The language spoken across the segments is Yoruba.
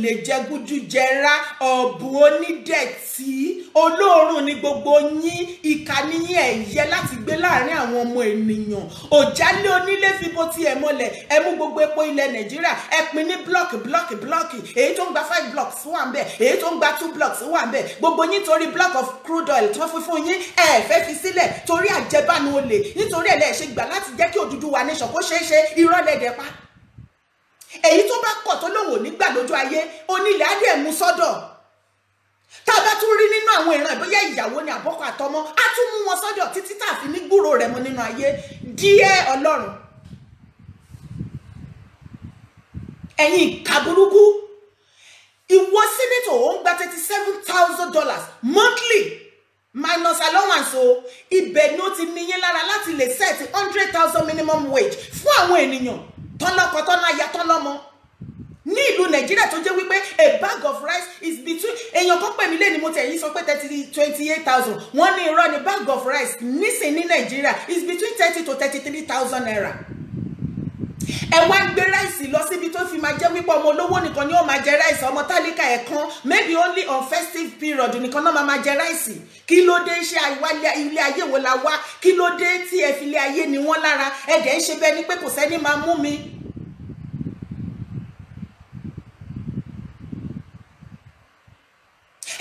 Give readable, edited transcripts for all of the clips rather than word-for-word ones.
Lè jẹgúdújẹrá, ọ̀bùn onídẹ̀tí, olóòórùn ni gbogbo yín, ìkà ni yín, ẹ̀yẹ láti gbé láàrin àwọn ọmọ ènìyàn. Òjálé onílé fi bó tiẹ̀ mọ́lẹ̀. Ẹ mú gbogbo epo ilẹ̀ Nàìjíríà, ẹ pín ní blọ́ọ̀kì blọ́ọ̀kì blọ́ọ̀kì. Èyí tó ń gba 5 blocks wà ń bẹ̀, èyí tó ń gba 2 blocks wà ń bẹ̀. Gbogbo yín torí block of crude oil tó fún fún yín, ẹ fẹ́ fi sílẹ̀ torí àjẹbánu olè. Nítorí ẹ̀ lẹ́ ṣe gbà láti jẹ́ kí Odùduwà nation kó ṣeé ṣe. Irọ́ lẹ́dẹ̀ pa. Èyí tó bá kọ̀ tó lòun ò ní gbà lójú ayé, onílẹ̀ á dẹ̀ mú sọ́dọ̀. Tá a bá tún rí nínú àwọn ìran ìbóyá ìyàwó ni àbọ́kọ àtọmọ, á tún mú wọn sọ́dọ̀ títí tá a fi ní gbúrò rẹ̀ mọ́ nínú ayé. Díẹ̀ Ọlọ́run, ẹ̀yin ìka burúkú. Ìwọ senator ò ń gba $37,000 monthly minus allowance o. Ibẹ̀ ni ó ti níyín lára láti lè set 100,000 minimum wage fún àwọn ènìyàn tọ́lọ́kọ tọ́láya tọ́lọ́mọ ní ìlú Nàìjíríà, tó jẹ́ wípé a bag of rice is between, èèyàn kan pè mí lé ní mo tẹ̀ yín sọ pé 28,000, wọ́n ní irọ́ ni. Bag of rice nísìn ní Nàìjíríà is between 30 to 33,000 naira. Ẹ wá gbé rice lọ síbi tó fi máa jẹ́ wípé ọmọ olówó nìkan ni ó máa jẹ rice, ọmọ tálíkà ẹ̀kan, maybe only on festive period nìkan náà máa jẹ rice. Kí ló dé? Ṣe àìwálé ilé ayé wo la wá? Kí ló dé tí ẹ fi ilé ayé ni wọ́n lára? Ẹ dẹ̀ ń ṣe bẹ́ẹ̀ ni pé kò sẹ́ni máa mú mi.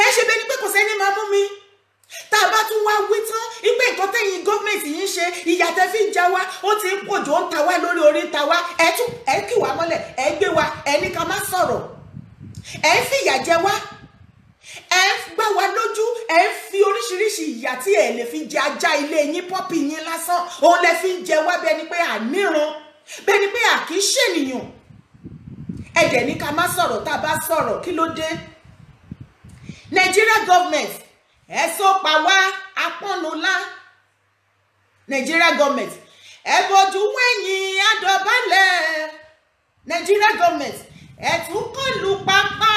Ẹ ṣe bẹ́ẹ̀ ni pé kò sẹ́ni máa mú mi. Tá a bá tún wá wí tán ipe nǹkan tẹ́yìn gọ́ọ̀mẹ̀ntì yìí ń ṣe, ìyà tẹ́ fi ń já wa, ó ti ń pọ̀jù, ó ń ta wá lórí, orí ń ta wá, ẹ tún ẹ kì wá mọ́lẹ̀, ẹ gbé wa, ẹ ní ká má sọ̀rọ̀, ẹ ń fìyà jẹ wá, ẹ ń gbá wa lójú, ẹ ń fi oríṣiríṣi ìyà tí ẹ lè fi jẹ ajá ilé yín, puppy yín lásán, òun lẹ fi ń jẹ wá, bẹ́ẹ̀ ni pé àníran, bẹ́ẹ̀ ni pé à kì í ṣènìyàn. Ẹ dẹ̀ ní ká má sọ̀rọ̀. Tá a bá sọ̀rọ̀, kí ló dé? Nigeria government, ẹ sọ pa wá apọ́nulá. Nigeria government, ẹ bójú wẹ̀yìn àdọ̀bálẹ̀. Nigeria government, ẹ tún kọlù pápá,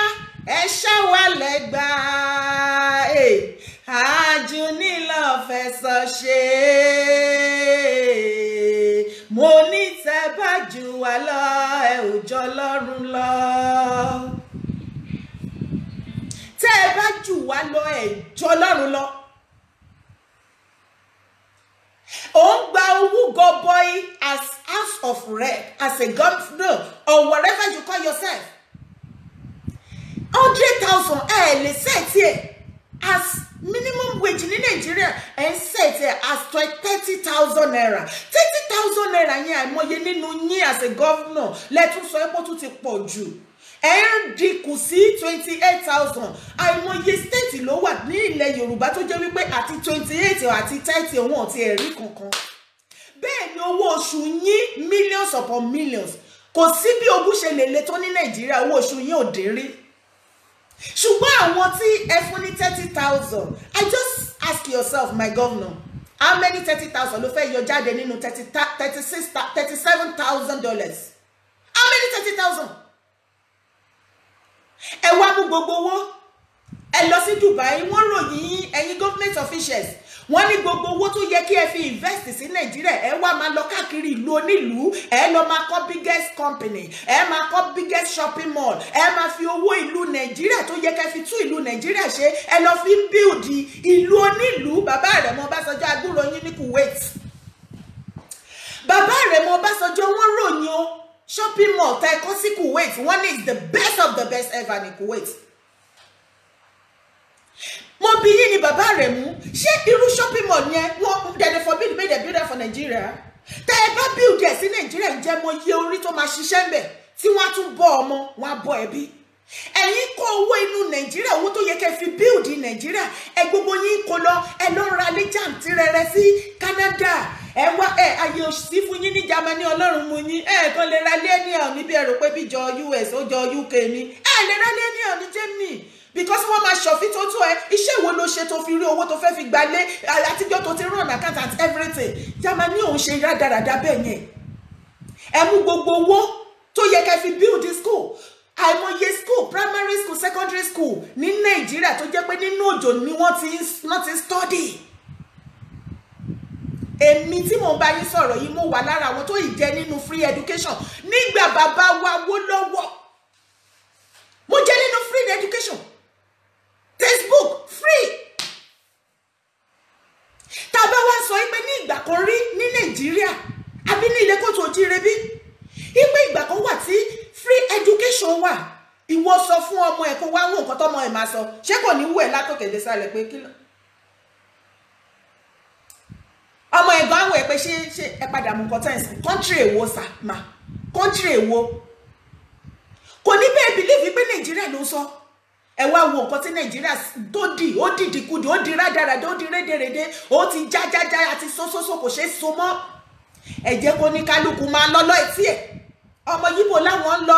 ẹ ṣàwálẹ̀ gbà. Àjùnílọ̀ fẹ̀sọ̀ ṣe. Mo ní tẹ́ bá jù wá lọ, ẹ ò jọ lọ́rùn lọ. Tẹ́ ẹ bá jù wá lọ, ẹ jọ lọ́rùn lọ. Ò ń gba owó gọbọi as House of Rep, as a governor or whatever you call yourself. 100,000 ẹ lè set ẹ as minimum wage ní Nàìjíríà, ẹ ń set ẹ as 30,000 naira. 30,000 naira yẹn, àìmọye nínú yín as a governor lẹ́tún sọ pé ó tún ti pọ̀ jù, ẹ ń dínkù sí 28,000. Àìmọye state ló wà ní ilẹ̀ Yorùbá tó jẹ́ wípé àti 28 àti 30, òun àti ẹ̀rí kankan. Bẹ́ẹ̀ ni owó oṣù yín, millions upon millions. Kò sí bí ogún ṣe lè le tó ní Nàìjíríà, owó oṣù yín ò dín rí. Ṣùgbọ́n àwọn tí ẹ fún ní 30,000, I just ask yourself, my governor, how many 30,000 ló fẹ́ yọ jáde nínú thirty, thirty six, $37,000? How many 30,000? Ẹ wá mú gbogbo owó, ẹ lọ sí Dubai. Wọ́n ròyìn ẹ̀yin government officials, wọ́n ní gbogbo owó tó yẹ kí ẹ fi invest sí Nàìjíríà, ẹ wá máa lọ káàkiri ìlú onílùú, ẹ lọ máa kọ́ biggest company, ẹ máa kọ́ biggest shopping mall. Ẹ máa fi owó ìlú Nàìjíríà tó yẹ kẹ́ fi tún ìlú Nàìjíríà ṣe, ẹ lọ fi ń build ìlú onílùú. Bàbá rẹ̀ mọ Ọbásanjọ́, agbúrò yín ní Kuwait. Bàbá rẹ̀ mọ Ọbásanjọ́, wọ́n ròyìn o, shopping mall tẹ́ kọ́ sí Kuwait, wọ́n ní is the best of the best ever ní Kuwait. Mo bí yín ni, bàbá rẹ̀ mú, ṣé irú shopping mall yẹn, wọ́n dem dey forbid make dem build am for Nigeria? Tẹ́ ẹ bá build ẹ̀ sí Nigeria, ǹjẹ́ mo yẹ orí tó máa ṣiṣẹ́ ń bẹ̀ tí wọ́n á tún bọ́ ọmọ wọn, á bọ́ ẹbí? Ẹ̀yin kó owó inú Nàìjíríà, owó tó yẹ kẹ́ fi build Nàìjíríà, ẹ gbogbo yín kó lọ, ẹ lọ ra lé jàǹtìrẹrẹ sí Canada. Ẹ wá ẹ ayé òsì fún yín ní Germany. Ọlọ́run mú yín, ẹ kàn lè ra lé ní ẹ̀ níbi. Ẹ rò pé bí jọ US, ó jọ UK ni. Ẹ lè ra lé ní ẹ̀ ní Germany because wọ́n máa ṣọ̀fí tó tó ẹ. Iṣẹ́ wo ló ṣe tó fi rí owó tó fẹ́ fi gbalé àtijọ́ tó ti run account and everything? Germany òun ṣe rádaràda bẹ́ẹ̀ yẹn. Ẹ mú gbogbo owó tó yẹ kẹ́ fi build school, àìmọye school, primary school, secondary school ní Nàìjíríà tó jẹ́ pé nínú òjò ni wọ́n ti ń study. Èmi tí mò ń bá yín sọ̀rọ̀ yìí, mo wà lára àwọn tó ì jẹ nínú free education nígbà bàbá wa wó lọ́wọ́. Mo jẹ́ nínú Tá a bá wá sọ pé ní ìgbà kan rí ní Nàìjíríà àbí ní ilẹ̀ kóòtù òjíire bí, ipe ìgbà kan wà tí free education wà, ìwọ sọ fún ọmọ ẹ kó wá wọ nǹkan tọmọ ẹ máa sọ, ṣé kò ní wú ẹ látòkè dé sálẹ̀ pé kí ló ọmọ ẹ̀gbọ́n àwọn ẹ pé ṣé ṣé ẹ padà mú nǹkan tẹ́ǹsì country èwo sà mà country èwo kò ní bẹ́ẹ̀ believe pé Nàìjíríà ló sọ. Ẹ wá wo nǹkan tí Nàìjíríà tó dì, ó dìdìkudì, ó di rádaràdà, ó di rédèrèdè, ó ti jájájá àti sósósó, kò ṣeé so mọ́. Ẹ jẹ́ kó ní kálukú máa lọ́lọ́ etí ẹ̀. Ọmọ Yíbò láwọn ń lọ,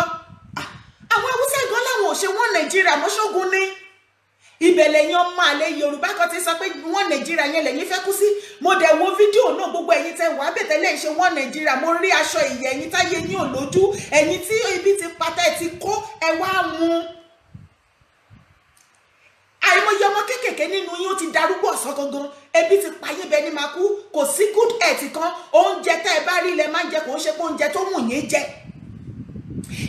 àwọn Haúsá gan láwọn ò ṣe wọ́n Nàìjíríà mọ́ṣógun ní ibẹ̀ lẹ́yìn ọmọ àlẹ́ Yorùbá kan ti sọ pé wọ́n Nàìjíríà yẹn lẹ́yìn fẹ́ kú sí. Mo dẹ̀ wo fídíò náà, gbogbo ẹ̀yin tẹ́ wàá bẹ̀tẹ̀ lẹ́yìn ṣe wọ́n Nàìjíríà, mo rí aṣọ ìyẹ̀ ẹ̀yin táyé yín ò lójú, ẹ̀yin tí ibi ti pátá ẹ̀ ti kó ẹ wá mú. Àìmọye ọmọ kéékèèké nínú yín ó ti darúgbó ọ̀sán gangan, ebi ti payé bẹ ní máa kú, kò sí good health kan, oúnjẹ tẹ́ ẹ bá rí ilẹ̀ máa ń jẹ, kò ń ṣe pé oúnjẹ tó wù yín jẹ.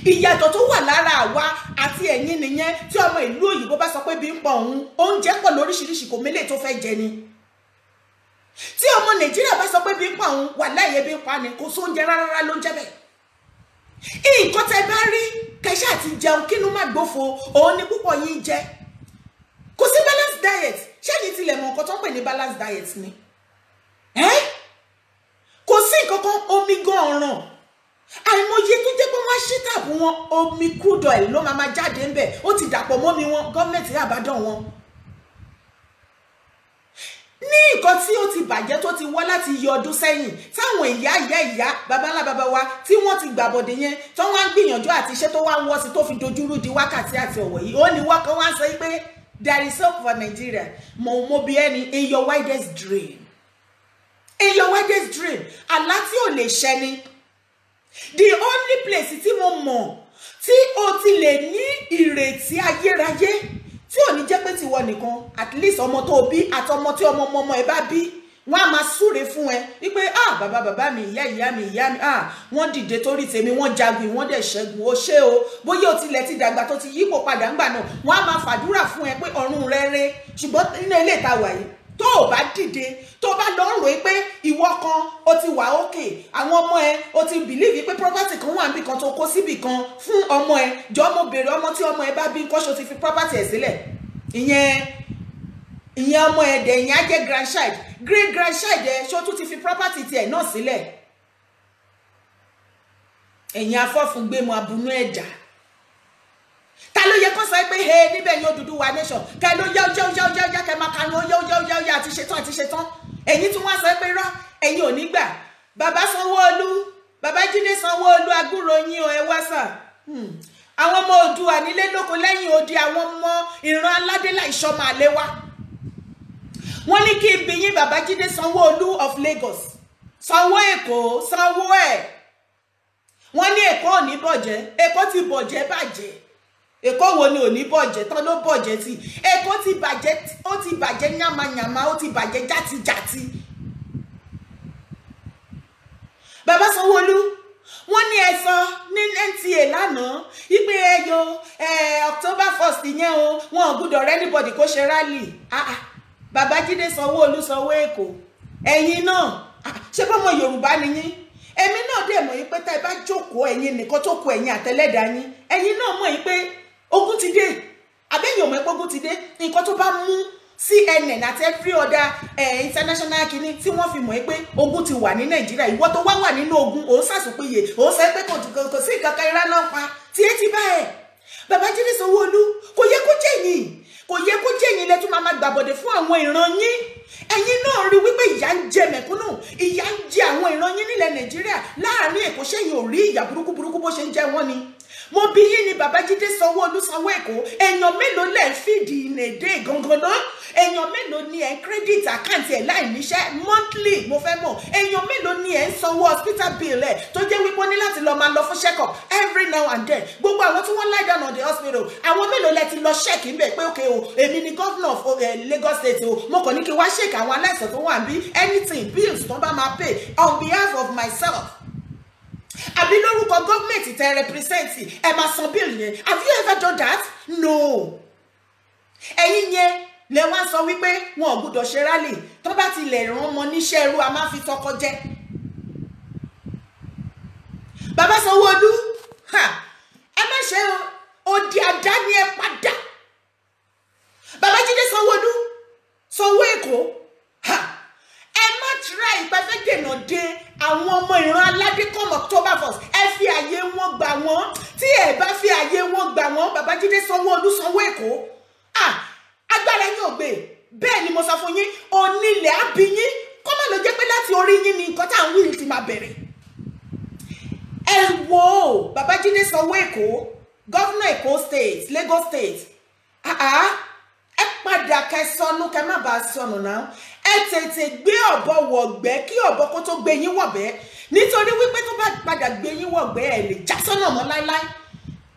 Ìyàtọ̀ tó wà lára àwa àti ẹ̀yin nìyẹn. Tí ọmọ ìlú òyìnbó bá sọ pé bí ń pọ̀ òun, oúnjẹ pọ̀ lóríṣiríṣi, kò mélèé tó fẹ́ jẹ ni. Tí ọmọ Nàìjíríà bá sọ pé bí ń pa òun, wà láyé bí ń pa ni, kò sóúnjẹ rárá ló ń jẹ́ bẹ́ẹ̀. Nǹkan tẹ́ bá rí kẹṣẹ́ àti jẹun kínú má gbófo, òun ni púpọ̀ yín jẹ. Kò sí balanced diet. Ṣẹ́yìn tilẹ̀ mọ̀ nǹkan tó ń pè ní balanced diet ni? Kò sí nǹkan kan, omi gan ọ̀ràn. Àìmọye tó jẹ́ pé wọ́n á ṣí tàbí wọn, omi crude oil ló máa jáde ńbẹ̀, ó ti dàpọ̀ mọ́mi wọn, gọ́ọ̀mẹ̀ntì àbádàn wọn. Ní nǹkan tí ó ti bàjẹ́ tó ti wọ́ láti iye ọdún sẹ́yìn, táwọn ìyá ìyá ìyá babalá baba wa tí wọ́n ti gbàbọ̀dé yẹn, tó wá ń gbìyànjú àti iṣẹ́ tó wá ń wọ́ sí tó fi dojúrú di wákàtí àti ọ̀wọ̀ yìí, ó ní wọ́n kan wá ń sọ pé there is hope for Nigeria. Mo bi ẹni in your wildest dream, in your wildest dream, àlá tí ò lè ṣẹ ni. The only place tí mo mọ̀ tí o ti lè ní ìrètí ayérayé tí ò ní jẹ́ pé tiwọ nìkan, at least ọmọ tó bí àtọmọ tí ọmọ ọmọ ẹ bá bí, wọ́n á máa súre fún ẹ wípé ah bàbá bàbá mi, ìyá ìyá mi, ìyá mi, ah wọ́n dìde torí tèmi, wọ́n jagun, wọ́n dẹ̀ ṣẹ́gun, ó ṣé o. Bóyá o tilẹ̀ ti dàgbà tó ti yípo padà ńgbà náà, wọ́n á máa fàdúrà fún ẹ pé ọ̀run rẹ re. Ṣùgbọ́n nínú ilé ìta wà yìí, tó o bá dìde, tó o bá lọ rò pé ìwọ kan o ti wà òkè, àwọn ọmọ ẹ o ti believe pé property kan wà níbì kan tó kó síbì kan fún ọmọ ẹ, jọ mo béèrè, ọmọ tí ọmọ ẹ bá bí nǹkan ṣo ti fi property ẹ sílẹ̀? Ìyẹn ọmọ ẹ dẹ̀, ìyẹn á jẹ́ grandchild, great grandchild ẹ, ṣó tún ti fi property tiẹ̀ náà sílẹ̀? Ẹ̀yin afọ́fúngbẹ́mu abunú ẹ̀dá, ta ló yẹ kó sọ pé he níbẹ̀ yóò Odùduwà nation kẹ ló yá yá yá yá yá kẹ máa kanu yá yá yá yá àti ṣetán àti ṣetán. Ẹ̀yin tí wọ́n sọ pé rọ́ ẹ̀yin ò ní gbà. Bàbá Sanwó-Olú, bàbá Jídé Sanwó-Olú, agbúrò yín o, ẹ wá sà. Àwọn ọmọ Oòduà nílé lóko lẹ́yìn odi, àwọn ọmọ ìran aládé láìsọmọ àlẹ́ wa, wọ́n ní kí n bi yín, bàbá Jídé Sanwó-Olú of Lagos, Sanwó Èkó, Sanwó ẹ̀, wọ́n ní Èkó ò ní bọ̀jẹ́. Èkó ti bọ̀jẹ́ bàjẹ́. Èkó wo ni ò ní bọ̀jẹ́ tán ló bọ̀jẹ́ tí Èkó ti bàjẹ́? Ó ti bàjẹ́ yánmayànmá, ó ti bàjẹ́ játijàti. Bàbá Sanwó-Olú, wọ́n ní ẹ sọ ní NTA lánàá wípé ẹ yo October 1st yẹn o, wọn ò gbúdọ̀ rẹ́ anybody kó ṣe rally. Bàbá Jídé Sanwó-Olú, Sanwó Èkó, ẹ̀yin náà ṣé bọ́mọ Yorùbá ni yín? Èmi náà dẹ̀ mọ̀ yín pé tá ẹ bá jókòó ẹ̀yin nìkan tó kù, ẹ̀yin àtẹlẹ́dàá yín, ẹ̀yin náà mọ̀ yín pé ogun ti dé. Àbẹ́yìn ò mọ̀ pé ogun ti dé? Nǹkan tó bá mú CNN àti every other international kìíní tí wọ́n fi mọ̀ pé ogun ti wà ní Nàìjíríà, ìwọ tó wá wà nínú ogun, òun sàsùpìyè, òun sọ pé kò sí nǹkan kan, irá náà pa tí ẹ ti bá ẹ̀. Bàbá Jídé Sanwó-Olú, kò yẹ kó jẹ́ yín, kò yẹ kó jẹ́ yín lẹ́tún máa gbàbọ̀dẹ̀ fún àwọn ìran yín. Ẹ̀yin náà rí wípé ìyà ń jẹ mẹ̀kúnnù, ìyà ń jẹ àwọn ìran yín nílẹ̀ Nàìjíríà láàrin Èkó. Ṣẹ́yìn ò rí ìyà burúkú burúkú bó ṣe ń jẹ wọ́n ni? Mo bi yín ni, bàbá Jídé Sanwó-Olú, Sanwó Èkó, èèyàn mélòó lẹ̀ ń fìdí ìnèdè gangan náà? Èèyàn mélòó ni ẹ̀ ń credit account ẹ̀ láì níṣẹ́ monthly? Mo fẹ́ mọ̀, èèyàn mélòó ni ẹ̀ ń sanwó hospital bill ẹ̀ tó jẹ́ wípé ó ní láti lọ máa lọ fún check up every now and then? Gbogbo àwọn tí wọ́n lie down on the hospital, àwọn mélòó lẹ ti lọ check ńbẹ̀ pé okay o, èmi ni governor of Lagos State o, mo kàn ní kí wá check àwọn aláìsàn tó wà níbí, anything bills tó bá máa pay on behalf of myself àbí lórúkọ gọ́ọ̀mẹ̀ntì tẹ represent, ẹ máa san bill yẹn? Have you ever done that? No. Ẹ̀yin yẹn Lẹ wá sọ wípé wọn ò gbúdọ̀ ṣe rally. Tó bá ti lè rán ọmọ níṣẹ́ ẹrú, a máa fi tọkọ jẹ. Bàbá Sanwó-Olú, ẹ má ṣe o, òdì àdáni ẹ padà. Babájídé Sanwó-Olú, Sanwó Èkó, ẹ má try ìpẹ́fẹ́ dènà de àwọn ọmọ ìran aládé come October 1st. Ẹ fi àyè wọn gbà wọ́n. Tí ẹ bá fi àyè wọn gbà wọ́n, Babájídé Sanwó-Olú, Sanwó Èkó, agbára yín ò gbé. Bẹ́ẹ̀ ni mo sọ fún yín. Onílẹ̀ á bí yín, kó má lọ jẹ́ pé láti orí yín ni nǹkan tá à ń wí ti máa bẹ̀rẹ̀. Ẹ wo Babájídé Sanwó Èkó, governor Èkó State, Lagos State, ẹ padà kẹ sọnù, kẹ má bàa sọnù náà. Ẹ tètè gbé ọ̀bọ wọ̀gbẹ́ kí ọ̀bọ kó tó gbé yín wọ̀gbẹ́, nítorí wípé tó bá padà gbé yín wọ̀gbẹ́, ẹ lè já sọ́nà mọ́ láéláé.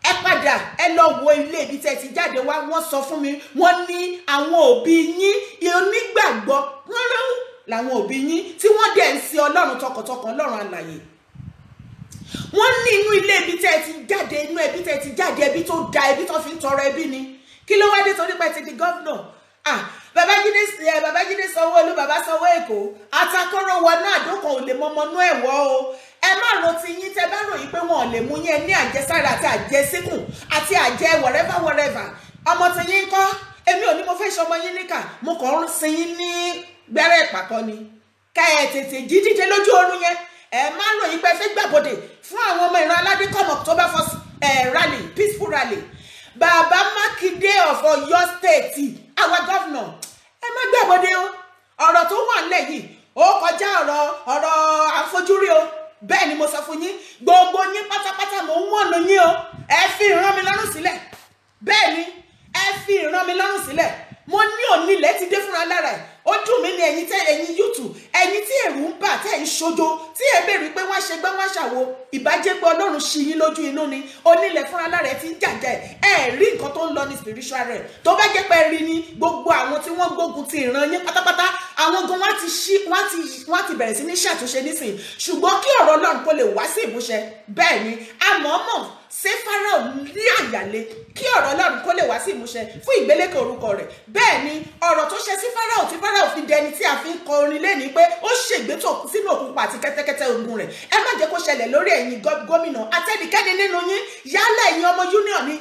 Ẹ padà, ẹ lọ wo ilé ibi tẹ́ ti jáde wá. Wọ́n sọ fún mi, wọ́n ní àwọn òbí yín, onígbàgbọ́ rán làwọn òbí yín, tí wọ́n dẹ̀ ń sin Ọlọ́run tọkàntọkàn, Ọlọ́run alààyè. Wọ́n ní inú ilé ibi tẹ́ ti jáde, inú ẹbí tẹ́ ti jáde, ẹbí tó da, ẹbí tó fi ń tọrọ ẹbí ni. Kí ló wá dé torí pé ti di governor? Ah, Babájídé ẹ, Babájídé Sanwó-Olú, bàbá Sanwó Èkó, atakọ́rọ̀ wọnú àdókan ò lè mọmọnú ẹ̀wọ́ o. Ẹ má ro ti yín. Tẹ bá ròyìn pé wọn ò lè mú yín, ẹ ní àjẹsára àti àjẹsíkùn àti àjẹ whatever whatever. Ọmọ tí yín kọ́, èmi ò ní mo fẹ́ ṣọmọ yín níkà, mo kàn ń sin yín ní gbẹ́rẹ́ ìpàkọ́ ni. Ká ẹ tètè jí díje lójú oorun yẹn. Ẹ má ròyìn pé ẹ fẹ́ gbàbọdè fún àwọn ọmọ ìran aládé come October 1st rally, peaceful rally. Bàbá Mákindé of Ọ̀yọ́ State, our governor, ẹ má gbàbọdè o. Ọ̀rọ̀ tó wà nílẹ̀ yìí, ó kọjá ọ̀rọ̀ àfojúrí o. Bẹ́ẹ̀ ni mo sọ fún yín. Gbogbo yín pátápátá, mò ń wọ̀nà yín o. Ẹ fi ìran mi lọ́rùn sílẹ̀. Bẹ́ẹ̀ ni, ẹ fi ìran mi lọ́rùn sílẹ̀. Mo ní onílẹ̀ ti dé fúnra lára ẹ̀. Ó dùn mí ní ẹ̀yin tẹ́ ẹ̀yin youth, ẹ̀yin tí ẹ̀rù ń bà, tẹ́ ń ṣojo, tí ẹ béèrè pé wọ́n ṣe gbẹ́, wọ́n ṣàwo. Ìbàjẹ́ pé Ọlọ́run ṣí yín lójú inú ni. Onílẹ̀ fúnra lára ẹ̀ ti ń jàjà ẹ̀. Ẹ̀ rí nǹkan tó ń lọ ní spiritual rẹ̀. Tó bá jẹ́ pé rí ni, gbogbo àwọn tí wọ́n gbógun ti ìran yín pátápátá, àwọn gan wọ́n ti ṣí, wọ́n ti bẹ̀rẹ̀ sí ní ṣàtúnṣe nísìnyí. Ṣùgbọ́n kí ọ̀rọ̀ Ọlọ́run kó lè wá sí ìmúṣẹ, bẹ́ẹ̀ ni àmọ́mọ́ ṣé Fáráò ní àyàlé, kí ọ̀rọ̀ Ọlọ́run kó lè wá sí ìmúṣẹ fún ìgbélékè orúkọ rẹ̀. Bẹ́ẹ̀ ni, ọ̀rọ̀ tó ṣe sí Fáráò, tí Fáráò fi dẹni tí a fi ń kọ orin lẹ́ni pé ó ṣègbè tó sínú òkun àti kẹ́tẹ́kẹ́tẹ́ ogun rẹ̀, ẹ má jẹ́ kó ṣẹlẹ̀ lórí ẹ̀yin gómìnà àtẹnikẹ́ni nínú yín. Yálà ẹ̀yin ọmọ union ni,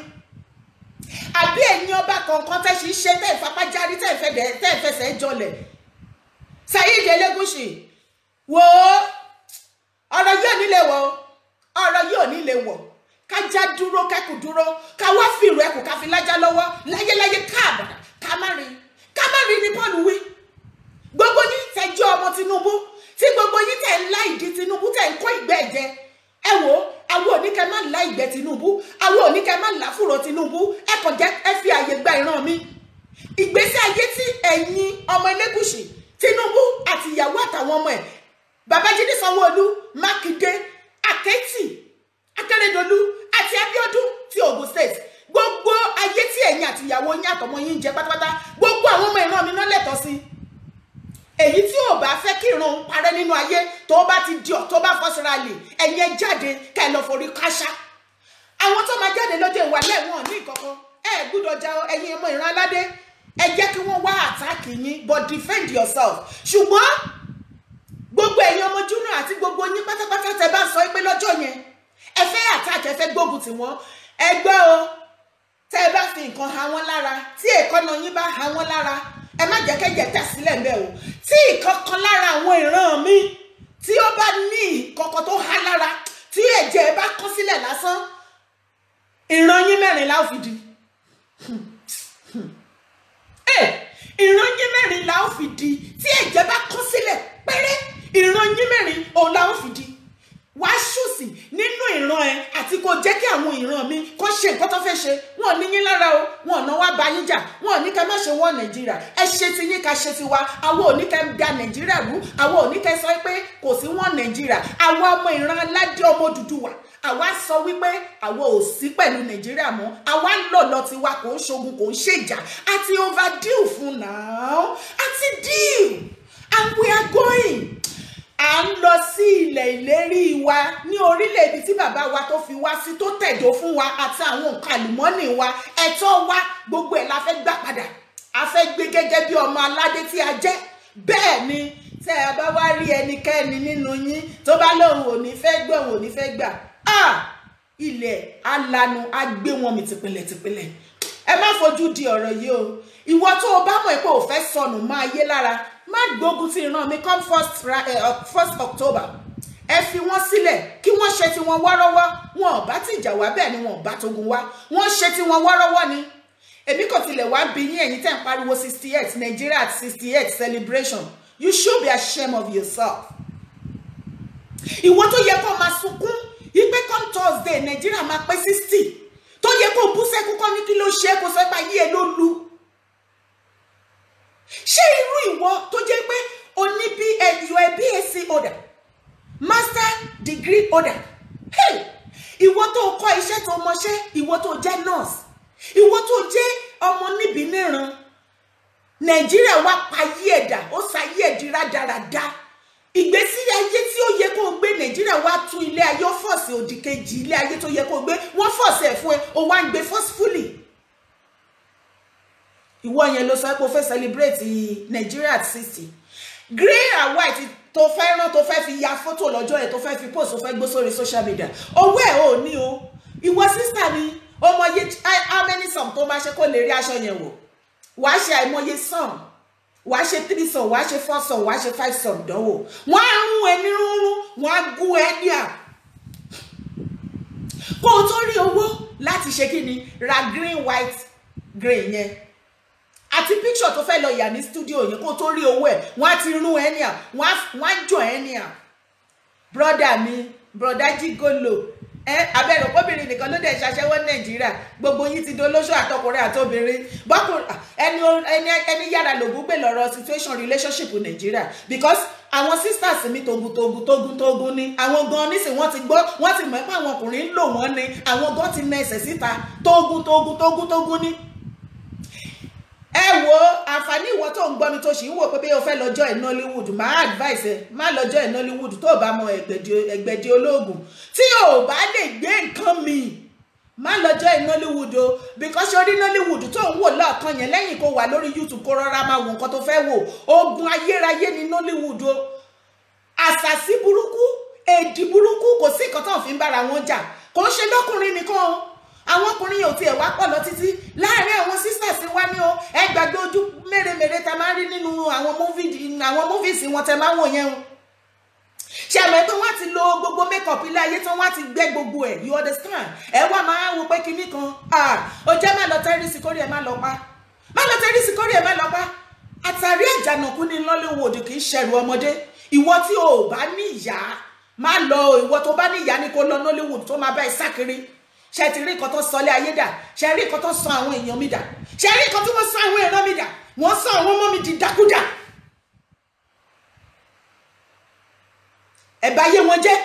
àbí ẹ̀yin ọba kọ̀ọ̀kan tẹ́ ṣe ṣe, tẹ́ ìfapájárí, tẹ́ ìfẹsẹ̀ jọlẹ̀. Saheed Elegushi, wò ó, ọ̀rọ̀ yóò nílé wọ̀, ọ̀rọ̀ yóò nílé wọ̀. Kájá dúró, kẹ́kù dúró, ká wá fìrù ẹkù, ká fi lájá lọ́wọ́ láyéláyé. Káàbàdà, ká má rí, ká má rí ní Paul wí. Gbogbo yín tẹ́ jẹ́ ọmọ Tinubu, tí gbogbo yín tẹ́ ń lá ìdí Tinubu, tẹ́ ń kó ìgbẹ́ ẹ̀jẹ̀, ẹ wò ó, àwọn oníkẹ́ má lá ìgbẹ́ Tinubu, àwọn oníkẹ́ má là fúrò Tinubu. Ẹ kàn jẹ́ ẹ fi àyè gba ìran mi. Ìgbésí ayé tí ẹ̀yin ọmọ Elégùṣì, Tinubu àti ìyàwó àtàwọn ọmọ ẹ̀, Babájídé Sanwó-Olú, Mákindé, Àkẹ́tì, Akérèdọ́lù àti Abíọ́dún ti Ògùn State, gbogbo ayé tí ẹ̀yin àti ìyàwó yín àtọmọ yín ń jẹ pátápátá, gbogbo àwọn ọmọ ìran mi náà lẹ́tọ̀ọ́ sí. Èyí tí ò bá fẹ́ kí ìran parẹ́ nínú ayé, tó bá ti di October 1st rally, ẹ̀yin ẹ jáde, ká ẹ lọ forí káṣá. Àwọn tó máa jáde lọ́jọ́ ìwà lẹ́wọ̀n ní ìkọ̀kọ̀, ẹ gbúdọ̀ já. Ẹ̀yin ọmọ ìran aládé, ẹ jẹ́ kí wọ́n wá attack yín, but defend yourself. Ṣùgbọ́n gbogbo ẹ̀yin ọmọ júnà àti gbogbo yín pátápátá, tẹ bá sọ pé lọ́jọ́ yẹn ẹ fẹ́ attack, ẹ fẹ́ gbógun tì wọ́n, ẹ gbọ́ o, tẹ́ ẹ bá fi nǹkan ha wọ́n lára, tí èékánná yín bá ha wọ́n lára, ẹ má jẹ́ kẹ́jẹ̀ tẹ̀ sílẹ̀ ń bẹ̀ o. Tí ìkankan lára àwọn ìran mi tí ó bá ní ìkankan tó há lára, tí ẹ̀jẹ̀ bá kán sílẹ̀ lásán, ìran yín mẹ́rin la ó fi di. Ìran yín mẹ́rin la ó fi di. Tí ẹ̀jẹ̀ bá kán sílẹ̀ pẹ́rẹ́, ìran yín mẹ́rin òun la ó fi di. Wàá ṣùsì nínú ìran ẹ àti kò jẹ́ kí àwọn ìran mi kó ṣe nǹkan tó fẹ́ ṣe. Wọn ò ní yín lára o, wọn ò ná wá bá yín jà, wọn ò ní ká má ṣe wọ́n Nàìjíríà. Ẹ ṣe ti yín, ká ṣe tiwa. Àwọn ò ní ká da Nàìjíríà rú, àwọn ò ní ká sọ pé kò sí wọ́n Nàìjíríà. Àwa ọmọ ìran aládé, ọmọ Odùduwà, àwa sọ wípé àwa ò sí pẹ̀lú Nàìjíríà mọ́. Àwa ń lọ lọ tiwa. Kò ń ṣogun, kò ń ṣèjà. Àti overdue fún now, àti deal, and we are going. À ń lọ sí ilẹ̀ ìlérí wa ní orílẹ̀-èdè tí bàbá wa tó fi wá sí, tó tẹ̀dó fún wa, àti àwọn nǹkan àlùmọ́nì wa, ẹ̀tọ́ wa, gbogbo ẹ̀ la fẹ́ gbà padà. A fẹ́ gbé gẹ́gẹ́ bí ọmọ aládé tí a jẹ́. Bẹ́ẹ̀ ni tẹ́ ẹ bá wá rí ẹnikẹ́ni nínú yín tó bá lóun ò ní fẹ́ gbọ́, òun ò ní fẹ́ gbà, ilẹ̀ alanu á gbé wọn mì tìpìlẹ̀ tìpìlẹ̀. Ẹ má fojú di ọ̀rọ̀ yìí o. Ìwọ tó o bá mọ̀ pé o fẹ́ sọnù máa yé lára, má gbógun ti ìran mi come first October. Ẹ fi wọ́n sílẹ̀ kí wọ́n ṣe tí wọ́n wọ́rọ́wọ́. Wọn ò bá ti jà wá, bẹ́ẹ̀ ni wọn ò bá togun wá, wọ́n ṣe tí wọ́n wọ́rọ́wọ́ ni. Èmi kò tilẹ̀ wá bí yín, ẹ̀yin tẹ́ ń pariwo 68 Nigeria at 68 celebration, you should be ashamed of yourself. Ìwọ tó yẹ kó máa sunkún ipe come Thursday Nigeria máa pé 60, tó yẹ kó bú sẹ́kún kọ́ ní kí ló ṣe é, kó sọ pé ayé ẹ ló lu. Ṣé irú ìwọ tó jẹ́ pé o ní you are a BSc holder, master degree holder, hey, ìwọ tó kọ́ iṣẹ́ tó mọṣẹ́, ìwọ tó jẹ́ nurse, ìwọ tó jẹ́ ọmọ níbi níran, Nàìjíríà wá payé ẹ̀dá, ó sayé ẹ̀dí rádaràda. Ìgbésí ayé tí ó yẹ kó o gbé, Nàìjíríà wá tún ilé ayé, ó fọ̀sì òdì kejì ilé ayé tó yẹ kó o gbé, wọ́n fọ̀sì ẹ̀ fún ẹ, o wá ń gbé forcefully. Ìwọ yẹn ló sọ pé o fẹ́ celebrate Nigeria at 60. Green and white tó fẹ́ rán, tó fẹ́ fi ya fọ́tò lọ́jọ́ ẹ̀, tó fẹ́ fi post, tó fẹ́ gbé sórí social media, owó ẹ̀ ò ní o. Ìwọ sísá mi, ọmọye how many sum tó máa ṣe kó lè rí aṣọ yẹn wò? Wàá ṣe àìmọye sum, wàá ṣe 3 sum, wàá ṣe 4 sum, wàá ṣe 5 sum dánwò. Wọ́n á rún ẹ ní rúnrún, wọ́n á gún ẹ ní à. Kó o tó rí owó láti ṣe kí ni, ra green white green yẹn àti picture tó fẹ́ lọ yà ní studio yẹn, kó tó rí owó ẹ̀, wọ́n á ti rún ẹ ní à, wọ́n á jọ ẹ ní à. Brother mi, brother Gigolo, abẹ́rẹ́ obìnrin nìkan ló dẹ̀ ṣaṣẹ́wó Nàìjíríà, gbogbo yín ti dolóṣó àtọkùnrin àtobìnrin. Bọ́kùnrin ẹni yára lògùn gbé lọ́rọ̀ situation relationship Nàìjíríà, because àwọn sisters mi togun togun togun togun ni àwọn gan nísìn, wọ́n ti gbọ́, wọ́n ti mọ̀ pé àwọn ọkùnrin ń lò wọ́n ni, àwọn gan ti na ẹsẹ̀ síta, togun togun togun togun ni. Ẹ wo àǹfààní ìwọ tó ń gbọ́ mi tó sì ń wò pé bí o fẹ́ lọ join Nollywood, máa advice ẹ má lọ join Nollywood tó bá mọ ẹgbẹ̀dì olóògùn. Tí o bá lè gbé nǹkan mi, má lọ join Nollywood o, because orí Nollywood tó ń wò lọ́ọ̀kan yẹn, lẹ́yìn kó wà lórí YouTube kó rọra máa wo nǹkan tó fẹ́ wò, ogun ayérayé ni Nollywood o. Àṣàsí burúkú, èdì burúkú, kò sí nǹkan tó ń fi ń bára wọn jà, kò ń ṣe lọ́kùnrin nìkan o. Àwọn ọkùnrin yóò tiẹ̀ wá pọ̀ lọ títí láàrin àwọn sisters wa ní o. Ẹ gbàgbé ojú mèremère ta máa ń rí nínú àwọn movies wọn tẹ máa ń wò yẹn o. Ṣe àmọ́ pé wọ́n ti lo gbogbo makeup ilé ayé tán, wọ́n ti gbẹ́ gbogbo ẹ̀, you understand? Ẹ wá máa wo pé kinní kan, ó jẹ́ má lọ tẹ́rí sí kórè ẹ̀ má lọ pa, má lọ tẹ́rí sí kórè ẹ̀ má lọ pa. Àtàrí àjànàkú ní Nollywood kì í ṣẹrù ọmọdé. Ìwọ tí o ò bá ní ìyá má lọ, ìwọ tó bá ní ìyá ni kó lọ Nollywood tó máa bá ẹ sákiri. Ṣé ti rí nǹkan tó sọ lé ayé dà? Ṣé rí nǹkan tó sọ àwọn èèyàn mi dà? Ṣé rí nǹkan tí wọ́n sọ àwọn ìran mi dà? Wọ́n sọ àwọn ọmọ mi di dákúdà. Ẹ bà ayé wọn jẹ́.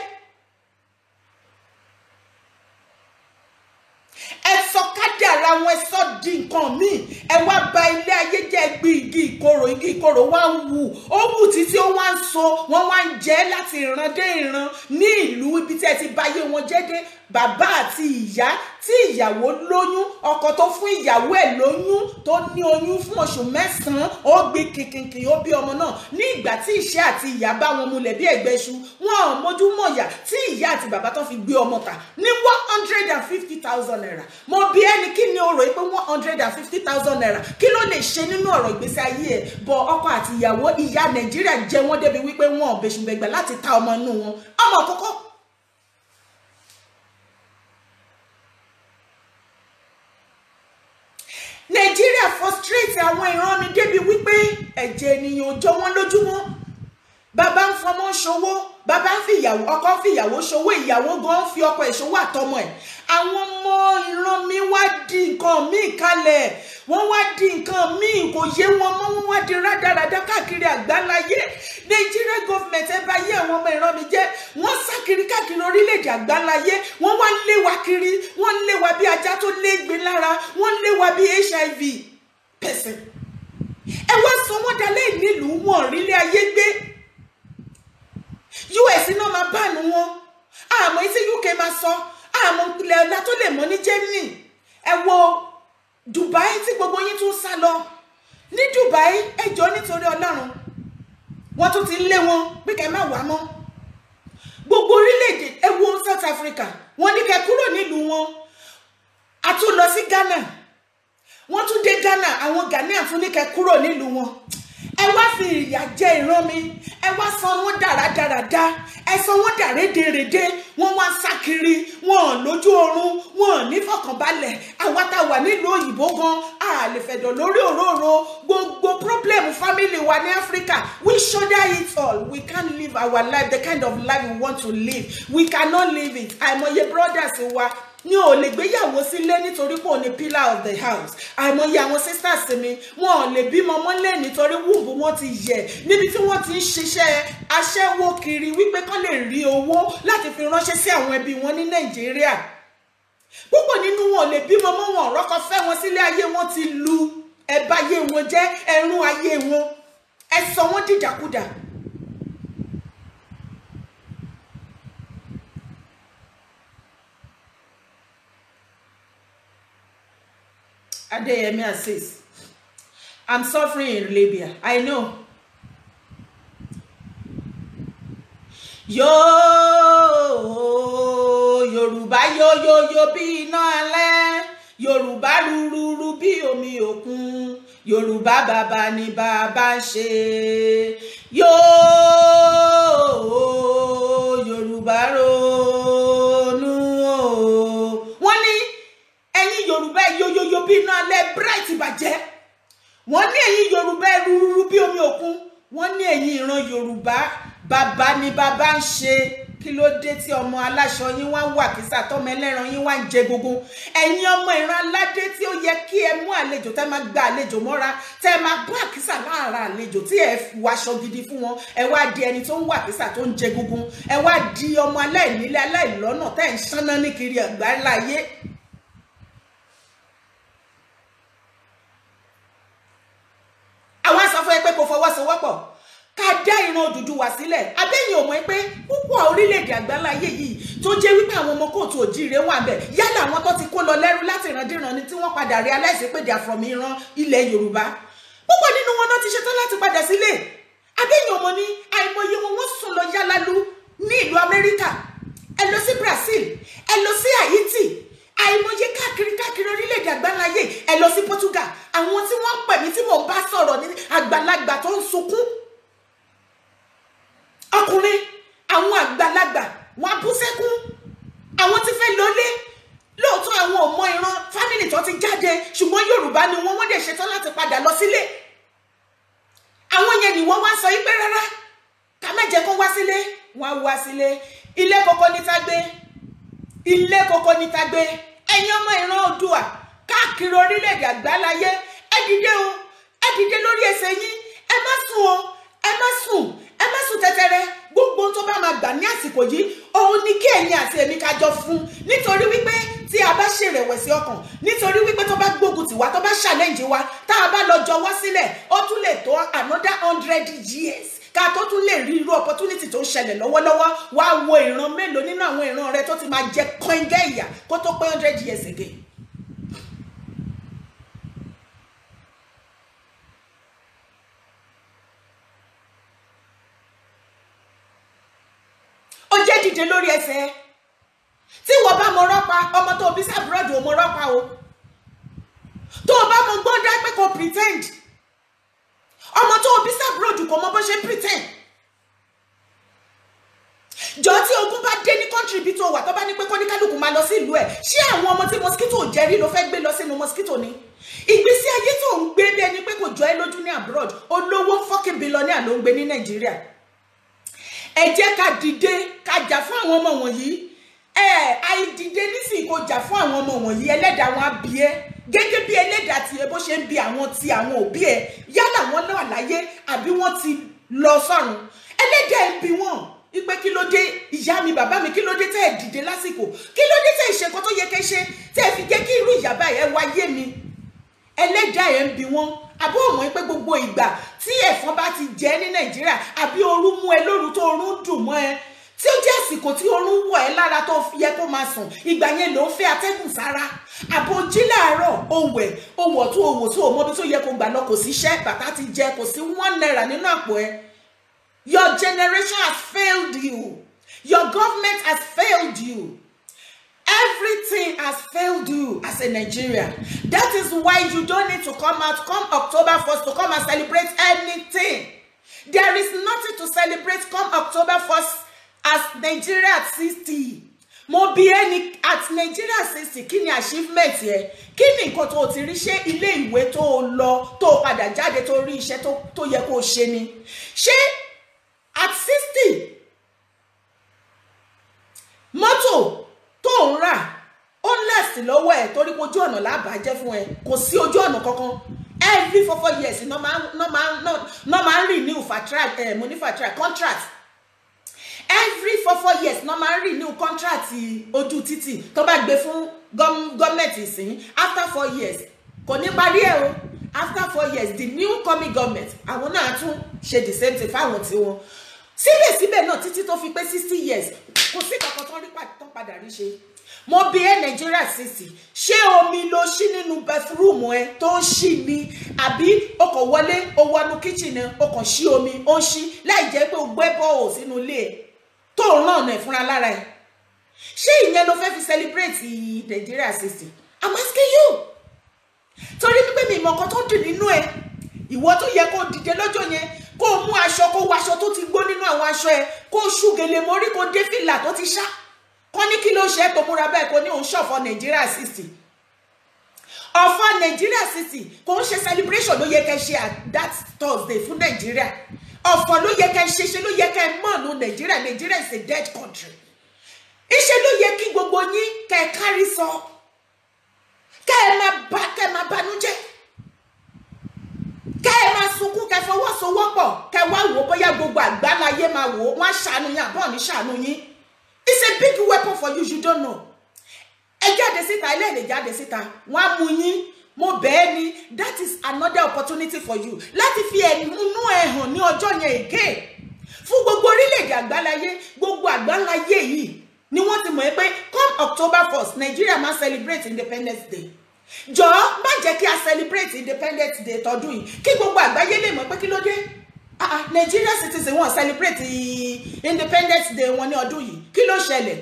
Ẹ sọ kádàrá wọn, ẹ sọ di nǹkan míì. Ẹ wá bà ilé ayé jẹ́. Gbin igi ìkorò, igi ìkorò wá ń wù, ó wù títí ó wá ń so, wọ́n wá ń jẹ láti ìran dé ìran ní ìlú ibi tí ẹ ti bà ayé wọn jẹ́ dé. Bàbá àti ìyá tí ìyàwó lóyún, ọkọ tó fún ìyàwó ẹ̀ lóyún, tó ní oyún fún oṣù 9, ó gbé kìkìkì, ó bí ọmọ náà. Ní ìgbà tí ìṣẹ́ àti ìyá bá wọn mulẹ̀ bí ẹ̀gbẹ́ iṣu, wọn ò mójú mọ̀yà tí ìyá àti bàbá tó fi gbé ọmọ ta ní 150,000 naira. Mo bí ẹni kí ni o rò pé 150,000 naira kí ló lè ṣe nínú ọ̀rọ̀ ìgbésí ayé ẹ̀? Bọ̀ ọkọ àti ìyàwó, ìyá Nàìjíríà jẹ wọ́n débi wípé wọn ò bẹ̀ṣùnbẹ̀gbà láti ta ọmọ inú wọn, ọmọ àkọ́kọ́. Nàìjíríà frustrate àwọn ìran mi débi wípé ẹ̀jẹ̀ ènìyàn ò jọ wọ́n lójúmọ́. Bàbá ń fọmọ ṣòwò, bàbá ń fi ìyàwó, ọkọ ń fi ìyàwó ṣòwò, ìyàwó gan ń fi ọkọ ìṣòwò àtọmọ ẹ̀. Àwọn ọmọ ìran mi wá di nǹkan míì kalẹ̀, wọ́n wá di nǹkan míì kò yé wọn mọ́, wọ́n wá di rádaràdá káàkiri àgbáláyé. Nigeria government ẹ bá yé àwọn ọmọ ìran mi jẹ́, wọ́n sá kiri káàkiri orílẹ̀-èdè àgbáláyé, wọ́n wá lé wa kiri, wọ́n lé wa bí ajá tó légbin lára, wọ́n lé wa bí HIV person. Ẹ wá sọ wọ́n dalẹ́ nílùú wọn rílé ayé gbé. US náà máa bánu wọn, àmọ́ etí UK máa sọ, àmọ́ ilẹ̀ ọ̀la tó lè mọ́ ní Germany. Ẹ wo Dubai tí gbogbo yín tún sá lọ. Ní Dubai, ẹ jọ̀ọ́ nítorí Ọlọ́run, wọ́n tún ti ń lé wọn pé kẹ́ má wá mọ́. Gbogbo orílẹ̀-èdè, ẹ wo South Africa, wọ́n ní kẹ́ kúrò nílùú wọn. A tún lọ sí Ghana, wọ́n tún dé Ghana, àwọn Ghanaian tún ní kẹ́ kúrò nílùú wọn. Ẹ wá fi ìyà jẹ ìran mi, ẹ wá san wọ́n dáradáradá, ẹ san wọ́n dàrédèrèdé, wọ́n wá sá kiri, wọn lójú oorun, wọn ní fọkànbalẹ̀. Àwa tá wà nílùú òyìnbó gan, a lè fẹ̀dọ̀ lórí òróró. Gbogbo problem family wa ní Africa, we shoulder it all. We can't live our life the kind of life we want to live. We cannot live it. Àìmọye brothers wa ní ò lè gbéyàwó sílé nítorí pé òun ni pillar of the house. Àìmọye àwọn sisters mi, wọn ò lè bímọ mọ́lẹ̀ nítorí womb wọn ti yẹ̀ níbi tí wọ́n ti ń ṣiṣẹ́ aṣẹ́wó kiri wípé kán lè rí owó láti fi ránṣẹ́ sí àwọn ẹbí wọn ní Nàìjíríà. Púpọ̀ nínú wọn ò lè bímọ mọ́, wọn rọ́kọ fẹ́ wọn sílé, ayé wọn ti lu, ẹ̀bá ayé wọn jẹ́, ẹ̀rún ayé wọn, ẹ sọ wọ́n dìdàkudà. Adeyemi Azeez, I'm suffering in Libya. I know. Yo Yorùbá yo yo yo bí iná alẹ́, Yorùbá rúrúrú bí omi òkun, Yorùbá bàbá ni bàbá ń ṣe. Yo Yorùbá ronú o. Wọ́n ní ẹ̀yin Yorùbá yoyoyo bí iná alẹ́ bright bàjẹ́. Wọ́n ní ẹ̀yin Yorùbá rúrúrú bí omi òkun. Wọ́n ní ẹ̀yin ìran Yorùbá bàbá ni bàbá ń ṣe. Kí ló dé tí ọmọ aláṣọ yín wá ń wà kísà, tọmọ ẹlẹ́ran yín wá ń jẹ gbogbo? Ẹ̀yin ọmọ ìran aládé tí ó yẹ kí ẹ mú àlejò, tẹ́ máa gba àlejò mọ́ra, tẹ́ máa bọ́ àkísà láàárọ̀ àlejò, tí ẹ wàṣọ gidi fún wọn, ẹ wá di ẹni tó ń wà kísà tó ń jẹ gbogbo. Ẹ wá di ọmọ aláìnílé aláìlọ́nà tẹ́ ń ṣáná ní kiri àgbáláyé. Àwọn sọ fún ẹ pé kò fọwọ́sowọ́pọ̀ ká dá ìran Odùduwà sílẹ̀. Abẹ́yìn ò mọ̀ pé púpọ̀ orílẹ̀-èdè àgbáláyé yìí tó jẹ́ wípé àwọn ọmọ kóòtù òjíire wà ń bẹ̀, yálà àwọn tó ti kó lọ lẹ́rú láti ìrandíran ni tí wọ́n padà realize pé they are from ìran ilẹ̀ Yorùbá. Púpọ̀ nínú wọn náà ti ṣetán láti padà sílé. Abẹ́yìn ò mọ̀ ní àìmọye wọn wọ́n sùn lọ yálálú ní ìlú Amẹ́ríkà, ẹ lọ sí Brazil, ẹ lọ sí Haiti, àìmọye káàkiri káàkiri orílẹ̀-èdè àgbáláyé, ẹ lọ sí Portugal. Àwọn tí wọ́n pè mí tí mò ń bá sọ̀rọ̀ ní àgbàlagbà tó ń sunkún, ọkùnrin, àwọn àgbàlagbà wọn á bú sẹ́kún, àwọn tí fẹ́ lọlé. Lóòótọ́ àwọn ò mọ ìran fámìlì tó ti jáde, ṣùgbọ́n Yorùbá ni wọ́n, wọ́n dẹ̀ ṣetán láti padà lọ sílé. Àwọn yẹn ni wọ́n wá sọ yí pé rárá, ká má jẹ́ kó wá sílé. Wọ́n á wá sílé. Ilé kọ́kọ́ ní tá gbé, ilé kọ́kọ́ ní tá gbé. Ẹ̀yin ọmọ ìran Oòduà káàkiri orílẹ̀-èdè àgbáláyé, ẹ dìde o, ẹ dìde lórí ẹsẹ̀ yín, ẹ má sùn o, ẹ má sùn, ẹ má sùn tẹ́tẹ́rẹ́. Gbogbo tó bá máa gbà ní àsìkò yìí, òun ni kí ẹ̀yin àti èmi ká jọ fún, nítorí wípé tí a bá ṣèrèwẹ̀sì ọkàn, nítorí wípé tó bá gbógun tì wá, tó bá challenge wa, tá a bá lọ jọwọ́ sílẹ̀, ó tún lè tó another 100 years ká tó tún lè rí irú opportunity tó ń ṣẹlẹ̀ lọ́wọ́lọ́wọ́. Wá wo ìran mélòó nínú àwọn ìran rẹ tó ti máa jẹ kọ́ńgẹ́ ìyà kó tó pé 100 years again. Ó jẹ́ dìde lórí ẹsẹ̀. Tí wọ́n bá mọ rọ́pa, ọmọ tó bí sábúrọ̀dù ò mọ rọ́pa o. Tó o bá mọ gbọ́dá pé kò pretend, ọmọ tó bí sábúrọ̀dù kò mọ bó ṣe pretend. Jọ tí ogun bá dé ní country bí tó wà, tó bá ní pé kóníkálukú máa lọ sí ìlú ẹ̀, ṣé àwọn ọmọ tí mosquito jẹ rí ló fẹ́ gbé lọ sínú mosquito ni? Ìgbésí ayé tó ń gbé bí ẹni pé kò jọ ẹ́ lójú ní abroad, olówó fucking billionaire ló ń gbé ní Nàìjíríà. Ẹ jẹ́ ká dìde ká jà fún àwọn ọmọ wọ̀nyí. Ẹ àìdìde nísìnyí kò jà fún àwọn ọmọ wọ̀nyí, ẹlẹ́dàá wọn á bí ẹ gẹ́gẹ́ bí ẹlẹ́dàá tiẹ̀ bó ṣe ń bi àwọn ti àwọn òbí ẹ, yálà wọ́n lọ àláyé àbí wọ́n ti lọ sọ́run. Ẹlẹ́dàá ẹ ń bi wọ́n ipe kí ló dé ìyá mi bàbá mi, kí ló dé tẹ́ ẹ dìde lásìkò, kí ló dé tẹ́ ẹ ṣe nǹkan tó yẹ kẹ́ ṣe, tẹ́ ẹ fi jẹ́ kí irú ìyá báyìí ẹ wáyé mi. Ẹlẹ́dàá ẹ ń bi wọ́n. Àbó mọ̀ pé gbogbo ìgbà tí ẹ̀fọn bá ti jẹ ní Nàìjíríà, àbí ooru mú ẹ lóru tó oorun dùn mọ́ ẹ, Tí ó jẹ́ àsìkò tí oorun wọ̀ ẹ́ lára tó yẹ kó máa sùn, ìgbà yẹn ló ń fẹ́ atẹ́gùn sára. Àbò jí láàárọ̀, ó wẹ̀, ó wọ̀ tó, ó wò tó, ó mọbi tó yẹ kó gbà lọ, kò sí iṣẹ́, bàtà ti jẹ, kò sí ₦1 nínú àpò ẹ. Your generation has failed you. Your government has failed you. Everything has failed you as a Nigerian. That is why you don't need to come out come October 1st to come and celebrate anything. There is nothing to celebrate come October 1st as Nigeria at 60. Mo bi ẹni at Nigeria 60, kí ni achievement yẹ? Kí ni nǹkan tó o ti rí? Ṣé ilé ìwé tó o lọ tó o padà jáde tó rí iṣẹ́ tó yẹ kó o ṣe ni? Ṣé at 60 mọ́tò tó ń rà ó ń last lọ́wọ́ ẹ̀ torí ojú ọ̀nà lábàájẹ́ fún ẹ, kò sí ojú ọ̀nà kankan. Every 4 years no máa ń renew mo ní fatrak contract. Every 4 years no máa ń renew contract ojú títì tó bá gbé fún gọ́ọ̀mẹ̀ntì ìsìn. After 4 years, kò ní parí ẹ̀ o. After 4 years, the new coming government, àwọn náà tún ṣe the same thing fáwọn tiwọn. Síbẹ̀síbẹ̀ náà, títí tó fi pé 60 years, kò sí kankan tó rí tó padà rí ṣe. Mo bi ẹ, Nàìjíríà 60, ṣé omi ló ṣí nínú bathroom ẹ tó ń ṣí ni, àbí o kàn wọlé, o wọnú kitchen ẹ, o kàn ṣí omi, ó ń ṣí láì jẹ́ pé o gbẹ́ borehole sínú ilé ẹ tó ń ràn ọ̀nà ẹ̀ fúnra lára ẹ? Ṣé ìyẹn ló fẹ́ fi celebrate Nàìjíríà 60? I'm asking you, torí pé mi ìmọ̀ kan tó dùn nínú ẹ. Ìwọ tó yẹ kó dìde lọ́jọ́ yẹn, kó o mú aṣọ, kó wọ aṣọ tó ti gbó nínú àwọn aṣọ ẹ, kó o ṣú gèlè mórí, kó o dé fìlà tó ti ṣá, kọ́ ní kí ló ṣe é tó múra bẹ́ẹ̀, kó ní òun ṣọ̀fọ̀ Nàìjíríà 60. Ọ̀fọ̀ Nàìjíríà 60 kò ń ṣe celebration ló yẹ kẹ́ ṣe at that Thursday fún Nàìjíríà. Ọ̀fọ̀ ló yẹ kẹ́ ṣe. Ṣe ló yẹ kẹ́ mourn Nàìjíríà. Nàìjíríà is a dead country. Ìṣe ló yẹ kí gbogbo yín kẹ́ kárí sọ, kẹ́ ẹ máa bá, kẹ́ ẹ máa banújẹ́, kẹ́ ẹ máa sunkún, kẹ́ fọwọ́sowọ́pọ̀, kẹ́ wá wò ó bóyá gbogbo àgbáláyé máa wò ó, wọ́n á ṣàánú yín àbọ̀ ní ṣàánú yín. It's a big weapon for you, you don't know. Ẹ jáde síta, ilé lè jáde síta, wọ́n á mú yín. Mo bẹ́ẹ̀ ni, that is another opportunity for you láti fi ẹ̀múnú ẹ̀ hàn ní ọjọ́ yẹn again fún gbogbo orílẹ̀-èdè àgbáláyé. Gbogbo àgbáláyé yìí ni wọ́n ti mọ̀ ẹ́ pé come October 1st, Nigeria máa celebrate Independence Day. Jọ̀ọ́, má jẹ́ kí a celebrate Independence Day tọdún yìí kí gbogbo àgbáyé lè mọ̀ pé kí ló dé? Ah ah, Nigeria citizen wọn celebrate Independence Day wọn ní ọdún yìí, kí ló ṣẹlẹ̀?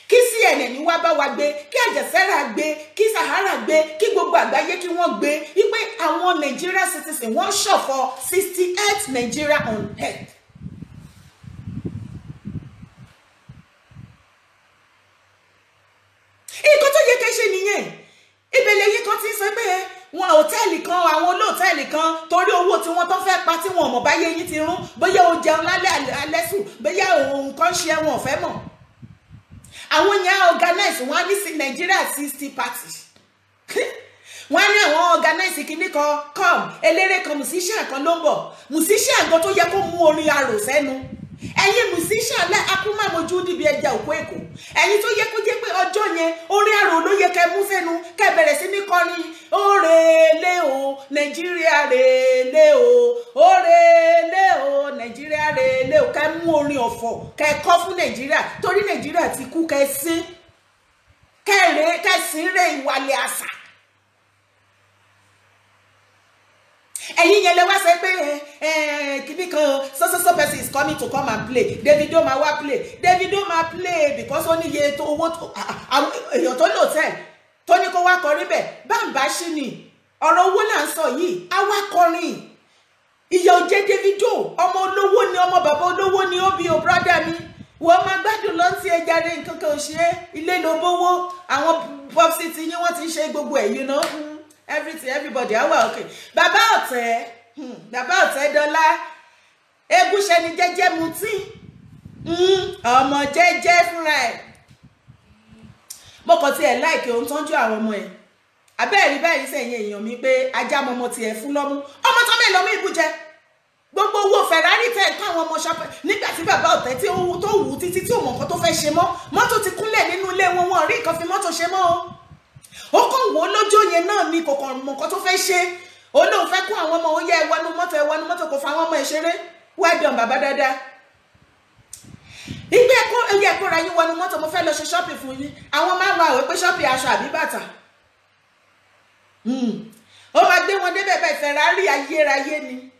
Kí CNN wá bá wa gbé, kí Aljazeera gbé, kí Sahara gbé, kí gbogbo àgbáyé kí wọ́n gbé wípé àwọn Nigeria citizen wọ́n ṣọ̀fọ̀ 68 Nigeria on earth. Nǹkan tó yẹ kẹ́ ṣe nìyẹn. Ìbẹ̀lẹ̀ yìí kan ti ń sọ pé wọn hòtẹ́ẹ̀lì kan, àwọn olóòtẹ́ẹ̀lì kan, torí owó tí wọ́n tó fẹ́ pa, tí wọn ò mọ̀ báyé yín ti rún, bóyá o jẹun lálẹ́ alẹ́ sùn, bóyá òun kan ṣe, wọn ò fẹ́ mọ̀. Àwọn yẹn organize, wọn á ní sí Nigeria 60 party, wọ́n á ní àwọn organize kìíní kan, come eléré kan, musician kan ló ń bọ̀, musician gan tó yẹ kó mú orin arò sẹ́nu. Ẹ̀yin musician lẹ́ akúmọ̀mọ́jú níbi ẹja òkú èkó, ẹ̀yin tó yẹ kó jẹ́ pé ọjọ́ yẹn orin arò ló yẹ kẹ́ mú sẹ́nu, kẹ́ bẹ̀rẹ̀ sí ní kọrin "Òrèlé o, Nàìjíríà rèlé o, òrèlé o, Nàìjíríà rèlé o", kẹ́ mú orin ọ̀fọ̀ kẹ́ kọ́ fún Nàìjíríà, torí Nàìjíríà ti kú. Kẹ́ sí kẹ́ sí rè ìwàlẹ̀ àṣà. Ẹ̀yin yẹn lè wá sọ pé kíní kan, so so so person is coming to come and play. Davido máa wá play, Davido máa play because ó níye tó owó àwọn èèyàn tó lò tẹ̀ tó ní kó wá kọrin bẹ̀. Báńbá ṣì ni ọ̀rọ̀ owó là ń sọ yìí, á wá kọrin. Ìyà ò jẹ́ Davido, ọmọ olówó ni, ọmọ bàbá olówó ni ó bí o. Brother mi, wọ́n máa gbádùn lọ́n tí ẹ jáde, nǹkan kan ò ṣe é, ilé ló bówó, àwọn popsi ti yín, wọ́n ti ń ṣe gbogbo ẹ̀, everything, everybody á wà okay. Bàbá ọ̀tẹ̀, bàbá ọ̀tẹ̀ dọ́là egúnṣẹ́ni jẹ́jẹ́ mutí, ọmọ jẹ́jẹ́ fúnra ẹ̀. Mo kàn tiẹ̀ like òun tọ́jú àwọn ọmọ ẹ̀. Abẹ́ẹ̀rí báyìí sẹ́yìn èèyàn mi pé ajá mọmọ tiẹ̀ fún lọ́mú, ọmọ tó mẹ́lọ́mú lọ́mú ìbújẹ gbogbo owó Ferrari tẹ̀ káwọn ọmọ ṣọpẹ́. Nígbà tí bàbá ọ̀tẹ̀ tí ó tó wù ú títí tí ò mọ̀ nǹkan tó fẹ́ ṣe mọ́, mọ́tò ti kúnlẹ̀ nínú ilé wọn, wọn rí nǹkan fi mọ́tò ṣe mọ́ o. Ó kàn wò ó lójó yẹn náà ni, kò kàn mọ̀ nǹkan tó fẹ́ ṣe. Ó lóun fẹ́ kó àwọn ọmọ, ó yẹ ẹ wọnú mọ́tò, ẹ wọnú mọ́tò, kò fa àwọn ọmọ ẹ ṣeré. Well done, bàbá dáadáa. Ìgbé ẹ̀kọ́ ẹ̀yẹ ẹ̀kọ́ra yín wọnú mọ́tò, mo fẹ́ lọ ṣe shopping fún yín. Àwọn máa ń wá àwẹ̀ pé shopping aṣọ àbí bàtà. Ó máa gbé wọn débẹ̀ bẹ́ẹ̀, Ferrari ayérayé ni.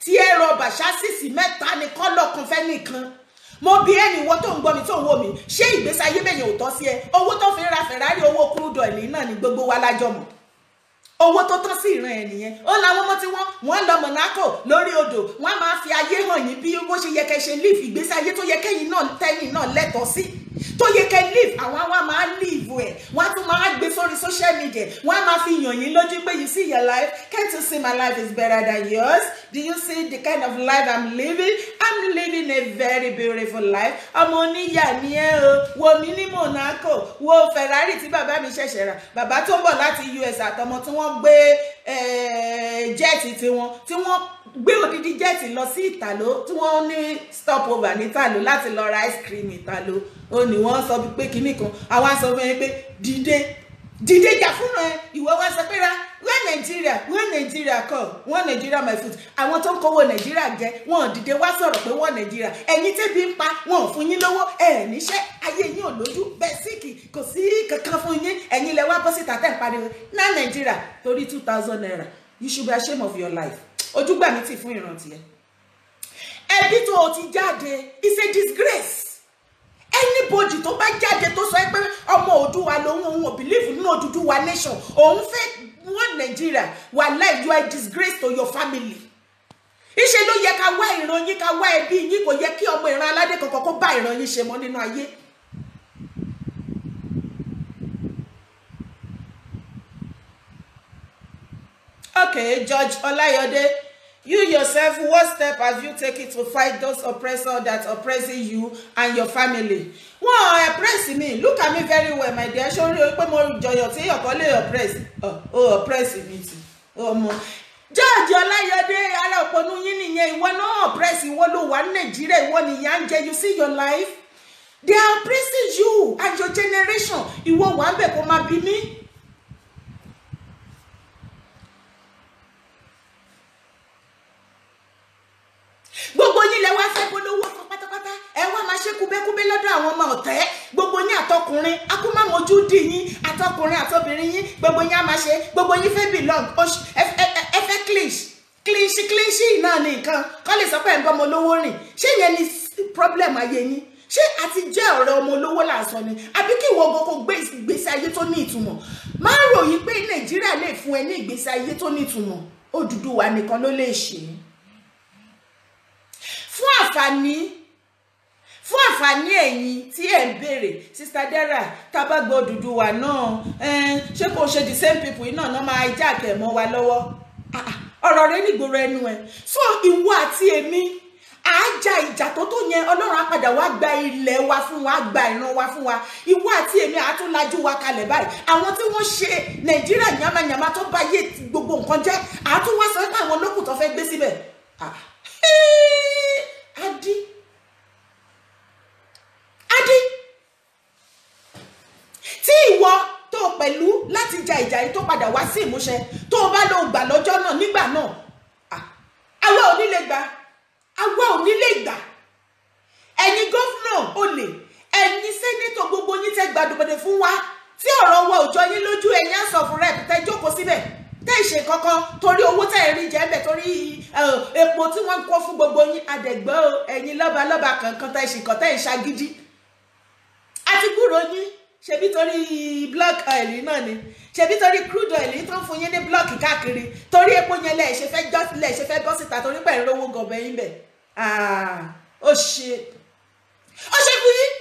Tí ẹ rọba ṣásìsì mẹ́ta ni kọ́lọ̀ kan fẹ́ nìkan. Mo bi ẹni ìwọ tó ń gbọ́ mi tó ń wò mí, ṣé ìgbésí ayé bẹ̀yẹn ò tọ́ sí ẹ? Owó tó fi ń ra Ferrari, owó crude oil náà ni gbogbo wa lájọ mọ̀. Owó tó tán sí ìran ẹ nìyẹn. Ó làwọn ọmọ tí wọ́n lọ Monaco lórí odò, wọ́n máa fi ayé hàn yín bí bó ṣe yẹ kẹ́ ṣe live ìgbésí ayé tó yẹ kẹ́yìn náà tẹ́yìn náà lẹ́tọ̀ọ́ sí, tó yẹ kẹ́ live. Àwọn wa máa live ẹ̀, wọ́n á tún máa gbé sórí social media, wọ́n á máa fi yàn yín lójú pé you see your life, can't you see my life is better than yours? Do you see the kind of life I'm living? I'm living a very beautiful life. Ọmọ oníyà ni ẹ o, wo mi ní Monaco, wo Ferrari tí bàbá mi ṣẹ̀ṣẹ̀ rà, bàbá tó ń bọ̀ láti US àtọmọ tí wọ́n gbé jẹ́ẹ̀tì tiwọn, tí wọ́n gbé odidi jẹ́ẹ̀tì lọ sí Ìtàló, tí wọ́n ní stopover ní Ìtàló láti lọ ra ice cream Ìtàló. Ó ní wọ́n sọ pé kinní kan, àwa sọ fún yín pé dìde dìde jà fúnra ẹ, ìwọ wá sọ pé ra wọ́n Nàìjíríà, wọ́n Nàìjíríà kọ̀, wọ́n Nàìjíríà my foot. Àwọn tó ń kówó Nàìjíríà jẹ wọn ò dìde wá sọ̀rọ̀ pé wọ́n Nàìjíríà. Ẹ̀yin tẹ́bi ń pa wọn ò fún yín lówó, ẹ̀ níṣẹ́, ayé yín ò lójú, bẹ́ẹ̀ síkì kò sí kankan fún yín. Ẹ̀yin lẹ wá bọ́ síta tẹ̀ ń pariwo ná Nàìjíríà torí 2000 naira. You should be ashamed of your life. Ojú gbà mí tì fún ìrántí ẹ. Ẹbí tó o ti jáde is a disgrace. Anybody tó bá jáde tó sọ pé ọmọ Oòduà lòun, òun ò believe nínú Odùduwà nation, òun fẹ́ one Nigeria, wàláì, you are a disgrace to your family. Ìṣe ló yẹ ká wá ìran yín, ká wá ẹbí yín. Kò yẹ kí ọmọ ìran aládé kankan kó bá ìran yín ṣe mọ́ nínú ayé. Okay, George Olayode, you yourself, what step have you taken to fight those oppressors that oppressing you and your family? Wọ́n oppress me. Look at me very well, my dear. Ṣé o rí o pé mo jọyọ̀ tí ọkọ lè oppress? Ó oppress mi ti. Ọmọ. George Olayode, ara òpònú yín nìyẹn. Ìwọ náà oppress, ìwọ ló wà ní Nàìjíríà, ìwọ nìyà ń jẹ. You see your life? They are oppressing you and your generation. Ìwọ wà ń bẹ̀ kó máa bí mi. Gbogbo yín lẹ wá fẹ́ polówó kan pátápátá, ẹ wá máa ṣe kúbẹ́kúbẹ́ lọ́dọ̀ àwọn ọmọ ọ̀tẹ́. Gbogbo yín àtọkùnrin akúmámojú dì yín, àtọkùnrin àtobìnrin yín, gbogbo yín á máa ṣe, gbogbo yín fẹ́ belong, ẹ fẹ́ clinch clinch clinch náà ní nǹkan kọ́ lè sọ pé ẹ̀ ń bọ́ ọmọ olówó rìn. Ṣé ìyẹn ni problem ayé yín? Ṣé àti jẹ́ ọ̀rẹ́ ọmọ olówó lásán ni? Àbí kí ìwọ gbogbo gbé ìgbésí ayé tó ní ìtumọ̀? Má ròyìn pé Nàìjíríà lè fún ẹ ní ìgbésí ayé tó ní ìtumọ̀. Odùduwà nìkan ló lè ṣe é. Fún àǹfààní ẹ̀yin tí ẹ̀ ń béèrè, Sister Dara, tábàgbọ́ Odùduwà náà, ṣé kò ṣe the same people iná náà máa hijack ẹ̀ mọ́ wa lọ́wọ́? Ọ̀rọ̀ rẹ nígboro ẹnu ẹ̀. So ìwọ àti èmi àájà ìjà tó tó yẹn, Ọlọ́run á padà wá gba ilẹ̀ wa fún wa, gba ìran wa fún wa. Ìwọ àti èmi àtúnlájú wa kalẹ̀ báyìí. Àwọn tí wọ́n ṣe Nàìjíríà yamayama tó bá yé gbogbo nǹkan jẹ́, àtúnwá sọ pé àwọn olókùn tó fẹ́ gbé síbẹ̀. Adi Adi tí ìwọ tó pẹ̀lú láti ja ìjà yìí tó padà wá sí ìmúṣẹ, tó o bá lọ gbà lọ́jọ́ náà nígbà náà, àwa ò ní lè gbà, àwa ò ní lè gbà. Ẹ̀yin gọ́fúnà olè, ẹ̀yin sẹ́nẹ́tọ̀, gbogbo yín tẹ́ gbàdúgbòdè fún wa, tí ọ̀rọ̀ wa ò jọ yín lójú, ẹ̀yin House of Rep tẹ́ jókòó síbẹ̀ tẹ́ ìṣe kankan torí owó tẹ́ ẹ̀ rí jẹ́ ńbẹ̀, torí epo tí wọ́n ń kó fún gbogbo yín. Àdẹ̀gbọ́ ẹ̀yin lọ́balọ́ba kankan tẹ́ ìṣe kan tẹ́ ìṣagídí àti gbúrò yín. Ṣebí torí block oil náà ni, ṣebí torí crude oil tó ń fún yín ní block káàkiri, torí epo yẹn lẹ̀ ṣe fẹ́ jọ́ lẹ̀ ṣe fẹ́ bọ́ síta torí pẹ̀ ń rówó gọ̀bẹ̀ yín bẹ̀. Ó ṣe fún yín.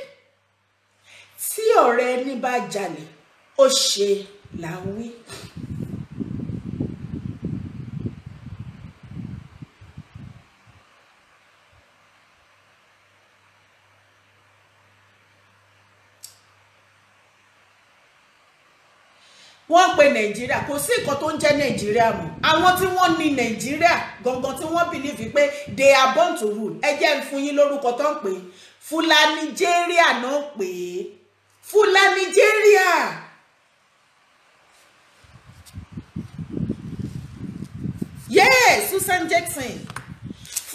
Tí ọ̀rẹ́ ẹni bá jalè, ó ṣe là ń wí. Wọ́n pe Nàìjíríà, kò sí nǹkan tó ń jẹ́ Nàìjíríà mọ́. Àwọn tí wọ́n ní Nàìjíríà gangan tí wọ́n believe pé they are born to rule. Ẹ jẹ́ ń fún yín lórúkọ tó ń pè é, Fúlàníjéríà náà pè é, Fúlàníjéríà. Yes, Susan Jackson.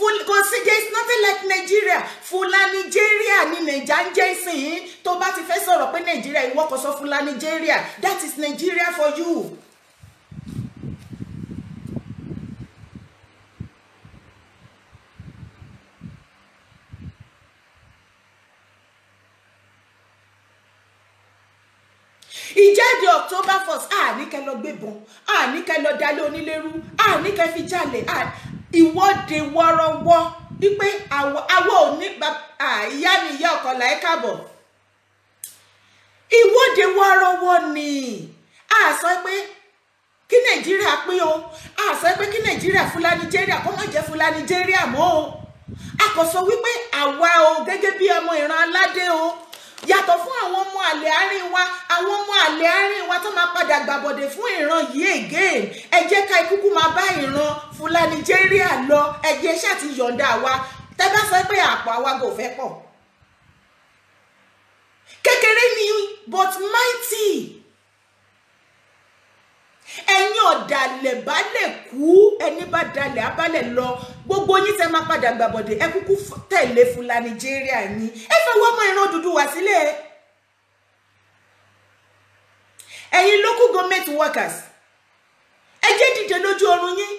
Kò sí, there is nothing like Nigeria. Fúlàníjéríà ní Nàìjíríà. Naija ń jẹ́ ìsìn. Tó bá ti fẹ́ sọ̀rọ̀ pé Nàìjíríà, ìwọ kò sọ Fúlàní Nigeria, that is Nigeria for you. Ìjáde October 1st, àní kẹ́ lọ gbébọn, àní kẹ́ lọ dalé onílérú, àní kẹ́ fi jalè, ìwọ́de wọ́rọ́wọ́ wípé àwọ̀ ò ní ìyá mi ìyá ọ̀kọ̀lá ẹ̀ káàbọ̀. Ìwọ́de wọ́rọ́wọ́ ni a sọ pé kí Nàìjíríà pín o, a sọ pé kí Nàìjíríà Fúlàní Nigeria kó má jẹ́ Fúlàní Nigeria mọ́ o. A kò sọ wípé àwa o gẹ́gẹ́ bí ọmọ ìran aládé o, yàtọ̀ fún àwọn ọmọ àlè àárín wa, àwọn ọmọ àlè àárín wa tó máa padà gbàbọ̀dẹ̀ fún ìran yìí again. Ẹ jẹ́ ká ikúkú máa bá ìran Fúlàní Nigeria lọ, ẹ jẹ́ ṣáà ti yọ̀ǹda wa. Tẹ́ bá sọ pé àpò àwa kò fẹ́ pọ̀, kékeré ni but mighty. Ẹ̀yin ọ̀dàlẹ̀ bá lè kú, ẹni bá dalẹ̀ abálẹ̀ lọ, gbogbo yín tẹ́ máa padà gbàbọ̀dẹ̀, ẹ kúkú tẹ̀lé Fúlàní Nigeria yín, ẹ fẹ́ wọ́n mọ ìran Odùduwà sílẹ̀. Ẹ̀yin local government workers, ẹ jẹ́ dìde lójú oorun yín.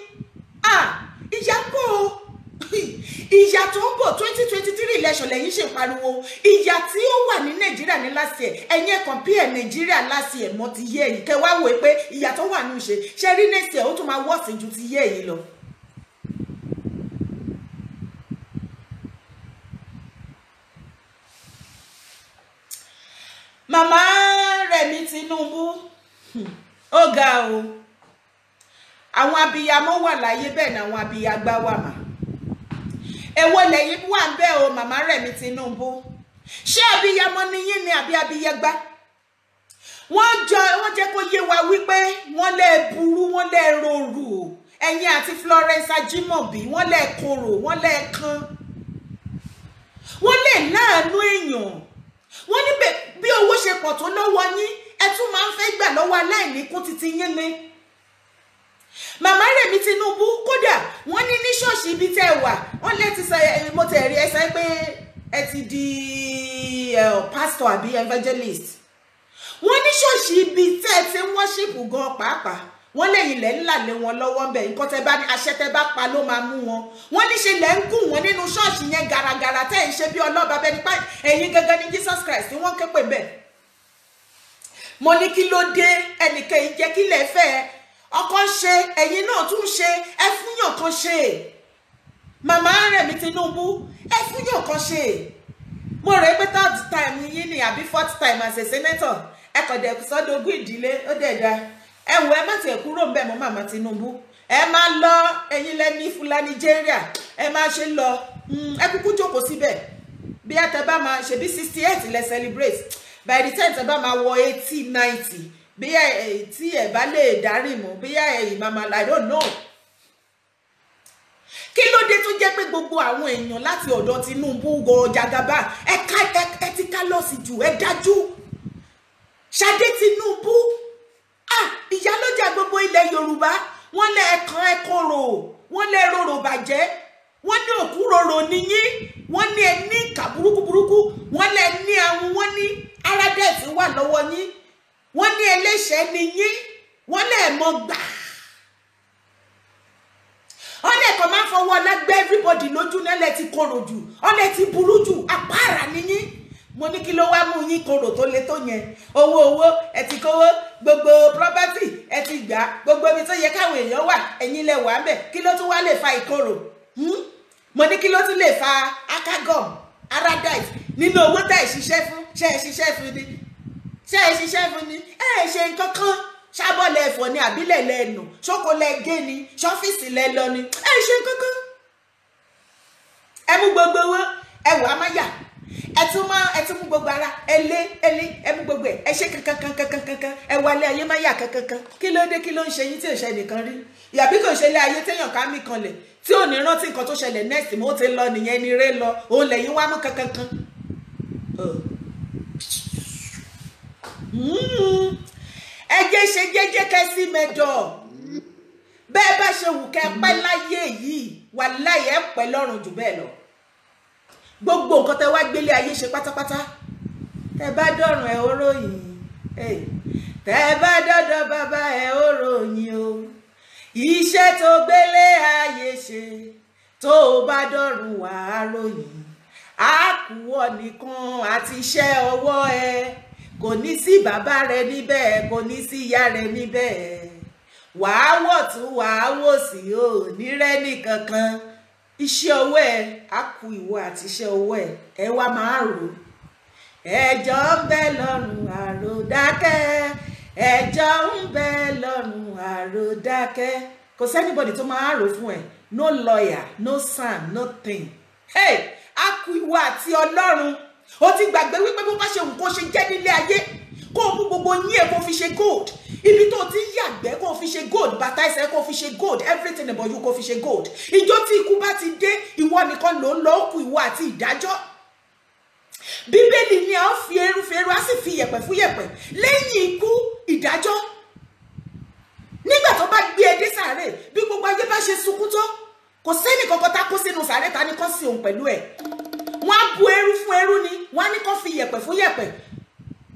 Ìyà ń bọ̀ o, ìyà tó ń bọ̀. 2023 election lẹ́yìn ṣe pariwo ìyà tí ó wà ní Nàìjíríà ní last year. Ẹ̀yin ẹ̀ compare Nàìjíríà last year mọ́ ti yé ẹ̀yìn, kẹ́ wá wò pé ìyà tó wà ní ìṣe ṣe rí next year ó tún máa worse ju ti yé ẹ̀yìn lọ. Màmá Rẹ̀mí Tinubu, ó ga o, àwọn abiyamọ wà láyé bẹ́ẹ̀ ni àwọn abiyagbá wà mà. Èwo lẹ́yìn wà ń bẹ́ o, màmá Rẹ̀mí Tinubu? Ṣé abiyamọ ni yín ni àbí abiyagbá? Wọ́n jẹ́ kó yé wa wípé wọ́n lè burú, wọ́n lè rorù, ẹ̀yin àti Florence Ajimobi, wọ́n lè korò, wọ́n lè kan, wọ́n lè láàánú èèyàn. Wọ́n ní bí owó ṣe pọ̀ tó lọ́wọ́ yín, ẹ tún máa ń fẹ́ gbà lọ́wọ́ aláìní kún títí yín ni. Màmá Rẹ̀mí Tinubu, kódà wọ́n ní ní ṣọ́ọ̀ṣì ibi tẹ́ ẹ wà, wọ́n lè ti sọ, mo tẹ̀ rí ẹ sọ pé ẹ ti di pastor àbí evangelist. Wọ́n ní ṣọ́ọ̀ṣì ibi tẹ́ ẹ ti ń worship gan pàápàá, wọ́n lẹ́yìn lẹ́ ńlá lé wọn lọ́wọ́ ńbẹ̀, nǹkan tẹ́ bá ní àṣẹ tẹ́ bá pa ló máa mú wọn. Wọ́n ní ṣe lẹ́ ń gùn wọn nínú ṣọ́ọ̀ṣì yẹn gàràgàrà tẹ́ ẹ̀ ń ṣe bí ọlọ́ba bẹ́ẹ̀ nípa ẹ̀yin gangan ní Jesus Christ tí wọ́n ké pè bẹ́ẹ̀. Mo ní kí ló dé, ẹnìkan yìí jẹ́ kí lẹ́ fẹ́ ọkọ ṣe, ẹ̀yin náà tún ṣe, ẹ fúnyàn kan ṣe. Màmá Rẹ̀mí Tinubu, ẹ fúnyàn kan ṣe. Mo rò pé third time yín ni àbí fourth time as a senator, ẹ kàn dẹ̀ sọ́dọ̀gún ìdílé, ó dẹ̀ da. Ẹ wò, ẹ má tiẹ̀ kúrò ńbẹ̀ mọ́ màmá Tinubu, ẹ má lọ, ẹ̀yin lẹ́ni Fúlàní Nigeria, ẹ má ṣe lọ, ẹ kúkú jókòó síbẹ̀. Bí ẹ tẹ bá máa ṣe bí 68 lẹ celebrate, by the time tẹ bá máa wọ 80 90, bí ẹ tí ẹ bá lè darí mọ́, bí ẹ màmá, I don't know. Kí ló dé tó jẹ́ pé gbogbo àwọn èèyàn láti ọ̀dọ̀ Tinubu gọ Jagaba, ẹ ká ẹ ti ká lọ́ọ̀sì jù, ẹ dájú. Ṣadé Tinubu, ìyálọ́jà gbogbo ilẹ̀ Yorùbá, wọ́n lé ẹ̀kan ẹ̀kọ́rò, wọ́n lé rorò bàjẹ́, wọ́n ní òkú rorò níyín, wọ́n ní ẹ ní ìkà burúkú burúkú, wọ́n lé ní ahun, wọ́n ní aládẹ́ẹ̀tì wà lọ́wọ́ yín, wọ́n ní ẹlẹ́ṣẹ̀ ni yín, wọ́n lè mọ gbà. Wọ́n lè kàn máa fọwọ́ lágbẹ́ everybody lójú, nílẹ̀ ti korò jù, wọ́n lè ti burú jù, àpárá ni yín. Mo ní kí ló wá mú yín korò tó le tó yẹn? Owó owó ẹ ti kówó, gbogbo property ẹ ti gbà, gbogbo ibi tó yẹ káwọn èèyàn wà ẹ̀yin lẹ wà ńbẹ̀, kí ló tún wá lè fa ìkorò? Mo ní kí ló tún lè fa akagom paradise nínú owó tẹ́ ẹ̀ ṣiṣẹ́ fún? Ṣé ẹ ṣiṣẹ́ fún ni? Ṣé ẹ ṣiṣẹ́ fún ni? Ẹ ṣe nǹkan kan, ṣábọ̀lẹ̀ ẹ̀fọ́ ni àbílẹ̀ lẹ́nu, ṣókò lẹ gé ni, ṣọ́fíìsì lẹ lọ ni, ẹ ṣe nǹkan kan. Ẹ mú gbogbo owó, ẹ wà á má yà, ẹ tún mọ, ẹ tún mú gbogbo ara, ẹ lé ẹ lé, ẹ mú gbogbo ẹ, ẹ ṣe kankan kankan kankan, ẹ wà lé ayé má yà kankan kan. Kí ló dé, kí ló ń ṣe yín tí ò ṣe nìkan rí? Ìyàbí kò ṣe lé ayé téèyàn ká mí kanlẹ̀ tí ò ní rántí nǹkan tó ṣẹlẹ̀ next mo ti lọ nìyẹn, ni ré lọ, òun lẹ́yìn wá mú kankan kan. Ẹ jẹ́ ṣe jẹ́jẹ́ kẹ́sí mẹ́jọ, bẹ́ẹ̀ bá ṣe wù kẹ́ pẹ́ láyé yìí, wàláhì ẹ pẹ́ lọ́rùn jù bẹ́ẹ̀ lọ. Gbogbo nǹkan tẹ wá gbélé ayé ṣe pátápátá, tẹ bá dọ̀rùn ẹ̀ ó ròyìn, tẹ bá dọ́dọ̀ bàbá ẹ̀ ó ròyìn o. Iṣẹ́ tó gbélé ayé ṣe, tó o bá dọ̀rùn wà á ròyìn. Á kú ọ nìkan àti iṣẹ́ ọwọ́ ẹ, kò ní sí bàbá rẹ níbẹ̀, kò ní sí ìyá rẹ níbẹ̀. Wàá wọ̀tún wàá wòsì, o ní rẹ́nì kankan. Iṣẹ́ ọwọ́ ẹ á kú ìwọ àti iṣẹ́ ọwọ́ ẹ, ẹ wá máa rò. Ẹjọ́ ń bẹ lọ́rùn àròdákẹ́, ẹjọ́ ń bẹ lọ́rùn àròdákẹ́. Kò sẹ́nibọ̀dì tó máa rò fún ẹ. No lawyer, no sign, nothing. Hey, á kú ìwọ àti Ọlọ́run. O ti gbàgbé wípé bó bá ṣe wù kó ṣe jẹ́ nílé ayé, kó o mú gbogbo yín ẹ kó fi ṣe gold, ibi tó ti yàgbẹ́ kó fi ṣe gold, bàtà ẹsẹ̀ kó fi ṣe gold, everything about you kó fi ṣe gold. Ìjọ tí ikú bá ti dé, ìwọ nìkan ló ń lọ, ó kù ìwọ àti ìdájọ́. Bíbélì ni a ó fi eru fi eru, a sì fi yẹ̀pẹ̀ fún yẹ̀pẹ̀. Lẹ́yìn ikú, ìdájọ́. Nígbà tó bá gbé ẹ dé sàárè, bí gbogbo ayé bá ṣe sunkún tó, kò sẹ́nì kankan tá kó sínú sàárè ta ní kó sí òun pẹ̀lú ẹ̀. Wọ́n á bu eru fún eru ni, wọ́n á ní kó fi yẹ̀pẹ̀ fún yẹ̀pẹ̀.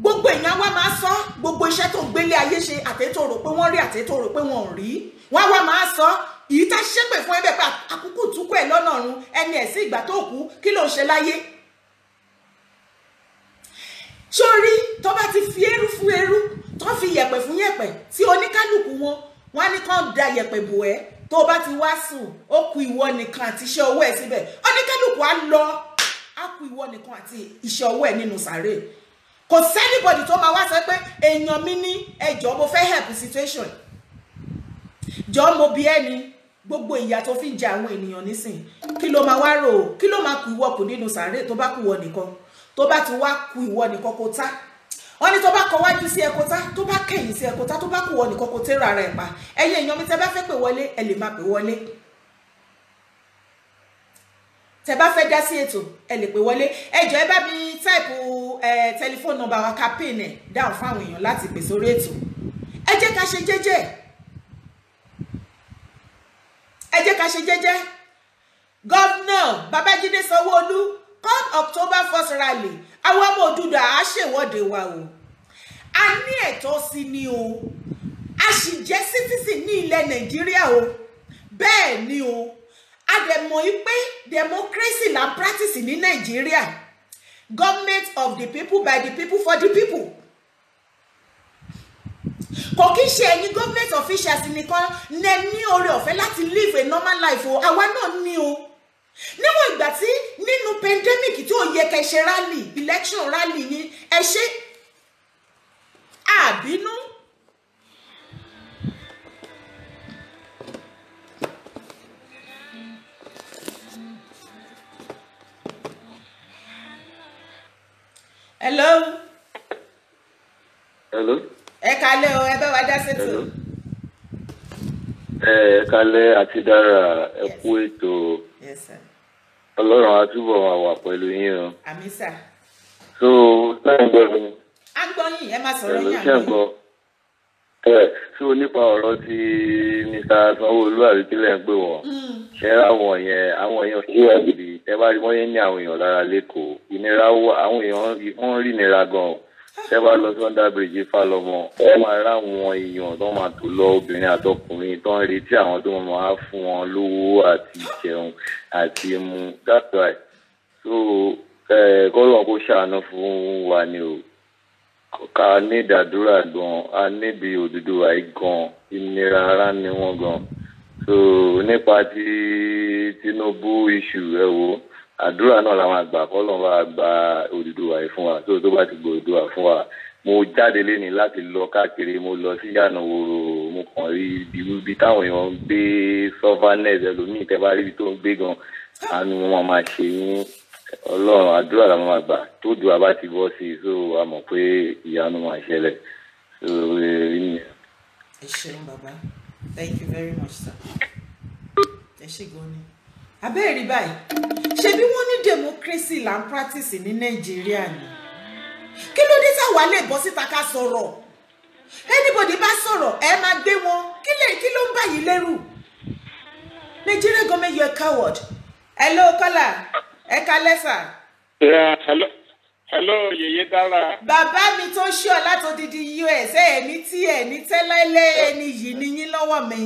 Gbogbo èèyàn wá máa sọ gbogbo iṣẹ́ tó ń gbélé ayé ṣe, àtẹ́tò rò pé wọ́n rí, àtẹ́tò rò pé wọ́n ò rí. Wọ́n wá máa sọ èyí tá ṣépè fún ẹbẹ̀ pé àkókò túkú ẹ̀ lọ́nà ọ̀run, ẹni ẹ̀sìn ìgbà tó kú, kí ló ń ṣe láyé. Sórí tó bá ti fi eru fún eru, tó fi yẹ̀pẹ̀ fún yẹ̀pẹ̀, tí oníkálukú wọn wọ́n á ní kán da yẹ̀pẹ̀ bò ẹ́. Tó bá ti wá sùn, ó kù ìwọ nìkan àti iṣẹ́ ọwọ́ ẹ̀ síbẹ̀. Oníkálukú á lọ, á kù ìwọ nìkan àti iṣẹ́ ọwọ́ ẹ̀ nínú sàárè. Kò sẹ́nibọ̀dì tó máa wá sọ pé èèyàn mi ní ẹjọ́, mo fẹ́ help situation. Jọ́ mo bi ẹ́ ni, gbogbo ìyà tó fi ń jẹ àwọn ènìyàn nísìn, kí ló máa wá rò ó? Kí ló máa kù ìwọ kù nínú sàárè tó bá kù ìwọ nìkan? Tó bá ti wá kù ìwọ nìkan kó tá. Wọ́n ní tó bá kọ wájú sí ẹ̀kọ́ tá, tó bá kẹ̀yìn sí ẹ̀kọ́ tá, tó bá kù ìwọ nìkan kó tẹ́rọ ara ẹ̀ pa. Ẹ̀yin èèyàn mi, tẹ́ bá fẹ́ pè wọlé, ẹ lè máa pè wọlé. Tẹ́ bá fẹ́ dá sí ètò, ẹ lè pè wọlé. Ẹ jọ̀ọ́ ẹ bá mi táìpù tẹlifóònù nọ́mbà wa ká pín ẹ̀ dáhùn fáwọn èèyàn láti pè sórí ètò. Ẹ jẹ́ ká ṣe jẹ́jẹ́. Ẹ jẹ́ ká ṣe jẹ́jẹ́. Gọ́vnà Babájídé Sanwó-Olú, come October 1st rally, àwọn ọmọ Odùduwà á ṣèwọ́de wa o. A ní ẹ̀tọ́ sí ni o. A sì jẹ́ citizen ní ilẹ̀ Nàìjíríà o. Bẹ́ẹ̀ ni o. A dẹ̀ mọ̀ pé democracy la practice ní Nàìjíríà. Government of the people, by the people, for the people. Kò kí ṣe ẹ̀yin government officials nìkan lẹ ní oore ọ̀fẹ́ láti live a normal life o. Àwa náà ní o. Níwọ̀n ìgbà tí nínú pandemic tí ó yẹ kẹ́ ṣe rally, election rally yín, ẹ ṣe àbínú. Hello. Hello. Ẹ kálẹ́ o, ẹ bá wa dá sétò. Ẹ kálẹ́ àti dára, ẹ kú ètò. Yes sir. Ọlọ́run á túbọ̀ máa wà pẹ̀lú yín o. Àmín sir. So, láì gbọ́ mi. A ń gbọ́ yín, ẹ máa sọ̀rọ̀ yín. Ṣé ń gbọ́? Ẹ so nípa ọ̀rọ̀ tí Mr. Sanwó-Olú àbí kílẹ̀ ń pè wọ́n. Ṣé àwọn yẹn, àwọn èèyàn ṣé wà gidi? Ẹ bá rí wọ́n yẹn ní àwọn èèyàn lára lẹ́kọ̀ọ́. Ìnira wà, àwọn èèyàn wọ́n rí ìnira gan-an. Ṣé bá lọ sí under bridge Fálọmọ, ẹ máa rá àwọn èèyàn tó máa tó lọ, obìnrin àtọkùnrin tó ń retí àwọn tó máa fún wọn lówó àti jẹun àti mu. That's why. So kọ́lọ́n kó ṣàánú fún wa ni o. Ká ní ìdádúrà gan, a níbi Odùduwà yìí gan, ìnira ara ni wọ́n gan. So nípa ti Tinubu issue, ẹ wo, àdúrà náà làwọn àgbà, kọ́lọ́n bá gba Odùduwà yìí fún wa. So tó bá ti gba Odùduwà fún wa, mo jáde léni láti lọ káàkiri, mo lọ sí Ìyànà Òwòrò, mo kàn rí ibi táwọn èèyàn ń gbé sufferness, ẹlòmíì tẹ́ bá rí ibi tó ń gbé gan, àánú wọn máa ṣe yín. Ọlọ́run, àdúrà làwọn máa gbà tó dùn àbá ti bọ́ sí i, so a mọ̀ pé ìyanu máa ṣẹlẹ̀. So ẹ ṣeun bàbá, thank you very much sir. Ẹ ṣe gan ni. Abẹ́rẹ́ rí báyìí, ṣebí wọ́n ní democracy là ń practice ní Nàìjíríà ni. Kí ló dé táwa lè bọ́ síta ká sọ̀rọ̀? Anybody bá sọ̀rọ̀, ẹ máa gbé wọn. Kí ló ń bà yín lẹ́rù? Nigeria government, you are coward. Hello, caller. Ẹ kalẹ́ sà. Yeah, hello, hello, Yèyé Dára. Bàbá mi tó ṣí ọ látòdìdí US, ẹ ní tí ẹ ní tẹ́lẹ̀lẹ́, ẹni yìí ní yín lọ́wọ́ mi.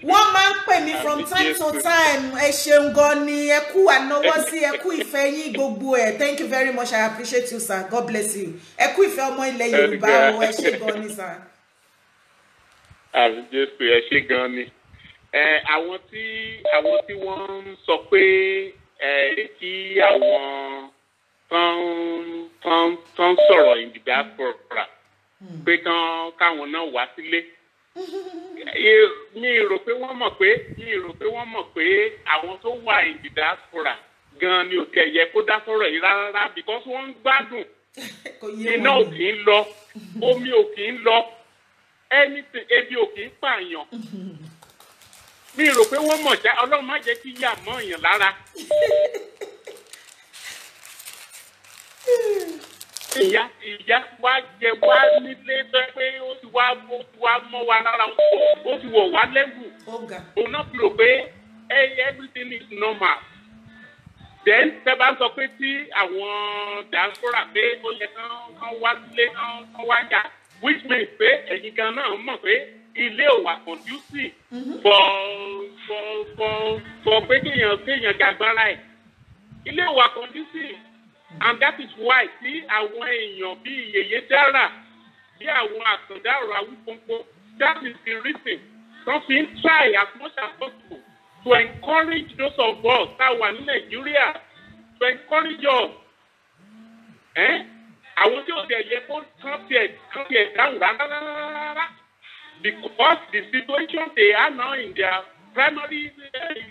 Wọ́n máa ń pè mí from time to time. Ẹ ṣeun gan ni, ẹ kú ànáwọ́ sí, ẹ kú ìfẹ́ yín gbogbo ẹ̀. Thank you very much, I appreciate you, sir. God bless you. Ẹ kú ìfẹ́ ọmọ ilẹ̀ Yorùbá o, ẹ ṣe gan ni, sir. Àmì Jésù, ẹ ṣe gan ni. Àwọn tí wọ́n ń sọ pé ẹ kí àwọn tán sọ̀rọ̀ in the diaspora pé kán káwọn náà wá sílé, mi rò pé wọ́n mọ̀ pé àwọn tó wà in the diaspora gan ni ò tẹ̀ yẹ kó dá sọ̀rọ̀ yìí rárá, because wọ́n ń gbádùn. Iná ò kì í lọ, omi ò kì í lọ, anything, ebi ò kì í pààyàn. Mi rò pé wọ́n mọ̀ ṣá. Ọlọ́run má jẹ́ kí yà mọ́ èèyàn lára. Ìyá wa jẹ wá nílé tó yẹ pé ó ti wá mọ́ wa lára, ó ti wọ̀ wá lẹ́wù. Òun náà fi rò pé everything is normal. Then tẹ́ bá sọ pé tí àwọn diaspora pé ó yẹ kán wá sílé, kán wá jà, which means pé ẹ̀yin gan náà mọ̀ pé ilé ò wà conducive for pé kéèyàn gàgbára ẹ̀. Ilé ò wà conducive, and that is why tí àwọn èèyàn bíi Yèyé Dára, bí àwọn Àtàndá Ọ̀rọ̀ Awífọ́npọ́, that is the reason wọ́n fi ń try as much as possible to encourage those of us tá a wà ní Nàìjíríà, to encourage us. Àwọn tí ò dẹ̀ yẹ kó kán tiẹ̀ dáhùn rárá rárá, because the situation they are now in their primary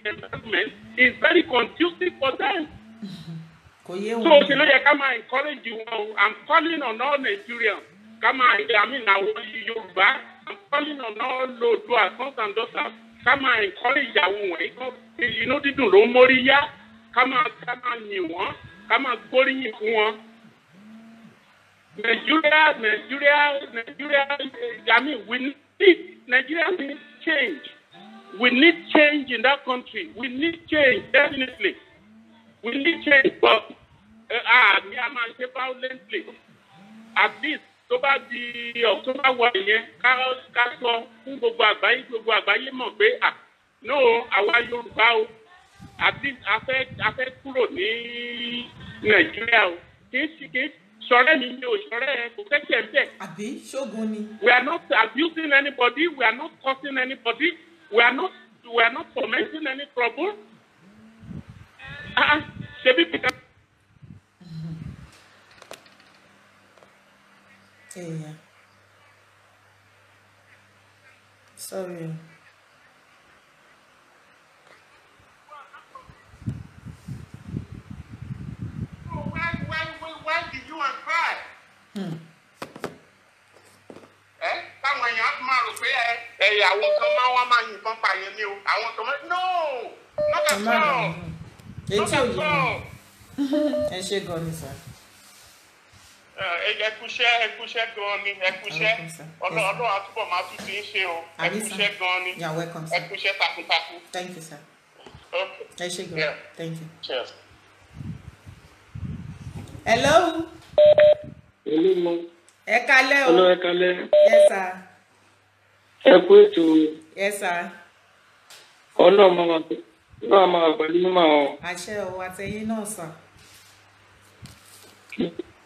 environment is very conducive for them. Kò yé So wọn. Ṣe ló yẹ ká máa encourage wọn o. I'm calling on all Nigerians, ká máa, I mean, àwọn Yorùbá, I'm calling on all Oòduà sons and daughters, ká máa encourage àwọn wọ̀nyí. Kó inú dídùn ló ń mórí yá. Ká máa yìn wọ́n, ká máa gbóríyìn fún wọn. Nigeria, Nigeria, Nigeria, I mean, we need Nigeria need change. We need change in that country. We need change, definitely. We need change, but ní a máa ṣe violently. At least tó bá di October 1 yẹn, ká sọ fún gbogbo àgbáyé mọ̀ pé, ah no, àwa Yorùbá o, at least a fẹ́ kúrò ní Nàìjíríà o. Kì í ṣọ̀rẹ́ mi mi ò ṣọ̀rẹ́ ẹ, kò kẹ́kẹ́ ń bẹ̀. Àbí ṣógun ni? We are not abusing anybody. We are not causing anybody. We are not fomenting any trouble. Ah, ṣebí bìkan. Èèyàn, sorry. Why did you and cry? Ẹ táwọn èèyàn á máa rò pé ẹ àwọn kan máa wá máa yìnbọn pààyàn ni o. Àwọn kan máa, no, not Ẹ at má all. dànù. Not Etí at òye mi. all. Ẹ ṣe gan ni, sir. Ẹ kúṣẹ́, ẹ kúṣẹ́ gan ni, ẹ kúṣẹ́. Welcome, sir. Yes, sir. Ọlọ́run àtúbọ̀ máa tún ti ń ṣe o. Ẹ Àmín, sir. kúṣẹ́ gan ni. You are welcome, Ẹ sir. kúṣẹ́ takuntakun. Thank you, sir. Okay. Ẹ ṣe gan. Yeah. Thank you. Cheers. Hello. Hello. Ẹ kalẹ́ o. Hello, ẹ kalẹ́. Yes, sir. Ẹ kú ètò. Yes, sir. Ọlọ́run máa pẹ̀lú mímọ́ ọ. Àṣẹ o, àtẹ̀yìn náà, sir.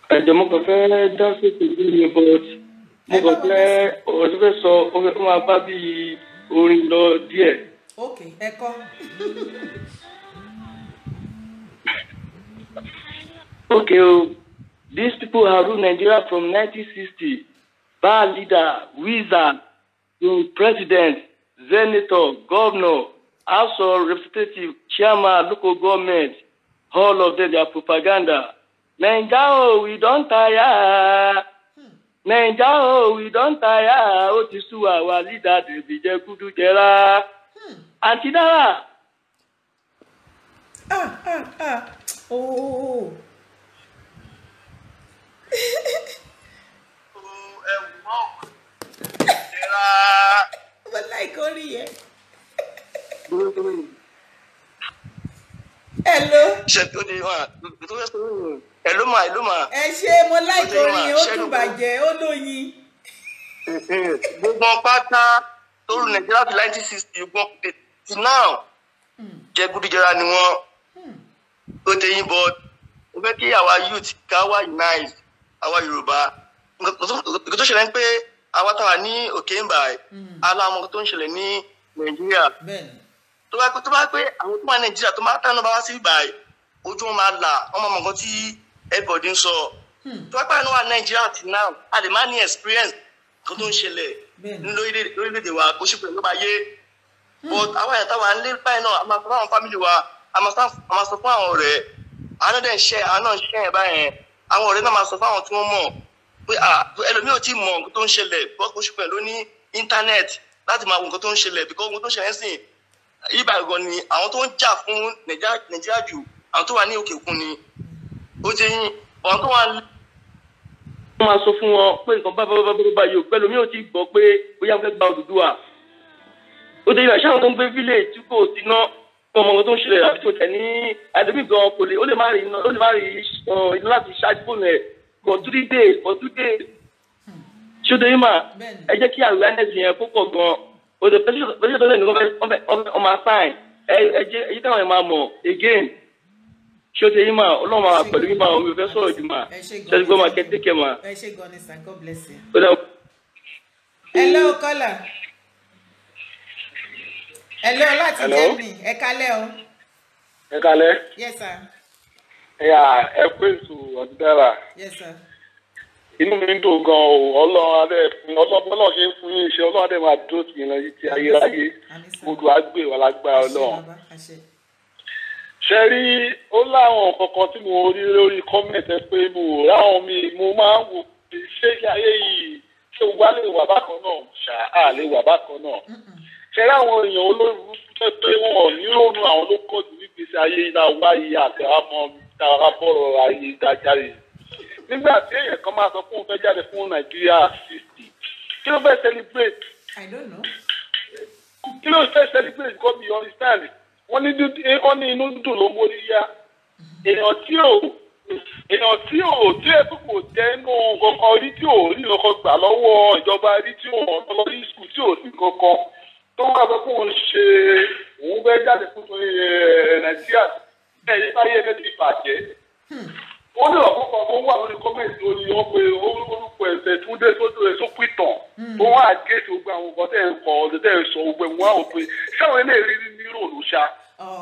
Ẹ̀jọ̀, mo kàn fẹ́ dá sí ètò yìí ni, but mo Ẹ kàn bá wọn fẹ́ dá sí. ọ̀rọ̀ tó fẹ́ sọ, ó máa bá bí orin lọ díẹ̀. Ok, ẹ kọ́. Okay o, these people have ruled Nigeria from 1960. Bad leader, wizard, to president, senator, governor, House of Representative, chairman, local government, all of them, their propaganda. Naija o, we don tire. Naija o, we don tire. Ó ti sú àwa, leader dem be jẹgúdújẹrá. Àǹtí Dára. Ah ah ah, ooo. Ẹ̀wù náà ìlera. Mo like orin yẹn. Hello. Ṣe ó di wà tó fẹ́ sọ ẹ ló mà, ẹ ló mà. Ẹ ṣe, mo láìpẹ́ orin, ó dùn bàjẹ́, ó lóyin. Gbogbo pátá tó rú Nàìjíríà fi 1960 gbọ́n ti now, jẹgúdújẹrá ni wọ́n. Ó tẹ yín, but mo fẹ́ kí àwa youth ká wá unite, àwa Yorùbá. Nǹkan tó ṣẹlẹ̀ ń pé àwa táwa ní òkè ń bà, aláwọn tó ń ṣẹlẹ̀ ní Nàìjíríà, tó bá pé àwọn tó wà ní Nàìjíríà tó máa tánú bá wá sí ìbàyí, ojú wọn máa là, wọn máa mọ nǹkan tí everybody ń sọ. Tó bá pé àwọn wà ní Nàìjíríà ti now, a lè má ní experience nǹkan tó ń ṣẹlẹ̀ lórílẹ̀-èdè wa, kó sì pẹ̀lú bá yé. But àwọn àyàtọ̀ wa ń lé báyìí náà, a máa sọ fún àwọn family wa, a máa sọ fún àwọn ọ̀rẹ́, àwọn náà dẹ̀ ń ṣe, àwọn náà ń ṣe ẹ̀ báyẹn. Àwọn ọ̀rẹ́ náà máa sọ fún àwọn tí wọ́n mọ̀ pé ẹlòmíì ò tí mọ̀ nǹkan tó ń ṣẹlẹ̀ bọ́, kó sì pẹ̀lú ní internet láti máa wo nǹkan tó ń ṣẹlẹ̀, because nǹkan tó ń ṣẹlẹ̀ sìn ibà gan ni àwọn tó ń jà fún Nàìjíríà jù, àwọn tó wà ní òkè òkun ni. Ó ti yín àwọn tó wà. Wọ́n máa sọ fún wọn pé nǹkan bá bá bá bá bá yóò pẹ́lú mi ò tí gbọ́ pé bóyá wọ́n fẹ́ gba Odùduwà. Ó ti yín àṣà àwọn tó ń gbé village tí kò sí ná fún ọmọ tó ń ṣẹlẹ̀ àbí tó tẹ̀ ní àdébí gan kò lè, ó lè má rí iná, ó lè má rí iná láti ṣáájú fóònù ẹ̀ for 3 days, for 2 days. Ṣé o tẹ́yìn mà? Ẹ jẹ́ kí awareness yẹn kó pọ̀ gan. O tẹ pẹ́sẹ̀ tó lẹ́nu wọ́n máa sign. Ẹ jẹ́ ẹ jẹ́ káwọn yẹn máa mọ̀ again. Ṣé o tẹ́yìn mà? Ọlọ́run máa pẹ̀lú yín máa, omi ò fẹ́ sọ̀rọ̀ jù mà. Ṣé o ti gbọ́ mà? Kẹ́ take care mà. Ẹ ṣé gan ni sir, God bless you. Hello, caller. Hello, láti Germany. Ẹ kálẹ́ o. Ẹ kálẹ́. Yes, sir. Ẹ̀yà, ẹ pé ètò ọ̀dúndára. Yes, sir. Inú mi ń dùn gan o. Ọlọ́run adé fún ọlọ́run ṣe ń fún yín ṣe, Ọlọ́run adé máa dúró tì yín lọ sí ti ayérayé. Odò àgbè wà lágbára Ọlọ́run. Ṣe rí, ó láwọn kankan tí mo rí lórí comment pé mo ráwọn mi, mo máa ń wò pé ṣé ayé yìí, ṣé wà lè wà bákan náà, ṣáà lè wà bákan náà. Ṣe ráwọn èèyàn olórí pé wọn ò ní ronú, àwọn ló kọ̀ jù nígbèsí ayé iná wáyé àti àmọ́ tààrà bọ̀rọ̀ ayé dájáde. Nígbà tí èèyàn kan máa sọ fún òun fẹ́ jáde fún Nàìjíríà 60, kí ló fẹ́ celebrate? I don't know. Kí ló fẹ́ celebrate? Because you understand, wọ́n ní inú dùn ló mórí yá. Èèyàn tí ò tí ẹ kò jẹ́ inú kankan rí, tí ò rí nǹkan gbà lọ́wọ́ ìjọba rí, tí ò lọ sí school, tí ò sí kankan, tó wà sọ fún òun ṣe òun fẹ́ jáde fún Nàìjíríà, ẹ̀yìn báyé ẹgbẹ́ ti bàjẹ́. Wọ́n ní ọ̀pọ̀ kan tó wà lórí comment lórí wọn pé orúkọ ẹ̀sẹ̀ Túndé sójú ẹ̀ sópìtàn tó wọ́n àgéṣe gbogbo àwọn nǹkan tẹ̀ ń kọ ọ̀dọ̀ tẹ̀ ń sọ gbogbo ẹ̀, wọ́n á wò pé sáwọn eléyìí ní ní ròlù ṣá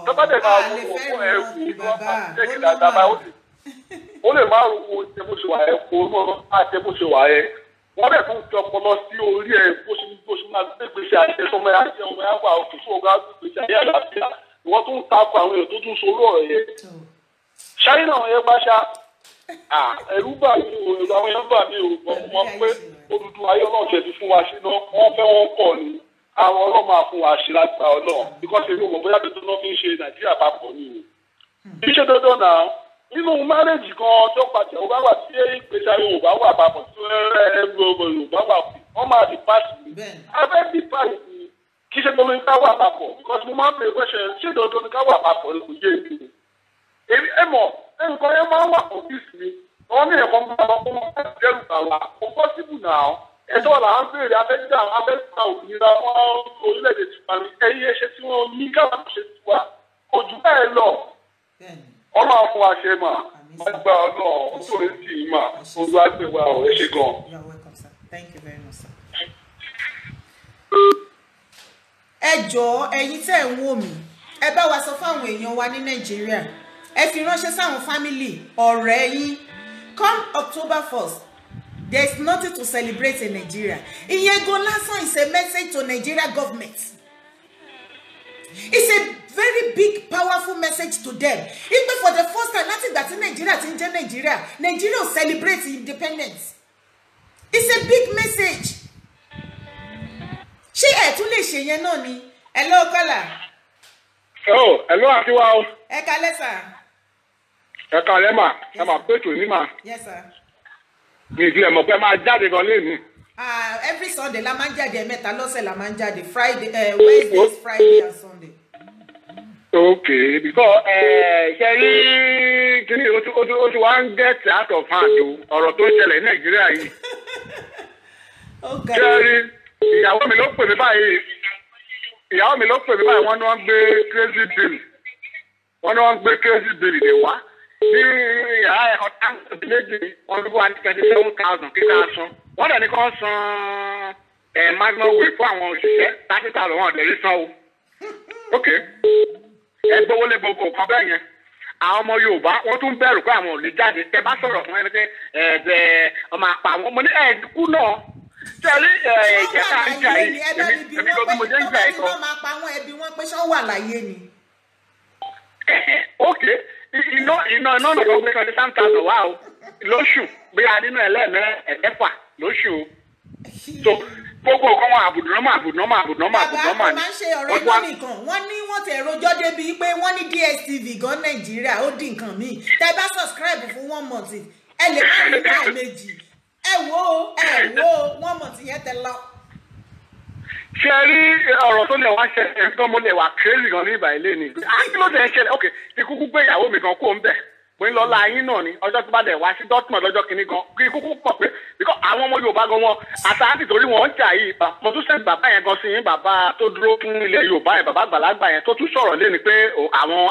tọ́ba dẹ̀ máa wọ wọ́n ẹ̀ wò ní wọ́n bá tẹ̀kì dáadáa báyìí, ó lè má wo ṣe bó ṣe wà ẹ̀ kó náà ṣe bó ṣe wà ẹ̀. Wọ́n dẹ̀ tún fi ọpọlọ sí orí ẹ̀ bó ṣe máa gbé gbèsè àti ọmọ ẹ̀ àti ọmọ ẹ̀ wà òkè tó ọgá gbèsè ayé àlàáfíà. Ìwọ́n tún takò àwọn èèyàn tó tún sorú ọ̀rọ̀ yẹn ṣáyé náà yẹn bá ṣá, ẹ̀rù bà mí o, ẹ̀rù àwọn èèyàn bà mí o. Mọ̀ pé Odùduwà ayé Ọlọ́run ṣe ti fún wa ṣe náà, wọ́n fẹ́ wọ́n kọ̀ ni, àwọn Ọlọ́run máa fún wa ṣe láti Ọlọ́run, because èmi ò mọ̀ bóyá tuntun náà fi ń ṣe Nàìjíríà papọ̀ ni o. Iṣẹ́ dandan náà nínú marriage kan tó pàṣẹ ò bá wà tí ìgbésí ayé ò bá wà papọ̀, tí Yorùbá wà, wọ́n máa di pàṣẹ ni abẹ́ di pàṣẹ ni. Kì í ṣe dandan ká wà papọ̀, because mo máa ń bèrè question, ṣé dandan ni ká wà papọ̀ ni? Kò yé mi. Èmi ẹ mọ̀, nǹkan yẹn máa ń wà confuse mi. Wọ́n ní ẹ̀kọ́ máa lọ fún wọn dẹ́rù bà wá, kò possible now. Ẹ̀tọ́ là ń béèrè, afẹ́jà afẹ́jà òmìnira wọn orílẹ̀-èdè tiwa ní ẹ̀yìn ẹ̀ṣẹ̀ tí wọ́n ní káwọn ṣe tiwa kò jù bẹ́ẹ̀ lọ. Ọlọ́run fún wa ṣe mà, gbàgbà Ọlọ́run tó lè tì í mà, olú àgbèwà ọ̀ ẹ ṣe gan. You are welcome, sir. Thank you very much, sir. Ẹ jọ̀ọ́, ẹ̀yin tẹ́ ẹ̀ ń wò mí, ẹ bá wa sọ fáwọn èèyàn wa ní Nàìjíríà, ẹ fi ránṣẹ́ sáwọn family, ọ̀rẹ́ yín. Come October 1st, there is nothing to celebrate in Nigeria. Ìyẹn gan lásán is a message to Nigeria government. It's a very big, powerful message to them ipe for the first time láti ìgbà tí Nigeria ti ń jẹ́ Nigeria, Nigeria ò celebrate independence. It's a big message. Ṣé ẹ tún lè ṣe yẹn náà ni? Hello, caller. Oh, hello, àti wa o. Ẹ kalẹ́, sir. Ẹ kalẹ́ mà, ẹ mà pé tò ní mà. Yes, sir. Mi ìdílé mọ̀ pé máa jáde gan léni. Ah, every Sunday la máa ń jáde, ẹ̀mẹ́ta lọ́sẹ̀ la máa ń jáde, Friday, Wednesdays, Friday and Sunday. Ok, because ṣe rí kíní ó ti wá ń get out of hand o, ọ̀rọ̀ tó ń ṣẹlẹ̀ ní Nàìjíríà yìí. Ṣe rí ìyàwó mi ló pè mí báyìí, wọ́n ní wọ́n gbé crazy bill, dé wá ní yàrá ẹ̀kọ́ táǹkì méjì, wọ́n ló wà ní 27,000 kíkà san, wọ́n dẹ̀ ní kó san maximum wage fún àwọn òṣìṣẹ́ 30,000, wọn ò dẹ̀ rí san o. Ok, ẹ gbowó lé gbogbo nǹkan bẹ́ẹ̀ yẹn. Àwọn ọmọ Yorùbá wọ́n tún bẹ̀rù pé àwọn ò lè jáde. Tẹ bá sọ̀rọ̀ fún ẹni pé ẹ̀ẹ́dẹ̀ ọmọ àpá àwọn ọmọ ní ẹ̀ẹ́dínkù náà. Tẹ̀lé ìjẹta ń jà yìí, èmi ló bí mo jẹ́ ń jà yìí kan. Wọ́n máa pa àwọn ẹbí wọn pé ṣé wọ́n wà láyé ni. Ok, iná náà ló gbé 27,000 wá o lóṣù, bí a nínú ẹlẹ́ẹ̀mẹ́fà lóṣù o. So gbogbo nǹkan wọn àbùdùnọ́mà. Bàbá kò máa ń ṣe ọ̀rọ̀ iná nìkan, wọ́n ní wọ́n tẹ̀ rojọ́ débi pé wọ́n ní DSTV gan Nàìjíríà ó dín nǹkan míì. Tẹ bá subscribe fún 1 month, ẹ lè má rí láì méjì. Ẹ wo 1 month yẹn tẹ lọ. Ṣé ẹ rí ọ̀rọ̀ tó lè wá ṣẹlẹ̀ gan, mo lè wà crazy gan ní ìbà ilé ni. Kí ló dé ṣẹlẹ̀? Ok, ti kúkú gbé ìyàwó mi gan kó ń bẹ̀. Mo ń lọ la yín náà ni ọjọ́ tó bá dẹ̀ wá sí Dortmund lọ́jọ́ kìíní gan kí kúkú pọ̀ pé because àwọn ọmọ Yorùbá gan wọn àtàntì torí wọn ń jà yìí. Mo tún sẹ́ni bàbá yẹn gan sí yín, bàbá tó dúró fún ilẹ̀ Yorùbá yẹn, bàbá àgbàlagbà yẹn tó tún sọ̀rọ̀ lé ni pé àwọn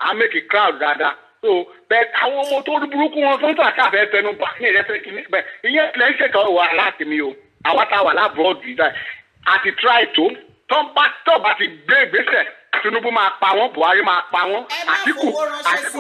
amẹ́kì crowd dáadáa. So bẹ́ẹ̀ àwọn ọmọ tó burúkú wọn tó ń tà káfẹ́ fẹnu bà ní ìrẹsẹ̀ kìíní bẹ́ẹ̀ ìyẹn ilẹ̀ ń ṣètò wà láti mi o. Àwa tá a wà lábúròdù yìí àti try tó tó bá ti gbé ìgbésẹ̀, Tinubu máa pa wọ́n, Buhari máa pa wọ́n, Àtíkù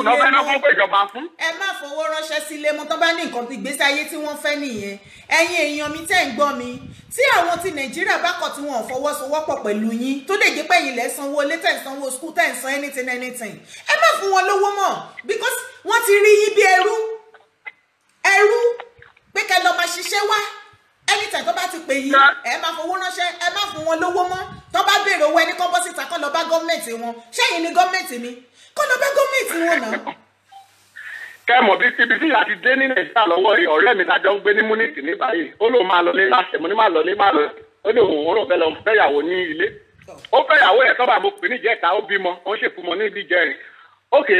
náà fẹ́ náà fún ìjọba fún. Ẹ má fowó ránṣẹ́ sílé mọ́, tó bá ní nǹkan ìgbésí ayé tí wọ́n fẹ́ nìyẹn. Ẹ̀yin èèyàn mi tẹ́ ń gbọ́ mi, tí àwọn ti Nàìjíríà bá kọ̀ tí wọ́n ò fọwọ́sowọ́pọ̀ pẹ̀lú yín, tó lè jẹ́ pé ẹ̀yin lẹ́ sanwó ilé, tẹ́ ń sanwó school, tẹ́ ń san anything, ẹ má fún wọn lówó mọ́, because wọ́n ti rí yín bí ẹrú pé kẹ́ lọ máa ṣiṣẹ́ wá. Anytime tó bá ti pè yín, ẹ má fowó ránṣẹ́, ẹ má fún wọn lówó mọ́. Tó bá béèrè owó ẹni kọ́ bọ́ síta kọ́ lọ bá gọ́ọ̀mẹ̀ntì wọn. Ṣẹ́yìn ni gọ́ọ̀mẹ̀ntì mi, kọ́ lọ bá gọ́ọ̀mẹ̀ntì wọn náà. Kẹ́mọ̀ bí ibi tí ìyá ti dé ní Nàìjíríà lọ́wọ́ ọ̀rẹ́ mi lájọ ń gbé ní Munich ní báyìí. Ó lóun máa lọ ní láṣẹ, mo ní máa lọ ní máa lọ. Ó ní òun òun fẹ́ lọ fẹ́yàwó ní ilé. Ó fẹ́yàwó ẹ̀ sọ́ba mo pè ní ìjẹta, ó bímọ, ó ń ṣèkúmọ ní ibi ìjẹrin. Ókè,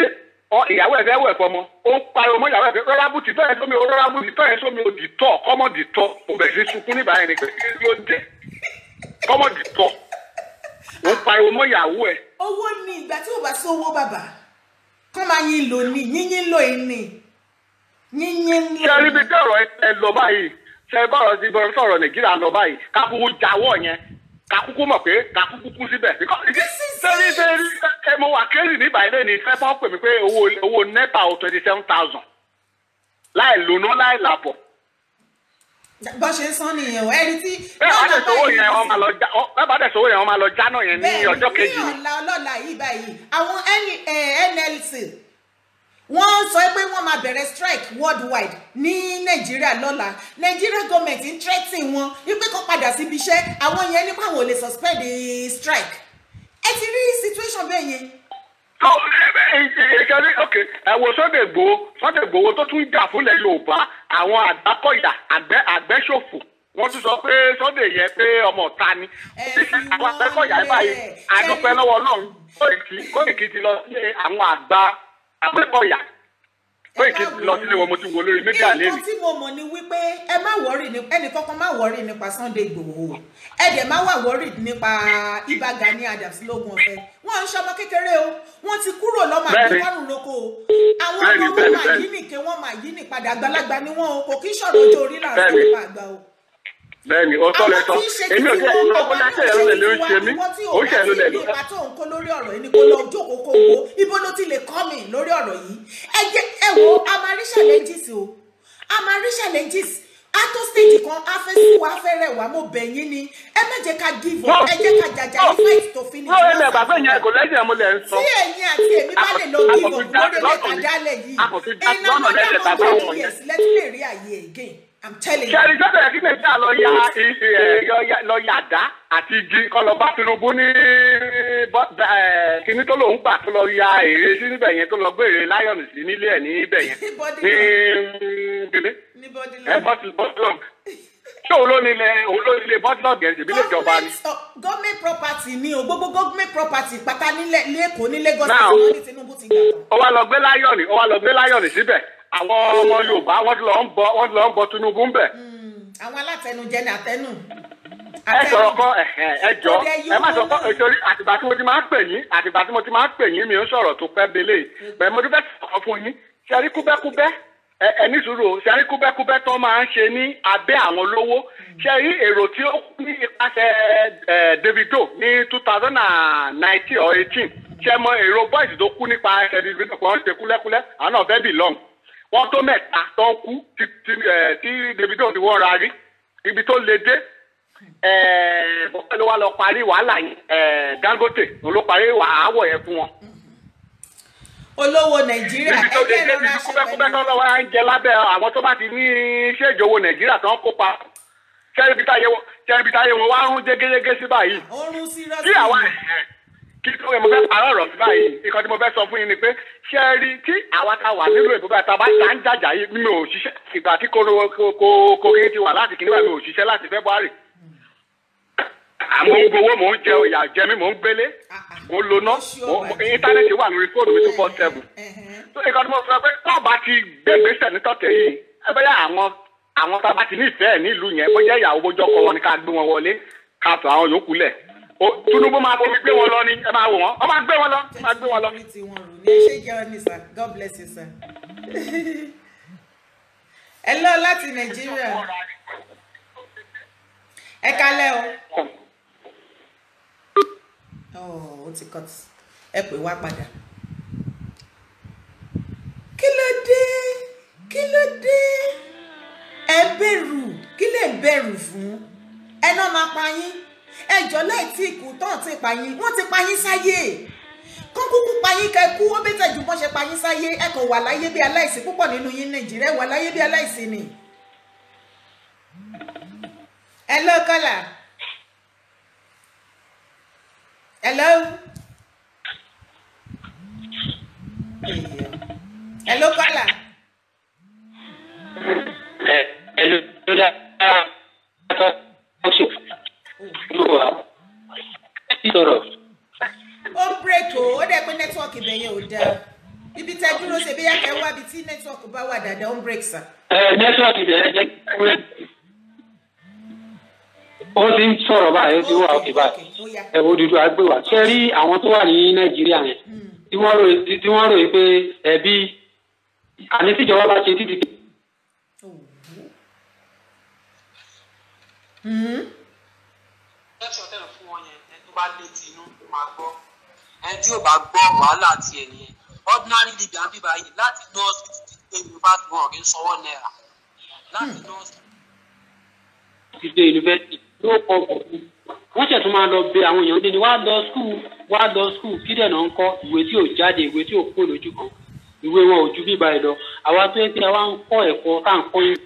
ìyàwó ẹ̀ fẹ́ wẹ̀ fọmọ, ó ń pariwo mọ́ ìyàwó ẹ̀ fẹ́ rọ́rá bùtì tọ́ ẹ̀ sómi o, rọ́rá bùtì tọ́ ẹ̀ sómi o, dìtọ̀ kọ́mọ dìtọ̀. Mo bẹ̀rẹ̀ sí sunkún nígbà yẹn ni pé kí ló dé, kọ́mọ dìtọ̀. Ó ń pariwo mọ́ ìyàwó ẹ̀. Owó ni ìgbà tí ò bá sówó bàbá kọ́ máa yín lò ní yínyín lò ní yínyín lò. Ṣé rí bí ọ̀rọ̀ ẹ lọ báyìí, ṣé bọ́rọ̀ ti bọ́rọ̀ sọ̀rọ̀ Nàìjíríà lọ báyìí, ká kúkú jáwọ́ yẹn, ká kúkú mọ̀ pé ká kúkú kú síbẹ̀. Sẹ́rí ẹ mo wà kéré ní ìbàlẹ̀ ní fẹ́ fọ́n pè mí pé owó NEPA o 27,000 láì lóná láì làbọ̀. Bó ṣe ń sán nìyẹn o, ẹni tí. Bẹ́ẹ̀ bá dẹ̀ sówó yẹn wọ́n máa lọ jáná yẹn ní ọjọ́ kejì. Bẹ́ẹ̀ ní ọ̀la ọlọ́la yìí báyìí, àwọn NLC wọ́n sọ pé wọ́n máa bẹ̀rẹ̀ strike worldwide ní Nàìjíríà lọ́la. Nàìjíríà government ń threaten wọn wípé kó padà síbi iṣẹ́, àwọn yẹn nípa àwọn ò lè suspend the strike. Ẹ ti rí situation bẹ́ẹ̀ yẹn. Ẹ wo Sunday Igboho tó tún jà fúnlẹ̀ Yorùbá, àwọn Àgbákọ̀yà àgbẹ̀ṣòfò wọ́n tún sọ pé Sunday yẹn pé ọmọ ọ̀ta ni. Àwọn Àgbẹ̀kọ̀yà báyìí àdúpẹ́ lọ́wọ́ Ọlọ́run, Kóìkì ti lọ sí àwọn àgbà Àgbẹ̀kọ̀yà, Kóìkì ti lọ sílé wọn, mo ti wò lórí mídíà lẹ́nu. Nǹkan tí mo mọ̀ ni wípé ẹ má wọ́rì, ẹnìkankan má wọ́rì nípa Sunday Igboho, ẹ dẹ̀ má wà wọ́rì nípa Ìbà Gani Adams lógun ọ̀fẹ́. Wọ́n ń ṣọmọ kékeré o, wọ́n ti kúrò lọ́mọ àgbẹ̀kọ́rùn lóko o. Àwọn ọmọ wọn máa yí nìke, wọ́n máa yí ní padà, àgbàlagbà ni wọ́n o, kò kí sọ̀rọ̀ ojú orí là ń sọ nípa àgbà o. Bẹ́ẹ̀ni, ó tọ́ lẹ́tọ́. Èmi ò jẹ́ ìlú láti ẹ̀rọ lè ló ń ṣe mí. Ó ṣe ẹ̀rọ lè ló. Ìwọ tí ò bá ti ní ipa tó ń kó lórí ọ̀rọ̀ yìí ni kó lọ jókòó kó wo ibo ló ti lè kọ́ mi lórí ọ̀rọ̀ yìí. Ẹ jẹ́ ẹ wo, a máa rí challenges o, a máa rí challenges. A tó stage kan, a fẹ́ sú wa, a fẹ́ rẹ̀ wá, mo bẹ̀ yín ni. Ẹ má jẹ́ ká give up, ẹ jẹ́ ká jàjà ní fight to finish. Wọ́n ẹ̀ bàbá yẹn kò lẹ́sẹ̀ mo lẹ̀ ń sọ. Tí ẹ̀yin àti èmi bá lè lọ give up lórí ẹ̀ka dálẹ̀ yìí, iná mọ́tò years lẹ́tún lè rí àyè again. I'm telling you. Ṣé ìjọba yẹn kí Nàìjíríà lọ yàdá àti igi kọ́ lọ bá Tinubu ní kíní tó lòún gbà tó lọ ya èrè sí níbẹ̀ yẹn, tó lọ gbé èrè láyọ̀nù sí nílé ẹ̀ níbẹ̀ yẹn ní kíní ẹ bọ́tìlọ́g. Ṣé òun ló nílé bọ́tìlọ́g yẹn ṣèbí lè jọba ni? Gọ́ọ̀mẹ̀ntì Government property ni o, gbogbo government property pátá nílẹ̀ lẹ́kọ̀ọ́ ní Lagos State wọ́n ní Tinubu ti gbà tán. Ó wá lọ gbé láyọ̀nì, ó wá lọ gbé láyọ̀nì síbẹ̀. Àwọn ọmọ Yorùbá wọ́n ti lọ ń bọ Tinubu ń bẹ̀. Àwọn alátẹnujẹ ni àtẹnu. Ẹ sọ̀rọ̀ kan, ẹ jọ, ẹ má sọ pé nítorí àtìgbà tí mo ti máa ń pè yín, àtìgbà tí mo ti máa ń pè yín, mi ò sọ̀rọ̀ tó pẹ́ belé. Bẹ́ẹ̀ mo ti fẹ́ sọ̀rọ̀ fún yín. Ṣé rí kúbẹ́kúbẹ́? Ẹ ní sùúrù, ṣe rí kúbẹ́kúbẹ́ tó máa ń ṣe ní abẹ́ àwọn olówó. Ṣe rí èrò tí ó kú ní ipasẹ̀ Davido ní 2019 or 18. Ṣe mọ èrò boys tó kú nípa ẹsẹ̀ Davido pé wọ́n ṣe kúlẹ́kúlẹ́, àwọn náà fẹ́ belong. Wọ́n tó mẹ́ta tó ń kú tí Davido ti wọ́n ra rí. Ibi tó le dé. Bọ́pẹ́ ló wá lọ parí wàhálà yẹn, Dangote ló parí àáwọ̀ yẹn fún wọn. Olówó Nàìjíríà ẹgbẹ́ ìrora ṣe pẹ̀lú. Kúbẹ́kúbẹ́ tó lọ́wọ́ á ń jẹ lábẹ́ àwọn tó bá ti ní iṣẹ́ ìjọwọ́ Nàìjíríà tó ń kópa. Ṣẹ́ríbi táyé wọn wá ń rún jégéjégé sí báyìí. Kí àwa kí tó yẹ mo fẹ́ parọ́ ọ̀rọ̀ sí báyìí. Ìkan tí mo fẹ́ sọ fún yín ni pé ṣẹ́rí tí àwa ta wà nílùú Èkó báyìí ta bá ta ń jàjà yìí, mi ò ṣiṣẹ́ ìgbà tí kòkè ti wà láti kìnìún báyìí, mi ò ṣiṣẹ́ láti February. Àmọ́ ń gbowó, mò ń jẹ ìyà jẹ mí, mò ń gbélé, mò ń loná, íńtánẹ́ẹ̀tì wà lórí fóònù mi 247. Tó nǹkan tí mo sọ pé tó bá ti gbégbèsè ní tọ̀tẹ̀ yìí, ẹ bóyá àwọn tá a bá ti nífẹ̀ẹ́ nílùú yẹn, bóyá ìyàwó bójú ọkọ wọn ni ká gbé wọn wọlé, ká sọ àwọn yòókù lẹ̀. Tinubu máa fomi gbé wọn lọ ni, ẹ máa wò wọ́n, ọ máa gbé wọn lọ, máa gbé wọn lọ. God bless you, sir. Ẹ lọ láti Nàìjíríà. Ẹ kalẹ́ o. Oh, ó ti cut. Ẹ pè wá padà. Kí ló dé? Kí ló dé? Ẹ bẹ̀rù, kí lè bẹ̀rù fún? Ẹ náà máa pa yín. Ẹ jọ̀ọ́ láì tí ikú tán ti pa yín. Wọ́n ti pa yín sáyé. Kán kúkú pa yín kẹ́ kú, ó bẹ́tẹ̀ ju bọ́n ṣe pa yín sáyé. Ẹ kàn wà láyé bí aláìsí púpọ̀ nínú yín Nàìjíríà, wà láyé bí aláìsí ni. Hello, caller. Hello. Hello, caller. Hello. Ó break o, ó dẹ̀ pé network ibẹ̀ yẹn ò dáa. Ibi tẹ́ dúró ṣe bí yàtọ̀ wá ibi tí network bá wà dáadáa, ó ń break sir. Network ibẹ̀ yẹn jẹ́ ó ti ń sọ̀rọ̀ báyìí, ó ti wà òkè báyìí. Ẹ wo dúdú àgbèwà. Ṣé rí àwọn tó wà ní Nàìjíríà yẹn tí wọ́n rò pé ẹbí àní tíjọba bá ṣe títí. Lẹ́tọ̀ tẹ̀lé fún wọn yẹn, ẹni tó bá létí inú máa gbọ́, ẹni tí ò bá gbọ́ wàhálà tiẹ̀ nìyẹn. Ordinary Libya ń bíbá yìí láti nọ́ọ̀sì títí dé yunifásitì wọn kì í sanwó náírà láti nọ́ọ̀sì. Ti dé yunifásitì ló kọ wọ́n ṣẹ̀ tún máa lọ bẹ àwọn èèyàn lé ní wá lọ skul kí dẹ̀ náà ń kọ́ ìwé tí ò jáde, ìwé tí ò kó lójú kan, ìwé wọn ò ju bíbá ẹ lọ. Àwa tó yẹ pé àwa ń kọ́ ẹ̀kọ́ tá à ń kọ́ yín.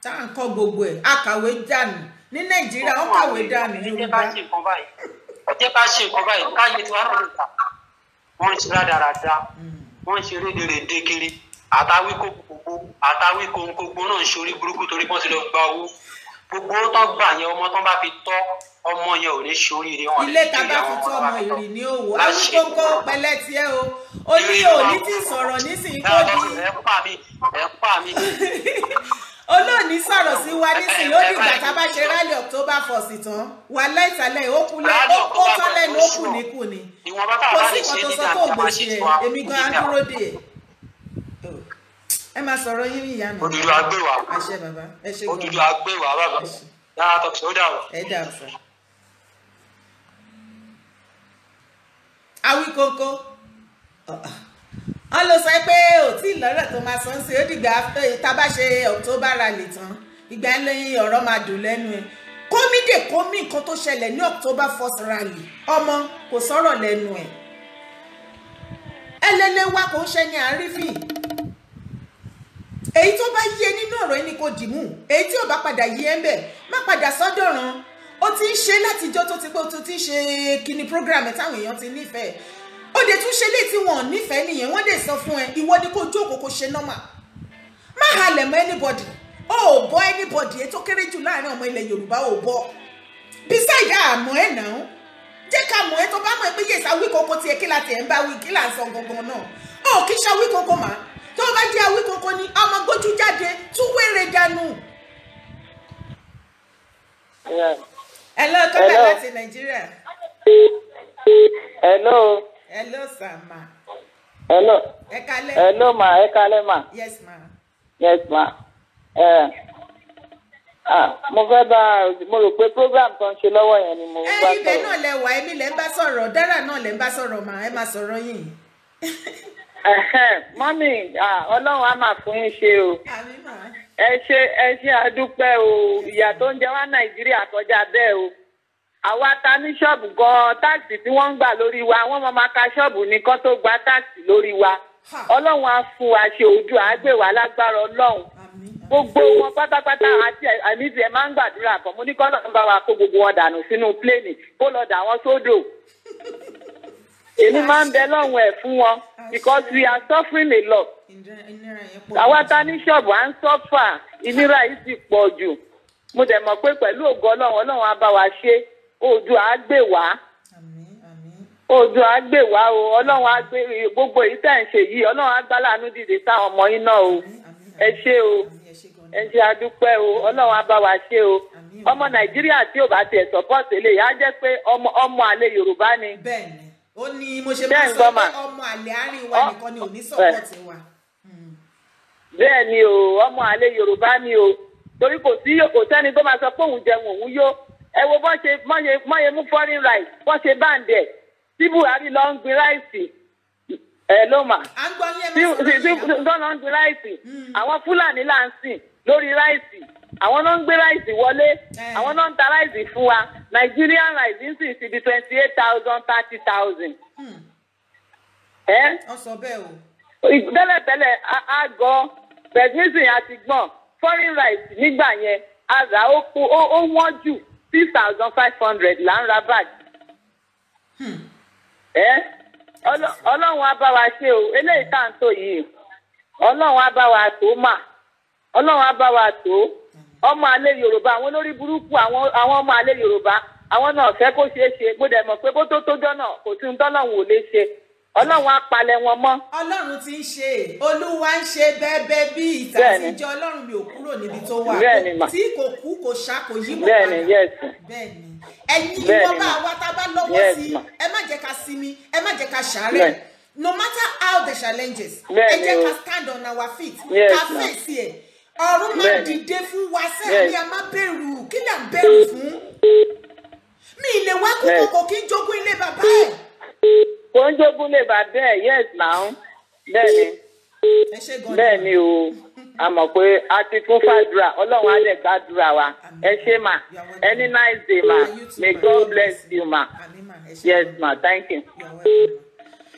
Tá à ń kọ́ gbogbo ẹ̀, akàwé dànù ní Nàìjíríà, ó kàwé dànù Yorùbá. Ẹ jẹ́ ká ṣe nǹkan báyìí, káyé tí wàá lè ta. Wọ́n ń ṣe rádaràda, wọ́n ń ṣe rédèrèdè kiri, àtàwí kókókó, àtàwí kónkókó náà ń ṣorí burúkú torí wọ́n ti lọ gba owó. Gbogbo owó tán gbà yẹn, ọmọ tán bá fi tọ́ ọmọ yẹn ò ní ṣoríire wọn. Ilé ta bá fi tọ́ ọmọ ìrì ní òwò, Awíkókó pẹ̀lẹ́ tiẹ̀ o, ó ní òní tí sọ̀rọ̀ nísìnyí kó di. Ẹ pa mí. Olóòní sọ̀rọ̀ sí wa nísìnyí, ó dìgbà tá a bá ṣe rally October 1st tán, wà láìsàlẹ̀ ó kú ó tán lẹ́nu ó kù ní kù ni. Kò sí nǹkan tó sọ tó gbòòṣì ẹ̀, èmi gan á dúró dè ẹ̀. Ẹ máa sọ̀rọ̀ yín ìyá mi. Òdùdú agbéwà. Àṣẹ bàbá, ẹ ṣe gan. Òdùdú agbéwà bàbá. Dára tọ́ ṣe ó dà wọ̀. Ẹ dà sọ. Awíkókó. Wọ́n ló sọ pé ò tí ì lọ́rọ̀ tó máa sọ ń ṣe, ó dìgbà tá a bá ṣe October rally tán, ìgbà lẹ́yìn ọ̀rọ̀ máa dùn lẹ́nu ẹ̀. Kómìdè kómì nǹkan tó ṣẹlẹ̀ ní October 1st rally, ọmọ kò sọ̀rọ̀ lẹ́nu ẹ̀. Ẹlẹ́lẹ́ wa kò ń ṣe ní àrífín. Èyí tó bá yé nínú ọ̀rọ̀ yìí ni kò dìmú, èyí tí ò bá padà yé ẹ ń bẹ̀ má padà sọ́dọ̀ràn. Ó ti ń ṣe látijọ́ tó ti pé ó ti ń ṣe kíni program ẹ̀ táwọn èèyàn ti nífẹ̀ẹ́. Ó dẹ̀ tún ṣe léyìí tí wọn ò nífẹ̀ẹ́ nìyẹn, wọ́n dẹ̀ sọ fún ẹ, ìwọ ni kó jókòó kó ṣe normal. Má halẹ̀ mọ́ anybody, ó ò bọ́ anybody, èyí tó kéré jù láàrin ọmọ ilẹ̀ Yorùbá ò bọ́. Beside àmọ́ ẹ̀ náà, Jẹ́ ká mọ̀ ẹ́ tó bá mọ̀ ẹ́ pé yèsà Awíkókó tiẹ̀ kí la tiẹ̀ ń bá wí, kí là ń sọ gangan náà. Ó kì í ṣe Awíkókó mà. Tó bá jẹ́ Awíkókó ni ọmọ gbójú jáde tún wéèrè dànù. Hello, kọ́lá láti Nàìjíríà. Hello. Hello, sir, ma. Hello. Ẹ kálẹ́. Hello, ma. Ẹ kálẹ́, ma. Yes, ma. Yes, ma. Mo fẹ́ bá, mo rò pé program tó ń ṣe lọ́wọ́ yẹn ni mo bá sọ̀rọ̀. Ibẹ̀ náà lẹ wà, èmi lẹ ń bá sọ̀rọ̀, Dára náà lẹ ń bá sọ̀rọ̀ mà, ẹ máa sọ̀rọ̀ yìí. Mọ́mì, Ọlọ́run á máa fún yín ṣe o. Àmín mà. Ẹ ṣé, ẹ ṣé, àdúpẹ́ o. Ìyà tó ń jẹ wá Nàìjíríà kọjá bẹ́ẹ̀ o. Àwa ta ní ṣọ́ọ̀bù gan-an, tax tí wọ́n ń gbà lórí wa, wọ́n máa ka ṣọ́ọ̀bù ní kán tó gba tax lórí wa. Ọlọ́run á fún wa ṣe, ojú àgbè wa lágbára Ọlọ́run. Gbogbo wọn pátápátá, àti àmì tí ẹ máa ń gbàdúrà kan, mo ní kọ́ lọ́n bá wa kó gbogbo wọn dànù sínú pléènì, kó lọ dà wọ́n sódò. Èmi máa ń bẹ lọ́hùn ẹ̀ fún wọn because we are suffering a lot. Àwa ta ní ṣọ́ọ̀bù à ń suffer, ìnira yìí ti pọ̀ jù. Mo dẹ̀ mọ̀ pé pẹ̀lú ògo Ọlọ́run, Ọlọ́run á bá wa ṣe, ojú á gbè wá. Ojú á gbè wá o, Ọlọ́run á gbé gbogbo èyí tẹ̀ ń ṣe yìí, Ọlọ́run á gbá láàánú dìde sáwọn ọmọ yín náà o. Ẹ ṣé o, ẹ ṣé, adúpẹ́ o, Ọlọ́run á bá wa ṣe o. Ọmọ Nàìjíríà tí ò bá tiẹ̀ support eléyìí á jẹ́ pé ọmọ àlè Yorùbá ni. Bẹ́ẹ̀ni, ó ní mo ṣe máa sọ pé ọmọ àlè àárín wa nìkan ni ò ní support wa. Bẹ́ẹ̀ni o, ọmọ àlè Yorùbá ni o, torí kò sí, kò sẹ́ni tó máa sọ pé òun jẹun òun yó. Ẹ wo bọ́n ṣe mọ́ye mú foreign rice, bọ́n ṣe báǹdẹ̀ tí Buhari lọ ń gbin rice. Ẹ ló mà tí lọ ń gbin rice, àwọn Fúlàní là ń sìn lórí rice, àwọn náà ń gbé rice wọlé, àwọn náà ń ta rice fún wa. Nigerian rice ń sìn sí di 28,000, 30,000. Wọ́n sọ bẹ́ẹ̀ o. Tẹ́lẹ̀tẹ́lẹ̀ àgọ́ bẹ̀sínsìn àti gbọ̀n foreign rice nígbà yẹn àrà ó wọ́n jù 6,500 là ń ra bag. Ọlọ́run á bá wa ṣe o, eléyìí tá à ń tò yìí, Ọlọ́run á bá wa tó mà, Ọlọ́run á bá wa tó. Ọmọ àlè Yorùbá, àwọn olórí burúkú, àwọn ọmọ àlè Yorùbá, àwọn náà fẹ́ kó ṣeé ṣe. Mo dẹ̀ mọ̀ pé bó tó tójọ́ náà kò sí ohun tọ́lọ́run ò lè ṣe. Ọlọ́run á palẹ̀ wọn mọ́. Ọlọ́run ti ń ṣe, Olúwa ń ṣe bẹ́ẹ̀bẹ́ bí ìtà àtijọ́. Ọlọ́run mi ò kúrò níbi tó wà, tí kò kú, kò ṣá, kò yí mọ́ padà. Bẹ́ẹ̀ni, ẹ̀yin ìwọ bá wa tá a bá lọ́wọ́ sí, ẹ má jẹ́ ká sinmi, ẹ má jẹ́ ká ṣàárẹ̀. No matter how the challenges, ẹ jẹ́ ká stand on our feet, ká fèsì ẹ̀. Ọ̀run máa dìde fún wa sẹ́ẹ̀ ni a má bẹ̀rù. Kí là ń bẹ̀rù fún? Mi ì lè wá kúkú, kò kí ń jogún ilé bàbá ẹ̀. Kò ń jogún lè bá bẹ́ẹ̀, yes now, bẹ́ẹ̀ni, bẹ́ẹ̀ni o. A mọ̀ pé a ti kún fàdúrà, Ọlọ́run á lè gbàdúrà wa. Ẹ ṣé mà, any nice day ma, may God bless you ma. Yes ma, thank you.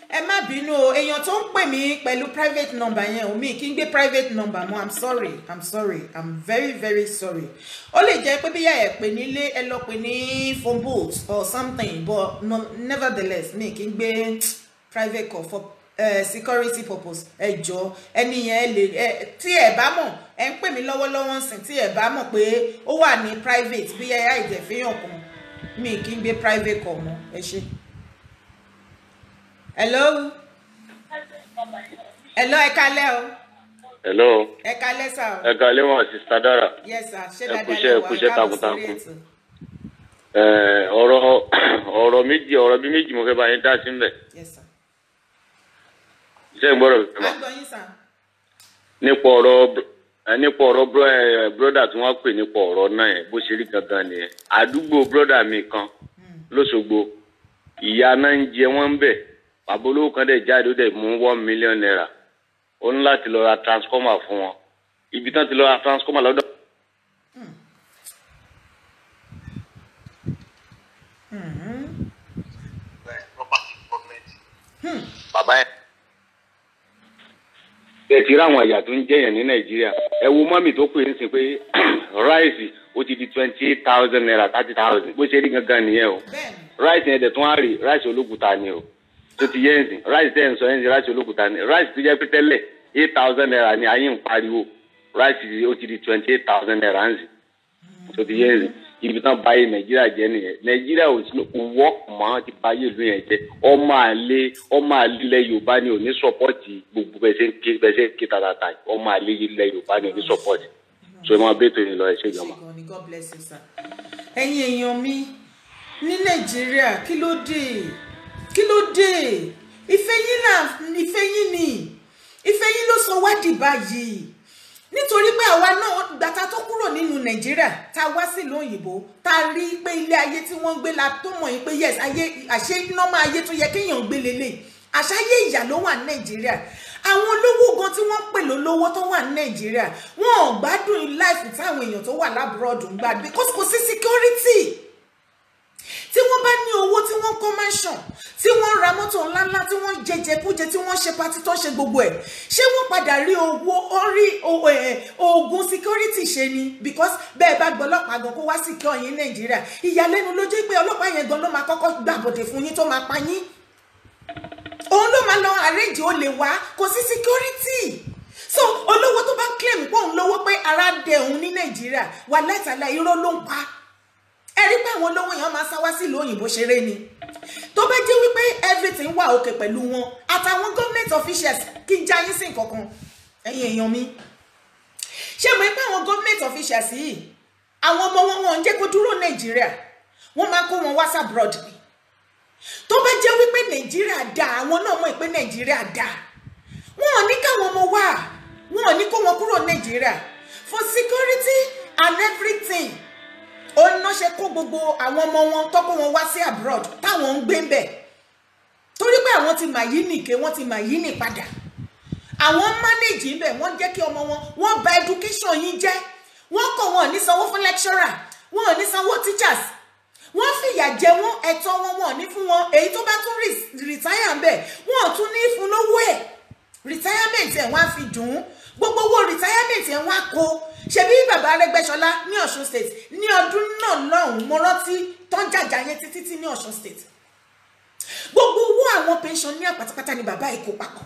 Ẹ má bínú o, èèyàn tó ń pè mí pẹ̀lú private number yẹn, omi kí n gbé private number mọ́. I'm sorry, I'm sorry, I'm very very sorry. Ó lè jẹ́ pé bíyà ẹ̀ pè nílé, ẹ lọ pè ní phone booth or something, but no, nevertheless mi kí n gbé private call for security purpose. Ẹ jọ, ẹni yẹn lè ẹ tí ẹ bá mọ̀ ẹ ń pè mí lọ́wọ́lọ́wọ́ ń sìn, tí ẹ bá mọ̀ pé ó wà ní private, bí ẹ àìjẹ̀fẹ́yàn kan, mi kí n gbé private call mọ́. Ẹ ṣé. Hello. Hello, ẹ kálẹ́ o. Hello. Ẹ kálẹ́ sà o. Ẹ kálẹ́ wọn, Sister Dara. Yes sir, ṣé Ẹ dáadáa kúṣẹ́, lẹ ẹ wà? kúṣẹ́ Ẹ káàbọ̀ sórí takuntakun. ètò. Ọ̀rọ̀ méjì, ọ̀rọ̀ bí méjì mo fẹ́ bá yín dá sí mbẹ̀. Yes sir. Ṣé ń gbọ́dọ̀ fi À mà? ń gbọ́ yín sà. Nípa ọ̀rọ̀ brother tí wọ́n pè nípa ọ̀rọ̀ náà yẹn, bó ṣe rí gangan nìyẹn. Àdúgbò brother mi kan lóṣogbo, ìyá náà ń jẹ wọ́n ń bẹ̀. Bàbá olówó kan dẹ̀ jáde, ó dẹ̀ mú ₦1 million. Ó ní láti lọ ra transformer fún wọn. Ibi tán ti lọ ra transformer lọ́dọ̀ Property government. Bàbá yẹn. Bẹ́ẹ̀ ti rí àwọn ẹ̀yà tó ń jẹ̀yàn ní Nàìjíríà. Ẹ wo mọ́mì tó pè é sí pé rice ó ti di ₦28,000, 30,000. Bó ṣe rí gangan nìyẹn o. Bẹ́ẹ̀ni. Rice yẹn dẹ̀ tún á rí rice olókùúta ni o. Tó ti yẹ ẹ̀ sìn. Rice tẹ̀ ń sọ ẹ̀ ń sìn, rice olókùúta ni. Rice tó jẹ́ pé tẹ́lẹ̀ ₦8,000 ni ayé ń pariwo. Rice ó ti di ₦28,000 ń sìn. Tó ti yẹ ẹ̀ sìn. Ibi tán báyé Nàìjíríà jẹ́ nìyẹn. Nàìjíríà ò sí wọ́ọ̀kì mọ́, ti báyé ìlú yẹn jẹ́. Ọmọ àlè, ọmọ àlè ilẹ̀ Yorùbá ni ò ní support gbogbo bẹ́ẹ̀ ṣe ń ké tàtàtà. Ọmọ àlè ilẹ̀ Yorùbá ni ò ní support. So ẹ máa bẹ́ẹ̀ tó yín lọ, ẹ ṣé gan ma. God bless you, sir. Ẹ̀yin èèyàn mi ní Nàìjíríà, kí ló dé? Kí ló dé? Ìfẹ́ yín là, ìfẹ́ yín ni, ìfẹ́ yín ló sọ wá di báyìí. Nítorí pé àwa náà gbàtà tó kúrò nínú Nàìjíríà, tá a wá sílùú òyìnbó, tá a rí pé ilé ayé tí wọ́n ń gbé la tó mọ̀ yín pé yes, ayé àṣẹ normal ayé tó yẹ kéèyàn gbé lélẹ̀, àṣàyè ìyà ló wà ní Nàìjíríà. Àwọn olówó gan tí wọ́n ń pè lólówó tó wà ní Nàìjíríà, wọn ò gbádùn life táwọn èèyàn tó wà l'abroad ń gbádùn, because kò sí security. Tí wọ́n bá ní owó, tí wọ́n kọ́ mansion, tí wọ́n ra mọ́tò ńláńlá, tí wọ́n jẹjẹkújẹ, tí wọ́n ṣe party, tó ń ṣe gbogbo ẹ̀, ṣé wọ́n padà rí owó orí oògùn security ṣe ni? Because bẹ́ẹ̀ bá gbọ́ ọlọ́pàá gan kó wá secure yín Nàìjíríà, ìyàlẹ́nu ló jẹ́ pé ọlọ́pàá yẹn gan ló máa kọ́kọ́ gbàbọ̀dẹ̀ fún yín tó máa pa yín. Òun ló máa lọ arrange ó lè wá. Kò sí security. So olówó tó bá claim pé òun lówó, pé ara dẹ òun ní Nàìjíríà, wà látàlá, irọ́ ló ń pa. Ẹ rí pé àwọn olówó yẹn máa sá wá sílùú òyìnbó ṣeré ni. Tó bá jẹ́ wípé everything wà okay pẹ̀lú wọn àtàwọn government officials, kí n já yín sí nǹkankan, ẹ̀yin èèyàn mi, ṣé mo pé àwọn government officials yìí, àwọn ọmọ wọn, wọn ń jẹ́ kó dúró Nàìjíríà, wọ́n máa kó wọn wá sí abroad ni. Tó bá jẹ́ wípé Nàìjíríà dáa, àwọn náà mọ̀ pé Nàìjíríà dáa, wọn ò ní káwọn ọmọ wá, wọn ò ní kó wọn kúrò Nàìjíríà for security and everything. Ó ná ṣe kó gbogbo àwọn ọmọ wọn tó kó wọn wá sí abroad táwọn ń gbé ń bẹ̀, torí pé àwọn ti mà yí nìké, wọ́n ti mà yí nì padà. Àwọn manage ń bẹ̀, wọ́n jẹ́ kí ọmọ wọn, wọ́n bà education yín jẹ́. Wọ́n kọ̀, wọn ò ní sanwó fún lecturer, wọn ò ní sanwó teachers, wọ́n fìyà jẹ wọ́n, ẹ̀tọ́ wọn, wọn ò ní fún wọn. Èyí tó bá tún retire ń bẹ̀, wọn ò tún ní fún lówó ẹ̀. Retirement ẹ̀, wọ́n á fi dùn ún. Gbogbo owó retirement ẹ̀, wọ́n á kó. Ṣebí bàbá Arẹ́gbẹ́ṣọlá ní Ọ̀ṣun State ní ọdún náà lọ́hùn, mo rántí tó ń jàjà yẹn títí tí ní Ọ̀ṣun State, gbogbo owó àwọn pensioner pátápátá ni bàbá yìí kó papọ̀.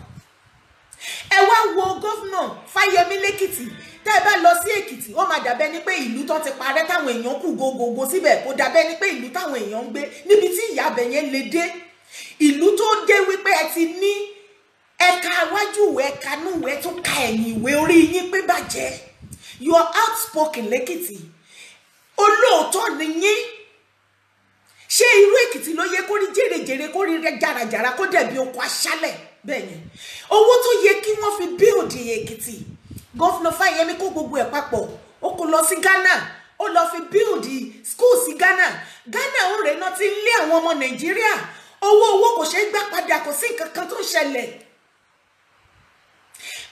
Ẹ wá wo governor Fáyẹmí lẹ́kìtì. Tẹ́ ẹ bá lọ sí Èkìtì, ó máa dàbẹ́ ni pé ìlú tó ti parẹ́, táwọn èèyàn kù gogogo síbẹ̀. Kò dàbẹ́ ni pé ìlú táwọn èèyàn ń gbé níbi tí ìyà abẹ yẹn lè dé. Ìlú tó dé wípé ẹ ti ní ẹ̀ka iwájú ìwé, ẹ̀ka inú ìwé, tún ka ẹ̀yìn ìwé, orí yín pé bàjẹ́. You are outspoken lẹ́kìtì, olóòótọ́ ni yín. Ṣé irú Èkìtì ló yẹ kó rí jèrèjèrè, kó rí rẹ jàràjàrà, kó dẹ̀bi oko aṣálẹ̀ bẹ́ẹ̀ yẹn? Owó tó yẹ kí wọ́n fi build Èkìtì, Governor Fáyẹmí kó gbogbo ẹ̀ papọ̀, ó kó lọ sí Ghana, ó lọ fi build school sí Ghana. Ghana ń rè náà ti ń lé àwọn ọmọ Nàìjíríà. Owó kò ṣeé gbà padà, kò sí nǹkan kan tó ń ṣẹlẹ̀.